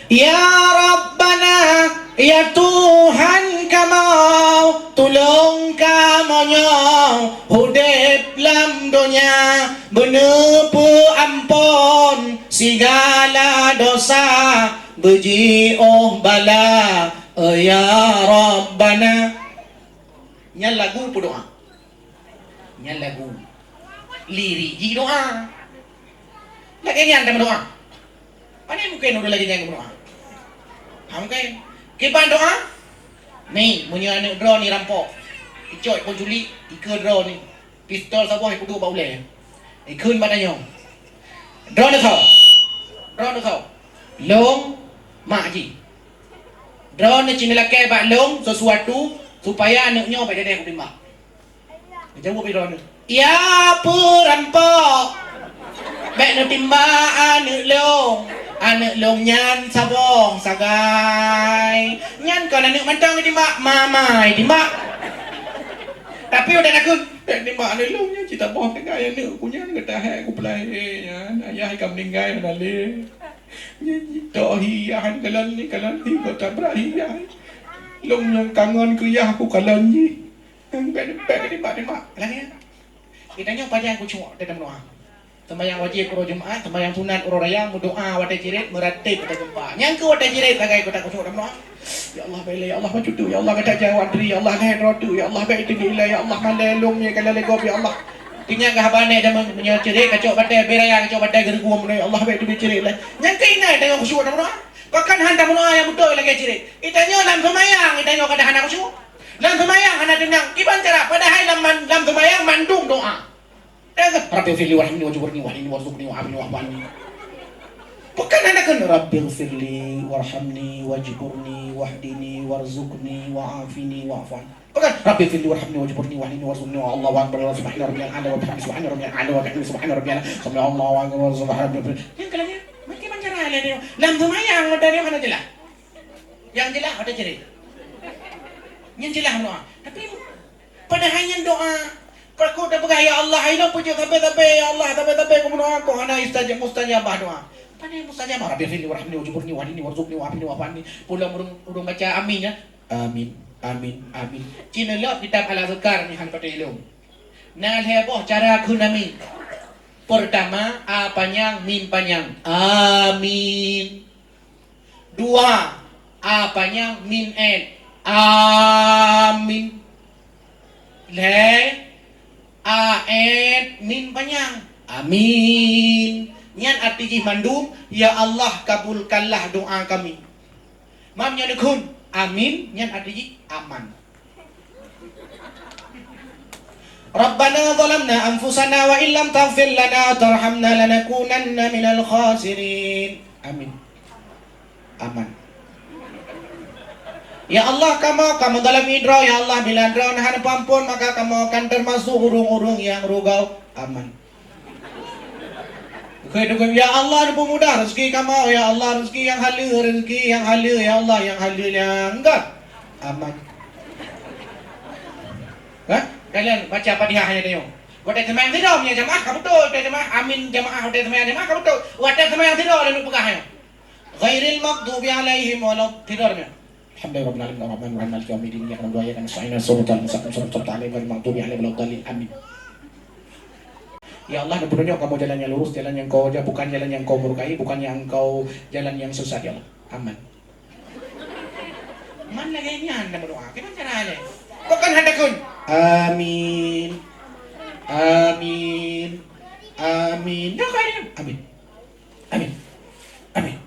Ya Rabbana, ya Tuhan kamoe, tulông kamoe nyoe udép lam donya, beuneupeuamphon sigala dosa, beujiôh bala, ya Rabbana. Nyan lagu peudoa. Nyan lagu. Lirik jih doa. Lagèe nyan tameudoa. Pane mungken ureueng lagèe nyan meudoa? Ha, mungken. Kiban doa? Ni, meunyoe aneuk droeneuh rampok, icok ipeuculik, ikeue droeneuh. Pistol saboh ipeuduek bak ulèe. Ikheun bak tanyoe. Droeneuh soe? Droeneuh soe? Lôn, mak jih. Droeneuh ci neulakèe bak lôn sesuatu supaya aneuk nyoe bèk jadi kutimbak. Geujaweueb lé droeneuh, "Ya peurampok, bèk neutimbak aneuk lôn. Aneuk lôn nyan saboh sagai." Nyan kon aneuk mantong geutimbak, mama geutimbak. Tapi udah takheun, "Bèk timbak aneuk lôn nyan, cit saboh sagai aneuk ku nyan, gata hèk ku peulahé nyan. Ayah ka meuninggai hana lé. Nyan jitoh hi yah kalon ni, kalon hi gata brat hi yah. Lôn nyang kangen keu yah ku kalon jih." Bèk, bèk timbak-timbak. Lagèe nyan. Geutanyoe pajan khusyuk teuh tameudoa. Seumayang wajéb uroe Jumat, seumayang sunat uroe raya, meudoa watèe cirét, meurateb watèe geumpa. Nyang keu watèe cirét sagai gata khusyuk tameudoa. Ya Allah, bèk lé, ya Allah, bacut teuk, ya Allah, gata jaweueb antri, ya Allah, lhèe droe teuk, ya Allah, bèk teubiet ilèe, ya Allah, malèe lôn nyang ka lheueh gob, ya Allah. Teungoh haba nèk jameun, meunyoe cirét kacok batèe, bèk raya kacok batèe geureuguem, ya Allah, bèk teubiet cirét lé. Nyang keu inan tanyoe khusyuk tameudoa. Pakon han tameudoa nyang beutôi lagèe cirét? Geutanyoe lam seumayang, geutanyoe kadang hana khusyuk. Lam seumayang hana teunang. Kiban cara? Padahai lam man-, lam seumayang mandum doa. Rabbighfirli warhamni wajburni wahdini warzuqni wa'afini wa'fu anni. Bukan hana kheun, "Rabbighfirli warhamni wajburni wahdini warzuqni wa'afini wa'fu anni." Bukan, "Rabbighfirli warhamni wajburni wahdini warzuqni wa," Allahu Akbar, "Subhana rabbiyal a'la wa bihamdi, subhana rabbiyal a'la wa bihamdi, subhana rabbiyal a'la, subhanallahu wa bihamdi." Nyang keu lagèe, mungkin cara lain. Lam seumayang, ada yang mana jelas? Nyang jeulaih watèe cirét. Nyan jeulaih doa. Tapi padahai nyan doa. Pakon tapeugah, "Ya Allah, hai lôn peujeuet sabe-sabe, ya Allah, sabe-sabe kumeudoa kok hana istajab, mustajabah doa." Pane mustajabah, "Rabbighfirli warhamni wajburni wahdini warzuqni wa'afini wa'fu anni." Pulang ureueng, ureueng baca amin, ya. Amin, amin, amin. Ci neulok kitab Al-Azkar nyan han patéh ilôn. Na lhèe boh cara kheun amin. Pertama, a panyang, mim panyang. Amin. Dua, a panyang, mim èn. Amin. Lhèe, A, en, min panyang. Amin. Nyan arti jih mandum, "Ya Allah, kabulkanlah doa kami." Mam nyoe dukun, amin, nyan arti jih aman. "Rabbana zalamna anfusana wa illam taghfir lana wa tarhamna lanakunanna minal khasirin." Amin. Aman. Ya Allah, kamoe ka meuzalimi droe, ya Allah, bila droe hana peuampon, maka kamoe akan teumasuk ureuëng-ureuëng nyang rugoe. Aman. Keu, keu, ya Allah, neupeumudah rezeki kamoe, ya Allah, rezeki nyang haleue, rezeki nyang haleue, ya Allah, nyang haleue nyang gét. Aman. Hah? Kalian baca Fatihah hanya tengok. Watée seumayang sidroe, meunyoe jamaah ka beutôi, watée jamaah amin jamaah, watée seumayang jamaah ka beutôi. Watée seumayang sidroe lalu peugah nyoe. Ghairil maghdubi alaihim walad-, sidroe nyoe. Alhamdulillahirabbil alamin, arrahmanirrahim, maliki yaumiddin, iyyaka na'budu wa iyyaka nasta'in, ihdinas siratal mustaqim, siratal ladzina an'amta alaihim ghairil maghdubi alaihim waladdallin. Amin. Ya Allah, neupeudeunyok kamoe jalan nyang lurus, jalan nyang kau rija, bukan jalan nyang kau murkai, bukan nyang kau jalan nyang sesat, ya Allah. Aman. Man lagée nyan dah meudoa. Kiban cara lé? Kok kan hana kun? Amin. Amin. Amin. Dah kau ini. Amin. Amin. Amin.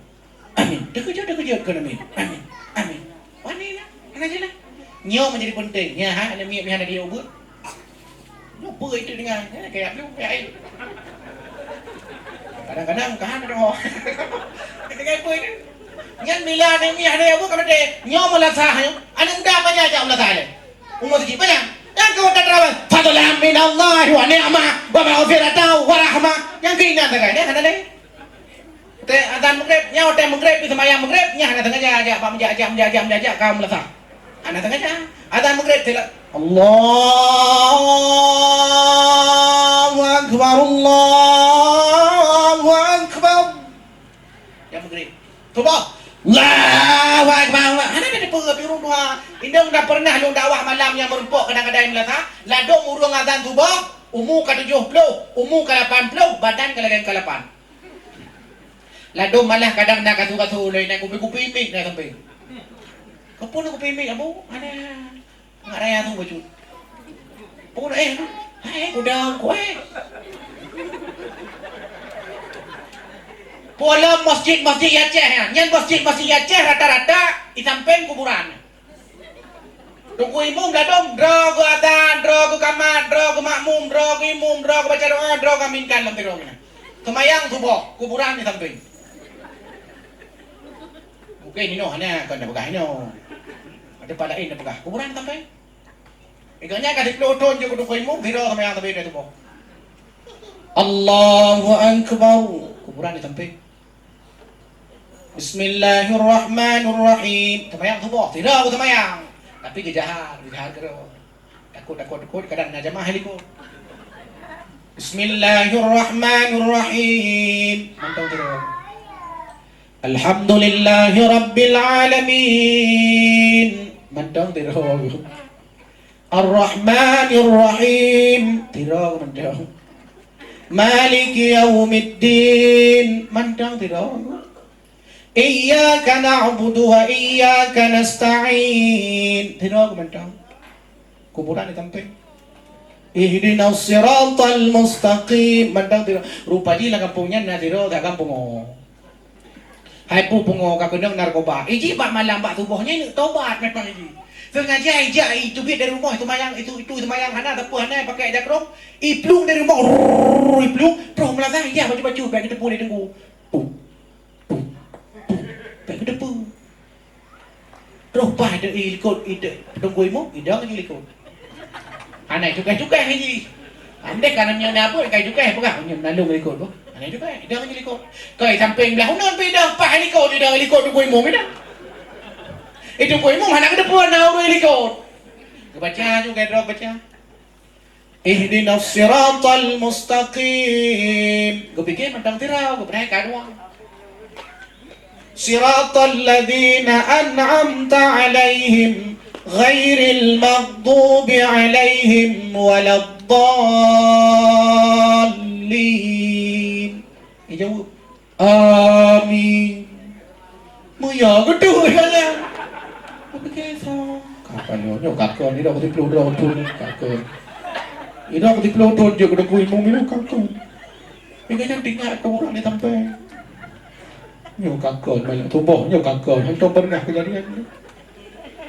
Amin. Dah kejut, dah kejut kan amin. Amin. Amin. Wani lah. Hana jeulaih. Nyoe menjadi penting. Nya ha, aneuk miet meuhana dia ubut. Nyoe peue itu dengan, eh, kayak blue, kayak air. Kadang-kadang kan ada. Kayak apa itu? Nyan bila aneuk miet ada apa kena teh? Nyoe meulasah nyoe. Aneuk muda banyak jak meulasah lé. Umur sikit banyak. Yang kau tak terawal. Fadlan minallahi wa ni'mah wa maghfiratan wa rahmah. Yang keingat dengan dia ada deh. Teuh azan Maghrib, nyoe teuh Maghrib, pi seumayang Maghrib, nyan hana sengaja jak bak meujak-jak, meujak-jak, meujak-jak ka meulasah. Hana sengaja. Azan Maghrib, teuh la-, Allahu Akbar, Allahu Akbar. Jak Maghrib. Suboh. Allahu Akbar. Hana teupeue pi ureuëng tuha. Indong dah pernah lôn dakwah malam nyang meurumpok kadang-kadang meulasah. Ladôm ureuëng azan suboh, umu ka tujoh ploh, umu ka lapan ploh, badan ka lagée ka lapan. Ladôm malah kadang na kasu-kasu lé, na kupi-kupi mic na sampai. Keupeue na kupi mic, Abu? Ada. Nggak raya tu bacut. Pun eh, hai kudang ku eh. Pola masjid-masjid Aceh ya. Nyan masjid-masjid Aceh rata-rata di samping kuburan. Teungku imum ladôm, droe geuazan, droe geukamat, droe geumakmum, droe geuimum, droe geubaca doa, droe geuaminkan lam sidroe nyan. Seumayang suboh, kuburan di samping. Mungkin inoe hana kon na peugah inoe. Ada tempat lain na peugah, kuburan di samping. Ingat nyan ka siplôh thon jeuet keu teungku imum, sidroe seumayang sabe suboh. Allahu Akbar. Kuburan di samping. Bismillahirrahmanirrahim. Seumayang suboh, sidroe seumayang. Tapi geujahar, geujahar keudroe. Takot, takot, takot, kadang na jamaah likot. Bismillahirrahmanirrahim. Mantong sidroe. Alhamdulillahirabbil alamin. Mantong sidroe. Arrahmanirrahim. Sidroe mantong. Maliki yaumiddin. Mantong sidroe. Iyyaka na'budu wa iyyaka nasta'in. Sidroe mantong. Kuburan di samping. Ihdinas siratal mustaqim. Mantong sidroe. Rupa jih lam gampông nyan na sidroe, dak gampông oh. Hai pu pungo ka keunong narkoba. Iji bak malam bak suboh nyan neuk tobat memang iji. Sengaja ijak iteubiet dari rumoh seumayang itu, itu seumayang hana sapeue hana pakai jakrong. Iplueng dari rumoh, rrrr, iplueng, troh meulasah ijak baju-baju bak geuteupeue lé teungku. Puh, puh, puh, bak geuteupeue. Troh paih idong i likot, idong, teungku imum, idong i likot. Hana cukai-cukai lagi. Andai kana nyoe na buet kai cukai peugah nyoe nalong likot boh. Hana cukai, idong i likot. Kai samping blah uneun pi idong paih likot, idong i likot teungku imum idong. Itu teungku imum hana geuteupeue na ureuëng i likot. Geubaca juga droe baca. Ihdinas siratal mustaqim. Geupike mantong sidroe, geupeudai ka dua. Siratal ladzina an'amta 'alaihim ghairil maghdubi 'alaihim waladdallin. Ijaweueb. Amin. Meunyoe geuduek jalan. Kupike soe? Kapan nyoe? Nyoe kakon ni dah beutôi droe pun kakon. Inong siploh thon jeuet keu Teungku Imum, nyoe ka kon. Nyoe nyan teuingat keu ureueng di sampéng. Nyoe ka kon, banyak tuboh, nyoe ka kon. Hantom pernah keujadian nyoe.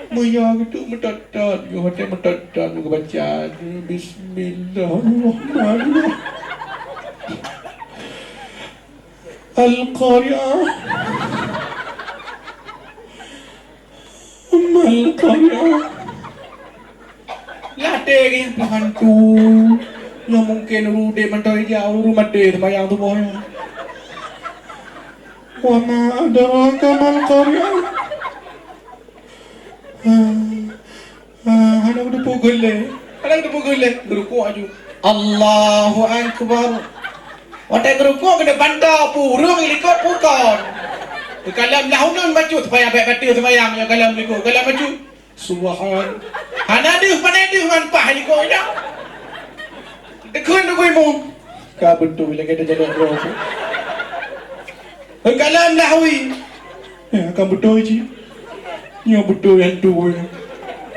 Meunyoe geutanyoe meutot-tot, nyoe watèe meutot-tot, nyoe geubaca, "Bismillahirrahmanirrahim." Al-Qari'ah. Mal-Qari'ah. Ladèe nyan peuhantu. Nyoe mungken ureueng udép mantong ija, ureueng maté seumayang suboh nyan. Wa ma adraka mal-Qari'ah. Ah, ah, hana geuteupeue lé. Hana geuteupeue lé. Geurukuk aju. Allahu Akbar. Watèe geurukuk keuneuk bantô, peue ureueng likot peue kon. Geukalon lah uneun bacut, supaya bèk bateue seumayang, nyoe kalon likot, kalon bacut. Subhan. Hana deuh, pandai deuh ngon paih likot ida. Dikheun Teungku Imum. Ka beutôi lagèe tajalok droe. Geukalon lah wi. Ya, ka beutôi cit. Nyoe beutôi hantu nyoe.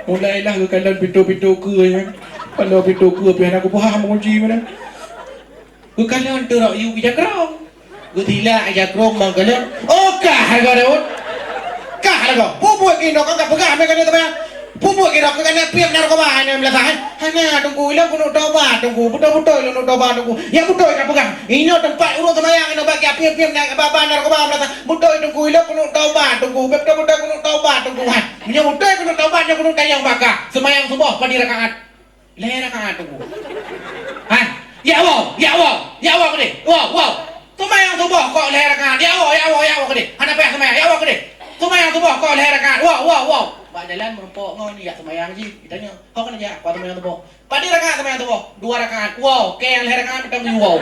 Mulai lah geukalon pintoe-pintoe keue nyan. Kalau pintoe keue pih hana kupaham kunci mana. Geukalon teurok yue geujagrong. Geutilak jagrong mangkalon. Oh, kah lagoe Daud. Kah lagoe. Peue buet keunoe ka peugah meukanan teuma. Peue buet keunoe ka na piep narkoba hana meulasah, eh? Hana, Teungku, ilôn keuneuk tobat, Teungku. Beutôi-beutôi lôn keuneuk tobat, Teungku. Ya beutôi ka peugah. Inoe teumpat ureueng seumayang, inoe bak piep-piep na ba-ba narkoba meulasah. Beutôi, Teungku, ilôn keuneuk tobat, Teungku. Beutôi-beutôi keuneuk tobat, Teungku. Ha, nyoe beutôi keuneuk tobat, nyoe keuneuk tanyong bak kah. Seumayang suboh padum rakaat? Lhèe rakaat, Teungku. Ha? Ya Allah, ya Allah, ya Allah keudéh. Wow, wow. Seumayang suboh kok lhèe rakaat. Ya Allah, ya Allah, ya Allah keudéh. Hana payah seumayang. Ya Allah keudéh. Seumayang suboh kok lhèe rakaat. Wow, wow, wow. Bak jalan meurumpok ngon jak seumayang jih. Geutanyoe, "Ho keuneuk jak?" "Kok seumayang suboh." "Padum rakaat seumayang suboh?" "Dua rakaat." "Wow, kèe nyang lhèe rakaat mantong." "Wow."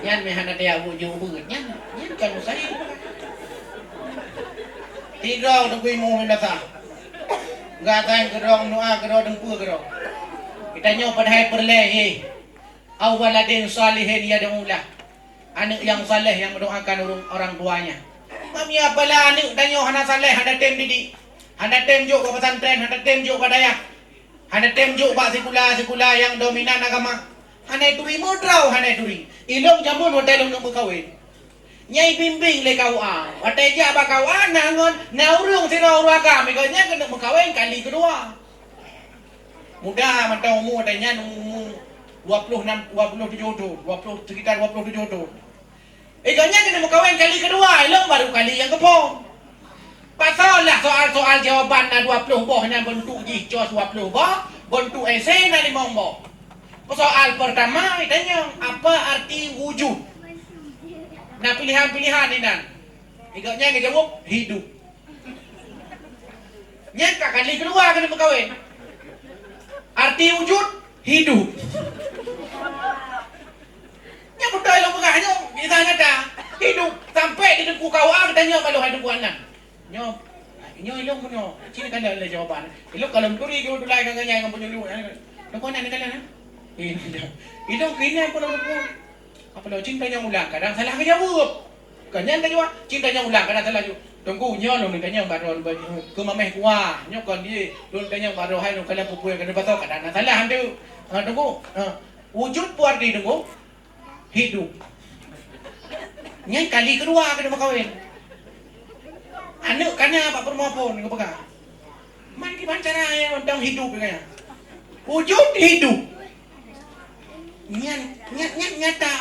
Nyan meuhana tajak buet jeuet ubeut. Nyan, nyan kan mustahil. Sidroe Teungku Imum Madrasah. Gata keudroe, nua keudroe, teumpeue keudroe. Geutanyoe padahai peureulèe, hé. Au waladin shalihin yad'u lah. Aneuk nyang saleh nyang mendoakan ureueng, orang tuanya. Mami, apabila aneuk tanyoe hana saleh, hana tem didik, hana tem jok bak pesantren, hana tem jok bak dayah, hana tem jok bak sikula-sikula nyang dominan agama, hana turi, meudroe hana turi. Ilôn jameun watèe lôn neuk meukawen, nyang bimbéng lé K U A. Watèe jak bak K U A na ngon, na ureueng sidroe ureueng agam, gobnyan keuneuk meukawen kali keudua. Muda mantong umu watèe nyan, umu, umu dua puluh enam, dua puluh tujoh thon, dua puluh, sekitar dua puluh tujoh thon. Eh, gobnyan keuneuk meukawen kali keudua, ilôn baru kali nyang keuphôn. Pasoe lah soal-soal jawaban na dua ploh boh nyan, bontuk jih cos dua ploh boh, bontuk esei na limong boh. Soal peurtama itanyong, "Apa arti wujud?" Na pilihan-pilihan inan. Gobnyan geujaweueb, "Hidup." Nyan ka kali keudua keuneuk meukawen. Arti wujud, hidup. Nyan beutôi lôn peugah nyoe, kisah nyata. Hidup. Sampai di Teungku K U A geutanyong bak lôn, hai Teungku Adnan. Nyoe, nyoe ilôn pun nyoe. Cit kalon lé jawaban. Ilôn kalon turi jaweueb tulai ngon gobnyan ngon penyuluh. Teungku Adnan kalon, eh? Eh, ilôn keunan pun lôn pun. Apa lôn cit tanyong ulang, kadang salah geujaweueb. Kon nyan tanyong, cit tanyong ulang, kadang salah ju-, Teungku, nyoe lôn tanyong bak droe, keu mamèh kuah. Nyoe kon di, lôn tanyong bak droe, hai lôn kalon peue-peue nyang keuneuk pasoe, kadang na salah, han teuh. Ha, Teungku, ha. Wujud peue arti, Teungku? Hidup. Nyan kali keudua keuneuk meukawen. Aneuk ka na bak peurumoh phôn geupeugah, "Man kiban cara nyan mantong hidup," geupeugah. Wujud hidup. Nyan, nyan, nyan nyata.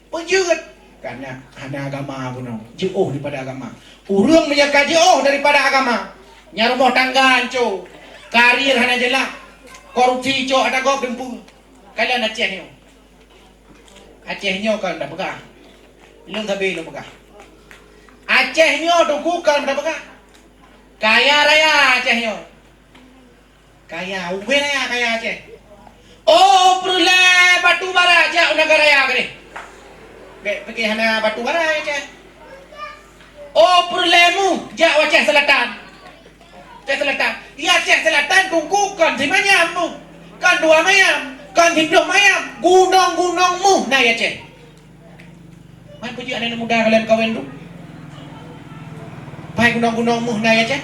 Peujeuet. Ka na hana agama bunoe. Jiôh daripada agama. Ureueng meunyo ka jiôh daripada agama, nyan rumoh tangga hanco. Karier hana jeulaih. Korupsi cok ata gob dumpeue. Kalon Aceh nyoe. Aceh nyoe kon tapeugah. Lôn sabe lôn peugah. Aceh nyoe Teungku kon tapeugah. Kaya raya Aceh nyoe. Kaya, ubé raya kaya Aceh. Oh, peureulèe batu bara jak u Nagan Raya keudéh. Bèk pike hana batu bara Aceh. Oh, peureulèe mu jak u Aceh Selatan. Aceh Selatan. Di Aceh Selatan Teungku kon simanyam mu. Kon dua mayam, kon siplôh mayam. Gunong-gunong mu na di Aceh. Man peujeuet aneuk muda kalian kawen tu? Pai gunong-gunong meuh na i Aceh.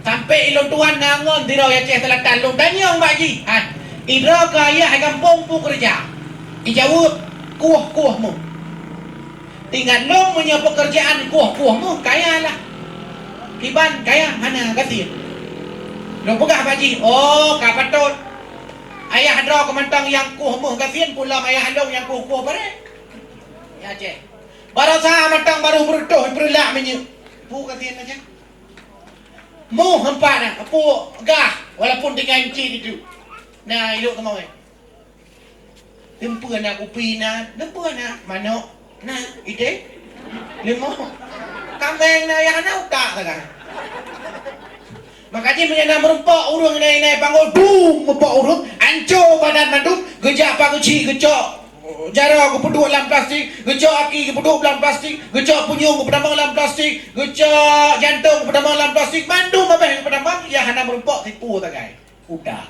Sampai ilôn tuan na ngon sidroe i Aceh Selatan, lôn tanyong bak jih, "Hai, idroe keu ayah i gampông peue keureuja?" Ijaweueb, "Kueh-kueh meuh." Ingat lôn meunyoe peukeurjaan kueh-kueh meuh, kaya lah. Kiban kaya hana gasien. Lôn peugah bak jih, "Oh, ka patot. Ayah droe keu mantong nyang kueh meuh gasien, peue lom ayah lôn nyang kueh-kueh barèe." I Aceh. Baroesa mantong barô beureutoh, beureulak minyeuk. Peue gasien Aceh? Meuh hampa na, peue gah, walaupun tinggai cit itu. Na, ilok teumawai. Teumpeue na kupi na, teumpeue na manok na, ideh, leumô. Kaméng na, nyang hana utak sagai. Maka jih meunyoe na meurumpok ureueng inai-inai panggô, dum, meurumpok ureueng, anco badan mandum, geujak pageuchik, geucok jaroe geupeuduek lam plastik, geucok aki geupeuduek lam plastik, geucok punyueng geupeutamong lam plastik, geucok jantong geupeutamong lam plastik, mandum babeh geupeutamong, nyang hana meurumpok tipu sagai. Udah.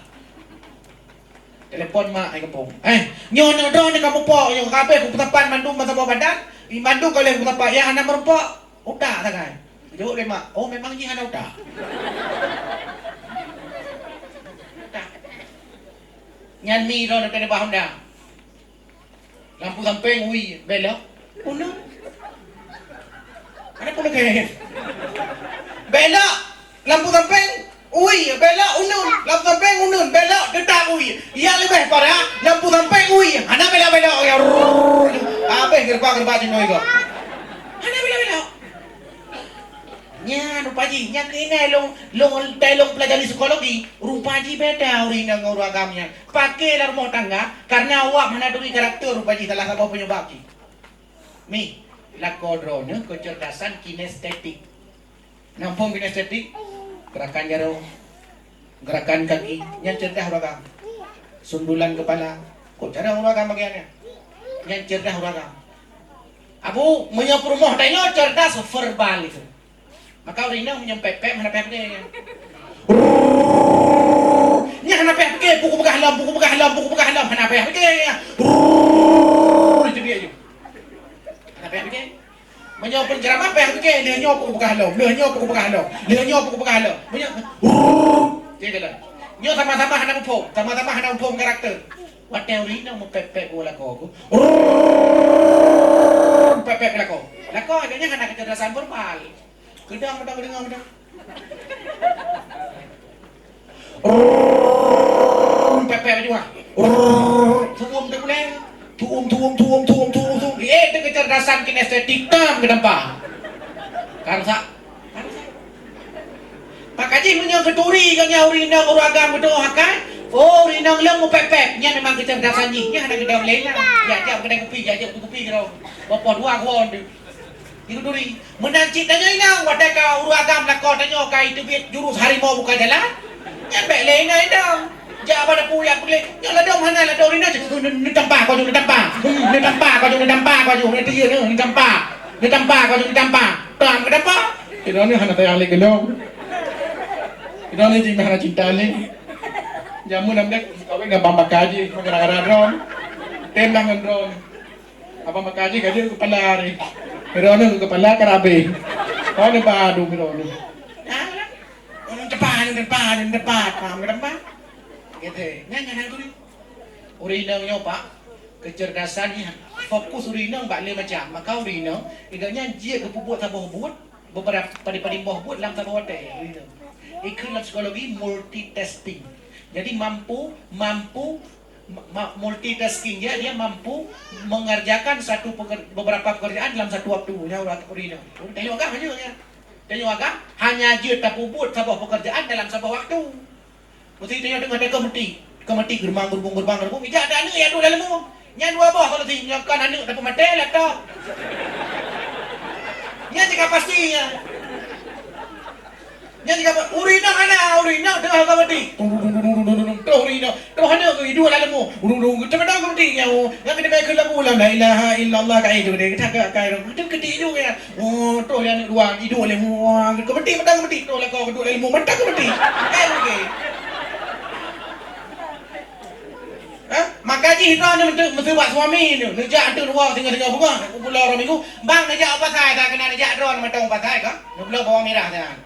Telepon mak di gampông. "Eh, nyoe aneuk droeneuh ka mupok, nyoe ka habéh kupeusapat mandum masa boh badan, mandum ka lheueh kupeusapat, nyang hana meurumpok, utak sagai." Jaweueb lé mak, "Oh, memang jih hana utak." Utak. Nyan mi droeneuh keuneuk bah honda. Lampu sampéng, ui, belok, uneun. Ada pun lagèe. Belok, lampu sampéng, ui, belok, uneun. Lampu sampéng, uneun, belok, teutap, ui. Nyang leubeh parah, lampu sampéng, ui, hana belok-belok, ya, rrrr. Habéh geureubak-geureubak jinoe kah. Hana belok-belok. Nyan rupa jih, nyan keuh inai lôn, lôn, tai lôn peulajari psikologi, rupa jih beda ureueng inong ngon ureueng agam nyan. Paké lam rumoh tangga, karena awak hana turi karakter rupa jih salah saboh penyebab jih. Mi, lakoe droeneuh keucerdasan kinestetik. Na muphom kinestetik? Gerakan jaroe, gerakan kaki, nyan cerdas ureueng agam. Sundulan kepala, kok cara ureueng agam bagian nyan? Nyan cerdas ureueng agam. Abu, meunyoe peurumoh tanyoe cerdas verbal itu. Maka ureueng inong meunyoe pép-pép hana payah pike. Nyan hana payah pike, peue kupeugah lom, peue kupeugah lom, peue kupeugah lom, hana payah pike. Rrrr, itu dia je. Hana payah pike. Meunyoe penceramah payah pike, lheueh nyoe peue kupeugah lom, lheueh nyoe peue kupeugah lom, lheueh nyoe peue kupeugah lom. Meunyoe, rrrr, dia jalan. Nyoe sama-sama hana muphom, sama-sama hana muphom karakter. Watèe ureueng inong meupép-pép u lakoe ku. Rrrr, pép-pép u lakoe. Lakoe agaknya hana kecerdasan verbal. Keudang, keudang, keudang, keudang. Rrrr, pép-pép baju ah. Rrrr, tuum teuh gulèe. Tuum, tuum, tuum, tuum, tuum, tuum. Eh, teuh kecerdasan kinestetik tam geutampa. Kan sa-, kan sa-. Maka jih meunyoe geuturi geuh nyan ureueng inong ureueng agam geutanyoe akai, oh, ureueng inong lôn meupép-pép. Nyan memang kecerdasan jih. Nyan hana geudong lé nyan. Jak, jak keudè kupi, jak, jak kupi keudroe. Boh poh dua kuon teuh. Di Kuturi. Meunan cit tanyoe inong, watèe ka ureueng agam lakoe tanyoe ka iteubiet jurus harimau buka jalan, nyan bèk lé inong inong. Jak bak dapu jak peugleh, nyoe ladôm hana ladôm inong cit, "Neutampa kaju, neutampa. Hmm, neutampa kaju, neutampa kaju, neutampa, neutampa kaju, neutampa." Tam geutampa. Inong ni hana sayang lé keu lôn. Inong ni jih hana cinta lé. Jameun lam dek kawin ngon bang baka jih, gara-gara droe. Tem ngon droe. Abang maka jih ka jeuet kepala ni. Droeneuh kepala ka rabeh. Oh, ni badu droeneuh. Ha? Oh, ni tepat, ni tepat, ni tepat. Paham ke tepat? Gitu. Nyan, nyan, nyan tu ni. Ureueng inong nyoe, Pak, kecerdasan ni fokus ureueng inong bak lé macam. Maka ureueng inong, inong nyan jeuet geupeubuet saboh buet, beberapa, paling-paling boh buet lam saboh watèe. Ikheun lam psikologi multitasking. Jadi mampu, mampu ma-, ma-, multitasking dia, dia mampu mengerjakan satu peker-, beberapa pekerjaan dalam satu waktu. Ya, ureueng inong. Tanyoe agam aja ya. Tanyoe agam hanya jeuet tapeubuet saboh pekerjaan dalam saboh waktu. Mesti tanyoe teungoh teuka meuti. Teuka meuti geureumbang, geureumbang, geureumbang, geureumbang. Ijak aneuk ya tu dalam rumah. Nyan dua boh kalau si nyoe kan aneuk dapat maté lah tok. Nyan cakap pasti nyan. Nyan cakap ureueng inong hana, ureueng inong teungoh ka meuti. Troh ureueng inong, troh aneuk geuh iduek lam leumô. Ureueng-ureueng teumeudoh ka meuti nyan. Nyan keuneuk keu lagu lam la ilaha illallah ka iduek deh. Kita ka ka itu keutik iduek ya. Oh, troh aneuk dua iduek lam leumô. Ka meuti mata ka meuti, troh lakoe ka iduek lam leumô mata ka meuti. Eh, okey. Ha? Maka Ih, droeneuh meuteuk meuseubat suami neuh, neujak ateueh luwa singoh-singoh beungoh, u pulo uroe Minggu, bang neujak u pasai, ka keunan neujak droeneuh mantong u pasai ka, neubloe bawang mirah nyan.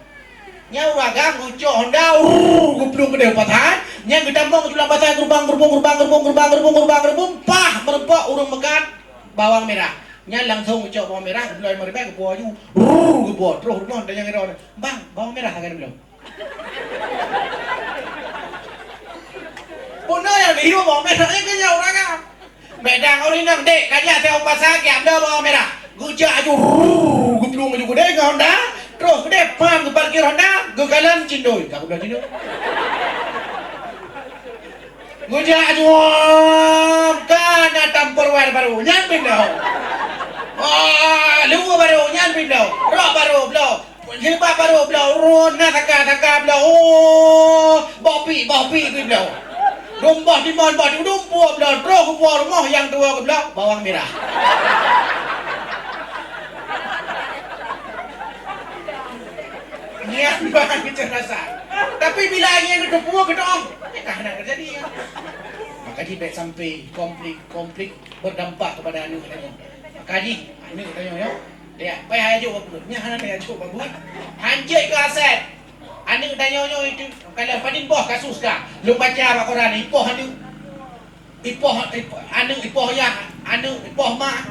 Nyan ureueng agam geucok honda, rrrr, geuplueng keudeh u pasai, nyan geutamong u lam pasai, geurubang, geurubong, pah, meureumpok ureueng meukat bawang mirah. Nyan langsong geucok bawang mirah, geubloe limong ribèe, geupuwoe aju, rrrr, geupuwoe, troh rumoh, tanyong droeneuh, "Bang, bawang mirah sagai neubloe." Bunoe nyang dihirup bawang mirah nyan keu nyan ureueng agam. Bèk dang ureueng inong, "Dek, kajak teuh u pasai, kajak bloe bawang mirah." Geujak aju, rrrr, geuplueng aju keudeh ngon honda, troh keudeh, pam, geuparkir honda, geukalon cindoi. Ka geubloe cindoi. Geujak aju, ka na Tupperware barô, nyan pih bloe. Wah, luweue barô, nyan pih bloe. Rok barô, bloe. Jilbab barô bloe, rhot na saka-saka bloe, oh, boh pik, boh pik pih bloe. Dum boh timon, boh timon, dum puwoe bloe, troh geupuwoe rumoh nyang tuwoe geubloe bawang mirah. Nyan ban keucerdasan. Tapi bila nyan geuteupeue, geuteu'oh, nyan ka hana teujadi nyan. Maka jih bèk sampai konflik-konflik berdampak kepada aneuk tanyoe. Maka jih aneuk tanyoe nyoe, Dak payah jok bak buet. Nyan hana payah jok bak buet. Hanjeuet keu aset. Aneuk tanyoe nyoe itu, kalau padum boh kasus ka. Lôn baca bak koran, ipoh aneuk. Ipoh, ipoh, aneuk ipoh yah, aneuk ipoh mak.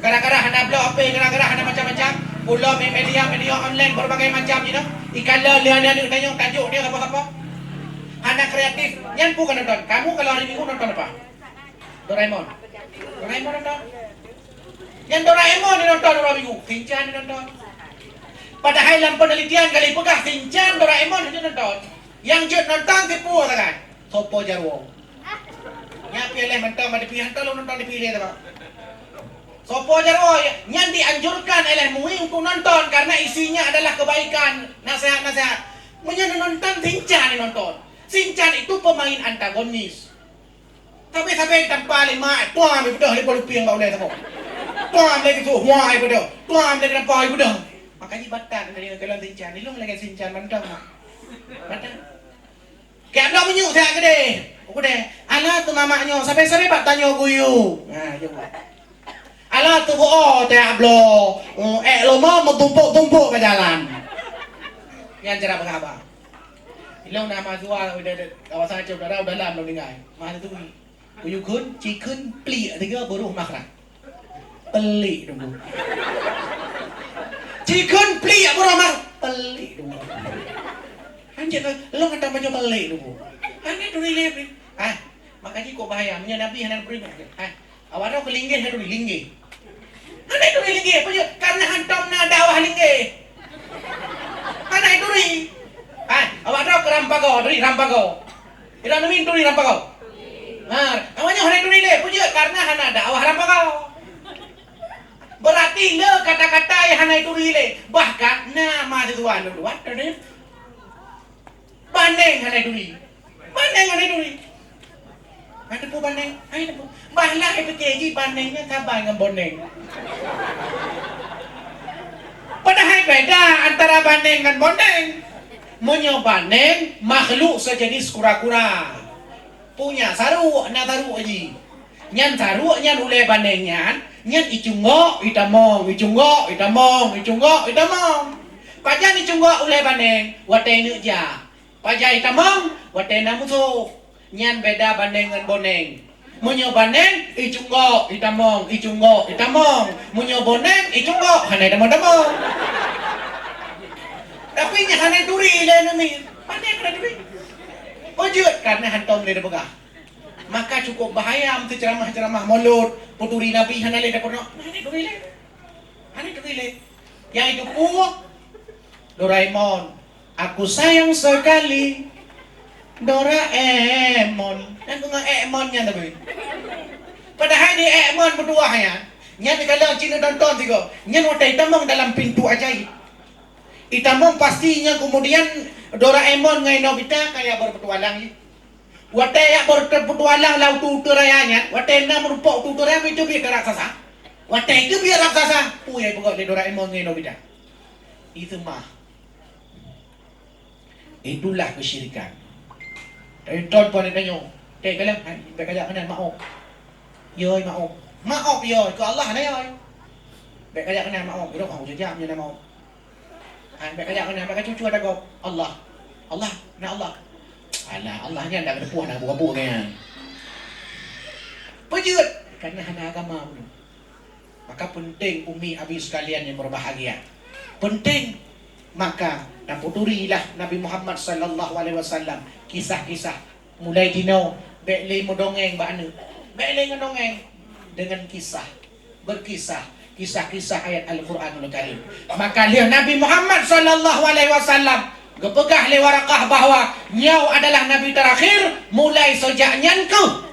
Gara-gara hana bloe H P, gara-gara hana macam-macam. Ulo me-, media-media online berbagai macam, you know. Ikalon lé aneuk tanyoe, tajok dia sapa-sapa. Hana kreatif. Nyan peue ka nonton. Kamu kalau hari Minggu nonton apa? Doraemon. Doraemon nonton. Nyan Doraemon nonton uroe Minggu, Shinchan nonton. Padahai lam penelitian ka lheueh peugah Shinchan, Doraemon hana nonton. Nyang jeuet nonton sipeue sagai? Sopo Jarwo. Nyan pih lé mantong, ada pih hantom lôn nonton di pih lé tu. Sopo Jarwo, nyan dianjurkan oleh M U I untuk nonton karena isinya adalah kebaikan, nasihat-nasihat. Meunyoe nonton Shinchan nonton. Shinchan itu pemain antagonis. Tapi sabe tampa lé mak, tuan lé beudôh lé po lupieng bak ulèe saboh. Tuan lé geusuk hua lé beudôh, tuan lé geudampa lé beudôh. Maka jih batat dari ngon kalon Shinchan, ilong lagèe Shinchan mantong mak. Batat. Kèe bloe meunyoe siat keudeh. Keudeh, "Ala teuh mamak nyoe, sabe-sabe bak tanyoe guyu." Nah, jaweueb. "Ala teuh beu-o teuh jak bloe, eh, ék lom meutumpôk-tumpôk bak jalan." Nyan cara peugah haba. Ilong na mahasiswa kawasan Aceh Utara, u dalam lôn tinggai. Mahasiswa. Kuyukheun, cikheun, pliek tiga, beurôh makhraj. Pelik teungku. Cikheun, pliek, beurôh makhraj. Pelik teungku. Anjir, lôn hantom baca pelik teungku. Hana turi lé. Ah, maka jih kok bahaya. Meunyoe Nabi hana turi, ah, awak droe keu linggeh hana turi, linggeh. Hana turi linggeh, peue jeuet? Karena hantom na dakwah linggeh. Hana turi. Hai, awak droe keu rampago, turi rampago. Iran Amin turi rampago. Ha, awak nyoe hana turi lé, peue jeuet? Karena hana dakwah rampago. Berarti le kata-kata nyang hana turi lé. Bahkan na mahasiswa lôn luwat, tadi. Bandeng hana turi. Bandeng hana turi. Hana teupeue bandeng, hana teupeue. Bah lah pike jih bandeng nyan saban ngon boneng. Padahai beda antara bandeng ngon boneng. Meunyoe bandeng, makhluk sejenis kura-kura. Punya saruek, na saruek jih. Nyan saruek nyan ulèe bandeng nyan, nyan icunggok, itamong, icunggok, itamong, icunggok, itamong. Pajan icunggok ulèe bandeng, watèe neuk jak. Pajan itamong, watèe na musoh. Nyan beda bandeng ngon boneng. Meunyoe bandeng, icunggok, itamong, icunggok, itamong. Meunyoe boneng, icunggok, hana itamong-tamong. Tapi nyan hana turi lé nami. Bandeng hana turi. Peue jeuet? Karena hantom lé tapeugah. Maka cukup bahaya meuteuceramah-ceramah Maulud, peuturi Nabi hana lé tapeurunoe. Hana turi lé. Hana turi lé. Nyang itu peue? Doraemon. Aku sayang sekali Doraemon. Nyan peue ngon Emon nyan tapi. Padahai di Emon meutuwah nyan, nyan dikalon cit neutonton sigoe. Nyan watèe itamong dalam pintu ajaib. Itamong pasti nyan kemudian Doraemon ngon Nobita ka jak berpetualang jih. Watèe jak berpetualang lam uteuen-uteuen raya nyan, watèe na meurumpok uteuen-uteuen raya, itu biet raksasa. Watèe itu biet raksasa, peue nyang ipeugöt lé Doraemon ngon Nobita? Itu mah. Itulah kesyirikan. Tapi ton pon tanyoe, "Teh, kalon, hai, bèk kajak meunan, maoh." Yoi, maoh. Maoh, yoi. Keu Allah na yoi. Bèk kajak keunan maoh. Irok hong jejak nyoe na maoh. Hai, bèk kajak keunan, bèk kacucu ata gob. Allah. Allah, na Allah. Alah, Allah nyan dak geupuih na bu-bu nyan. Peujeuet. Karena hana agama pun. Maka penting umi abi sekalian yang berbahagia. Penting maka taputurilah Nabi Muhammad sallallahu alaihi wasallam kisah-kisah. Mulai jinoe, bèk lé meudongeng bak aneuk. Bèk lé ngeudongeng deungon kisah, berkisah, kisah-kisah ayat Al-Quranul Karim. Maka lheueh Nabi Muhammad sallallahu alaihi wasallam geupeugah lé Waraqah bahwa nyoe adalah nabi terakhir, mulai seujak nyan keuh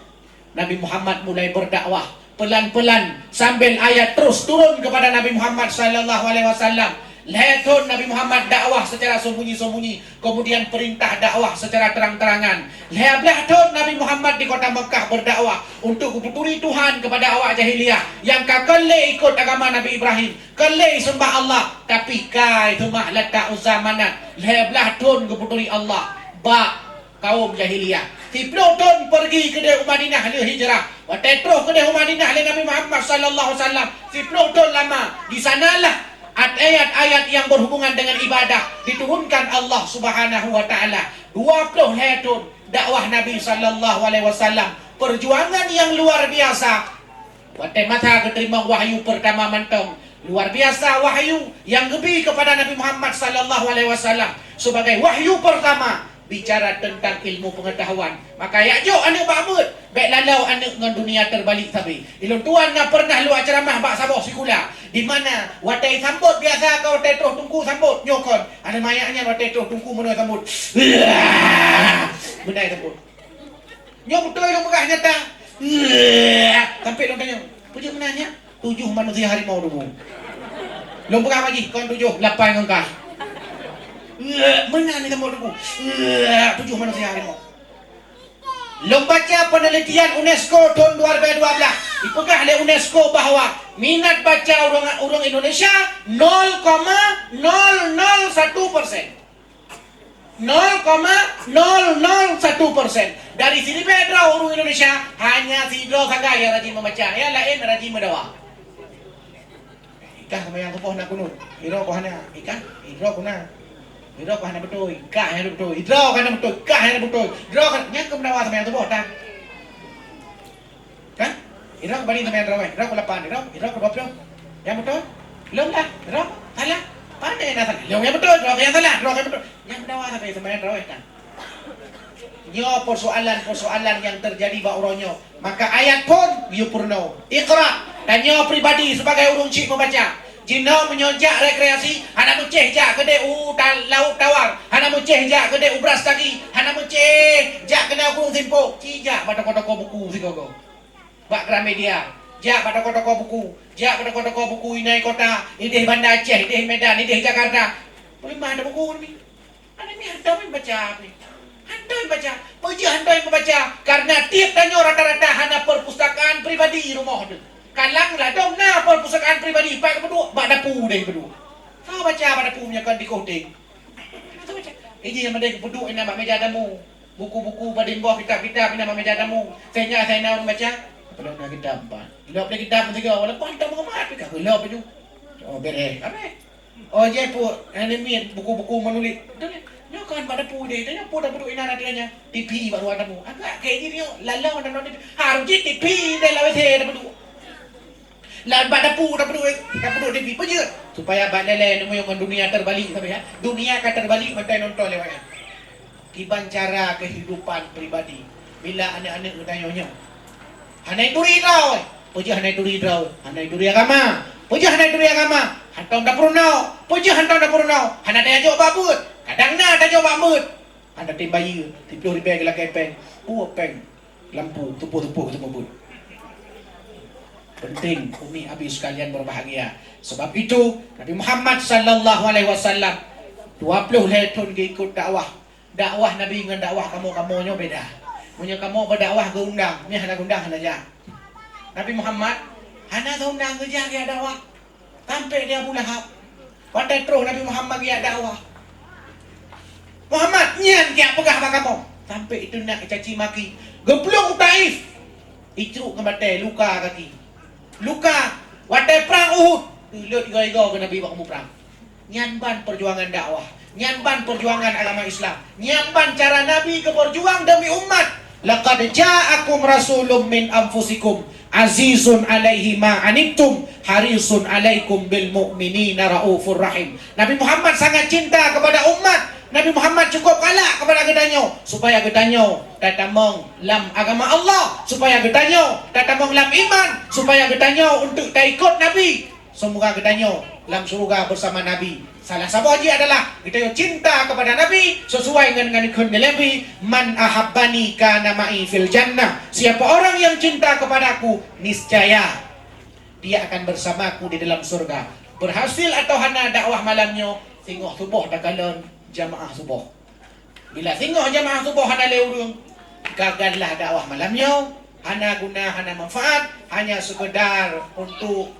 Nabi Muhammad mulai berdakwah pelan-pelan sambil ayat terus turun kepada Nabi Muhammad sallallahu alaihi wasallam. Lhèe thon Nabi Muhammad dakwah secara sembunyi-sembunyi, kemudian perintah dakwah secara terang-terangan. Lhèe blah thon Nabi Muhammad di kota Mekah berdakwah untuk geuputuri Tuhan kepada awak jahiliyah yang ka keu lé ikut agama Nabi Ibrahim, keu lé seumbah Allah, tapi kai seumah Lata, Uzza, Manat. Lhèe blah thon geuputuri Allah bak kaum jahiliyah. Siplôh thon pergi keudeh u Madinah lheueh hijrah. Watèe troh keudeh u Madinah lé Nabi Muhammad sallallahu alaihi wasallam, siplôh thon lama. Di sanalah ayat-ayat yang berhubungan dengan ibadah diturunkan Allah Subhanahu wa Taala. Dua ploh lhèe thon dakwah Nabi sallallahu alaihi wasallam. Perjuangan yang luar biasa. Watèe masa geuteurimong wahyu peurtama mantong, luar biasa wahyu nyang geubi keupada Nabi Muhammad sallallahu alaihi wasallam sebagai wahyu peurtama bicara teuntang ilmu peungeutahuan. Maka jak jok aneuk bak beuet, bèk laloe aneuk ngon dunia teurbalik sabe. Ilôn tuan na peureunah lôn ceramah bak saboh sikula, di mana watèe sambot biasa ka watèe troh teungku sambot, nyoe kon aneuk manyak nyan watèe troh teungku meunoe sambot. Beunai sambot. Nyoe beutôi lôn peugah nyata. Sampai lôn tanyong, "Peue jeuet meunan nyak?" "Tujoh manusia harimau, Teungku." Lôn peugah lagèe, "Kon tujoh, lapan ngon kah." "Meunan nyoe, Teungku." "Tujoh manusia harimau." Lôn baca penelitian UNESCO thon dua ribu dua belas. Dipeugah lé UNESCO bahwa minat baca ureueng, ureueng Indonesia nol koma nol nol satu persen. Nol koma nol nol satu persen. Dari siribèe droe ureueng Indonesia, hanya sidroe sagai nyang rajin membaca, nyang laén rajin meudawa. Ikah seumayang suboh na kunut, sidroe kah hana, ikah, sidroe kah na. Sidroe kah hana beutôi, ikah hana beutôi, sidroe kah hana beutôi, ikah hana beutôi, sidroe kah, nyan keuh meudawa seumayang suboh tan. Kan? Irok bari seumayang tarawih, irok lapan, irok, irok dua puluh. Nyang beutôi? Lôn lah, irok salah. Pandai na salah. Lôn nyang beutôi, irok nyang salah, irok nyang beutôi. Nyang meudawa sabe seumayang tarawih kan? Nyoe persoalan-persoalan nyang teujadi bak uroe nyoe. Maka ayat phôn yue peurunoe. Iqra. Dan nyoe pribadi sebagai ureueng chik membaca. Jinoe meunyoe jak rekreasi, hana meucéh jak keudeh u ta-, Laôt Tawar, hana meucéh jak keudeh u Brastagi, hana meucéh jak keunan u Gunong Simpok, ci jak bak toko-toko buku sigoe-goe. Bak Gramedia, jak bak toko-toko buku, jak bak toko-toko buku inan kota, ideh Banda Aceh, ideh Medan, ideh Jakarta. Peuleumah ada buku ni. Aneuk miet hantom baca ni. Hantom baca. Peue jeuet hantom baca? Karena tiep tanyoe rata-rata hana perpustakaan pribadi rumoh teuh. Kalang ladôm na perpustakaan pribadi, pat geupeuduek? Bak dapu deh geuduek. Soe baca bak dapu meunyoe kon di Kohteng? Soe baca? Eh, jih nyang meudeh geupeuduek inan bak meja tamu. Buku-buku padum boh kitab-kitab inan bak meja tamu. Sehingga saya na ureueng baca. Padahai na kitab empat. Lhok deh kitab meusigoe, walaupun hantom meurumat, tapi ka geulhok laju. Oh, bereh. Habéh. Oh, jeh pu, eh, ni miet buku-buku menulis. Betul ya? Nyoe kan bak dapu deh, tanya pu dapu inan ada nyan. T V bak ruang tamu. Agak kayak gini, yuk, lalau dan nonton. Harus jeh T V deh lah, weh, dapu. Lah bak dapu, dapu, dapu T V. Peue jeuet? Supaya bak leleh neumuyong ngon dunia terbalik, sabe ya. Dunia ka terbalik, mantong nonton lewat nyan. Kiban cara kehidupan pribadi bila aneuk-aneuk geutanyoe nyoe hana turi droe, peue jeuet hana turi droe, hana turi agama, peue jeuet hana turi agama, hantom tapeurunoe, peue jeuet hantom tapeurunoe, hana tajok bak beuet, kadang na tajok bak beuet, hana tem bayeue, siplôh ribèe geulakèe pèng, peue pèng lampu, tupoh-tupoh, tupoh beuet. Penting, umi abi sekalian berbahagia. Sebab itu, Nabi Muhammad sallallahu alaihi wasallam dua ploh lhèe thon geuikot dakwah. Dakwah Nabi ngon dakwah kamoe-kamoe nyoe beda. Meunyoe kamoe beudakwah geuundang, nyan hana geuundang hana jak. Nabi Muhammad hana geuundang geujak geujak dakwah. Sampai di Abu Lahab. Watèe troh Nabi Muhammad geujak dakwah. Muhammad, nyan geujak peugah bak kamoe. Sampai itu nak caci maki. Geuplueng u Taif. Icruk ngon batèe, luka kaki. Luka watèe prang Uhud, teulot igoe-igoe keu Nabi bak umu prang. Nyan ban peujuangan dakwah, nyan ban peujuangan agama Islam, nyan ban cara Nabi geupeujuang deumi umat. "Laqad ja'akum rasulun min anfusikum, azizun alaihi ma anittum, harisun alaikum bil mu'minina raufur rahim." Nabi Muhammad sangat cinta kepada umat. Nabi Muhammad cukup galak kepada geutanyoe, supaya geutanyoe tatamong lam agama Allah, supaya geutanyoe tatamong lam iman, supaya geutanyoe untuk taikot Nabi. Seumoga geutanyoe lam syeuruga beusama Nabi. Salah saboh jih adalah geutanyoe cinta kepada Nabi sesuai ngon, ngon kheun Nabi, "Man ahabbani kana ma'i fil jannah." Siapa orang yang cinta kepadaku, niscaya dia akan bersamaku di dalam surga. Berhasil atau hana dakwah malam nyoe, singoh suboh takalon jamaah suboh. Bila singoh jamaah suboh hana lé ureueng, gagallah dakwah malam nyoe, hana guna, hana manfaat, hanya sekedar untuk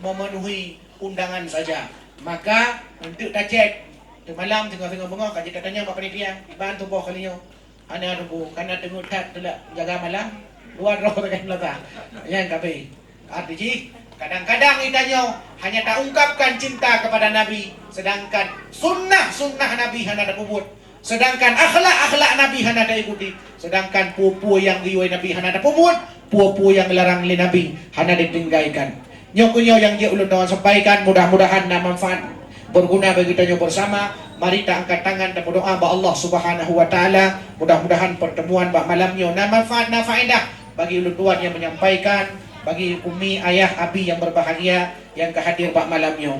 memenuhi undangan saja. Maka, untuk tacét, teumalam singoh-singoh beungoh ka jitanyong bak panitia, "Iban suboh kali nyoe?" "Hana, Teungku, kana teungeut that tulak jaga malam, dua droe sagai meulata." Nyan ka abéh. Arti jih, kadang-kadang geutanyoe hanya taungkapkan cinta kepada Nabi, sedangkan sunnah-sunnah Nabi hana tapeubuet, sedangkan akhlak-akhlak Nabi hana taikuti, sedangkan peue-peue nyang geuyue Nabi hana tapeubuet, peue-peue nyang geularang lé Nabi hana ditinggaikan. Nyoe keuh nyoe nyang jeuet ulôn tuan sampaikan, mudah-mudahan na manfaat, berguna bagi geutanyoe bersama. Mari ta angkat tangan tapeudoa bak Allah Subhanahu wa Taala. Mudah-mudahan pertemuan bak malam nyoe na manfaat, na faedah bagi ulôn tuan nyang menyampaikan, bagi umi, ayah, abi nyang berbahagia nyang ka hadir bak malam nyoe.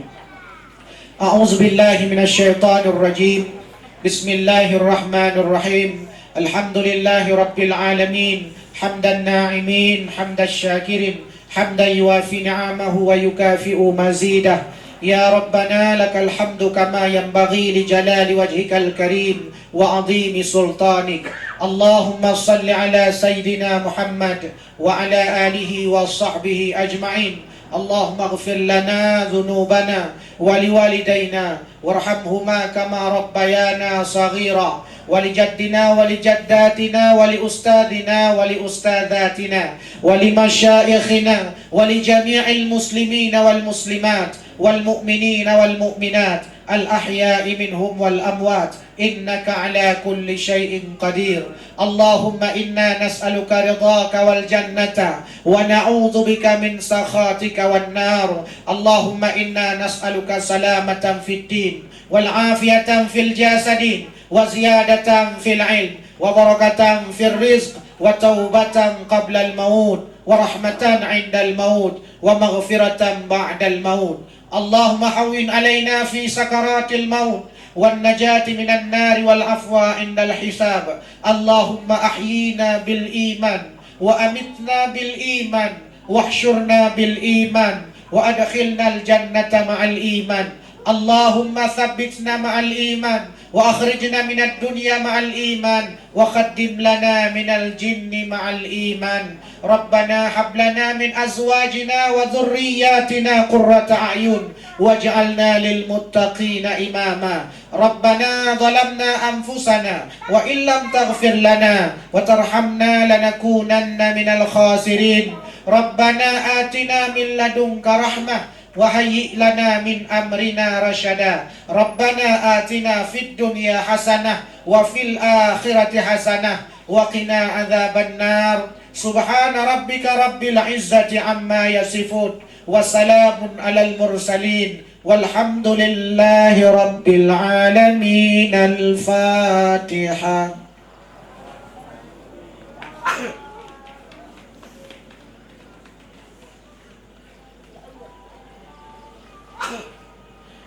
A'udzubillahi minasyaitonirrajim. Bismillahirrahmanirrahim. Alhamdulillahi rabbil alamin. Hamdan na'imin, hamdasy syakirin, hamdan yuwafi ni'amahu wa yukafi'u mazidah. Ya Rabbana, lakal hamdu kama yanbaghi li jalali wajhikal karim wa 'azimi sultanik. Allahumma shalli 'ala sayyidina Muhammad wa 'ala alihi wa sahbihi ajma'in. Allahumma ighfir lana dzunubana wa liwalidaina warhamhuma kama rabbayana shaghira, wa li jaddina wa li jaddatina wa li ustadzina wa li ustadzatina wa li masyaikhina wa li jami'il muslimina wal muslimat wal mu'minina wal mu'minat al ahya'i minhum wal amwat, innaka 'ala kulli syai'in qadir. Allahumma inna nas'aluka ridhaka wal jannata wa na'udzubika min sakhatika wan nar. Allahumma inna nas'aluka salamatan fid din wal afiyatan fil jasadi wa ziyadatan fil ilm wa barakatan fir rizq wa taubatan qablal maut wa rahmatan 'indal maut wa maghfiratan ba'dal maut. Allahumma hawwin 'alaina fi sakaratil maut wan najati minan nari wal afwa 'indal hisab. Allahumma ahyina bil iman wa amitna bil iman wahsyurna bil iman wa adkhilnal jannata ma'al iman. Allahumma tsabbitna ma'al iman wa akhrijna minad dunya ma'al iman wa qaddim lana minal jinni ma'al iman. Rabbana hab lana min azwajina wa dzurriyyatina qurrata a'yun waj'alna lil muttaqina imama. Rabbana zalamna anfusana wa illam taghfir lana wa tarhamna lanakunanna minal khasirin. Rabbana atina min ladunka rahmah wa hayyi' lana min amrina rasyada. Rabbana atina fid dunya hasanah wa fil akhirati hasanah wa qina adzabannar. Subhana rabbika rabbil izzati amma yasifun. Wa salamun alal mursalin. Walhamdulillahi rabbil alamin. Al-Fatihah.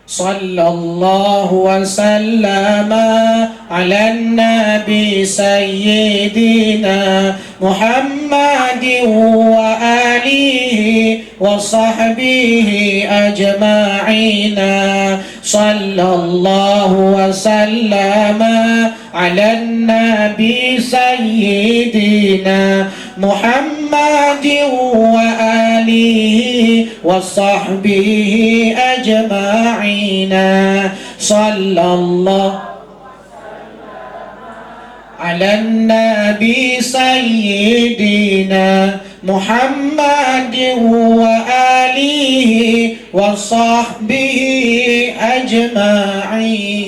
Sallallahu wa sallama 'alan nabi sayyidina Muhammadin wa alihi wa sahbihi ajma'ina. Sallallahu wa sallama 'alan nabi sayyidina Muhammadin wa alihi wa sahbihi ajma'ina. Sallallahu Ala nabi sayyidina Muhammadin wa alihi wa sahbihi ajma'in.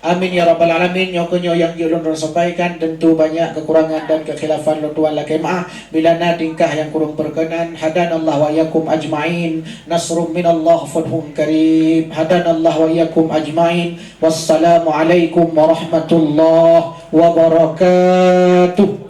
Amin ya rabbal alamin. Nyoe keuh nyoe nyang jeuet lôn sampaikan, tentu banyak kekurangan dan kekhilafan, lôn tuan lakée meu'ah. Bila na tingkah nyang kurang berkenan, hadanallah wa iyyakum ajma'in. Nasrum minallah, fathun qarib. Hadanallah wa iyyakum ajma'in. Wassalamualaikum warahmatullahi wabarakatuh.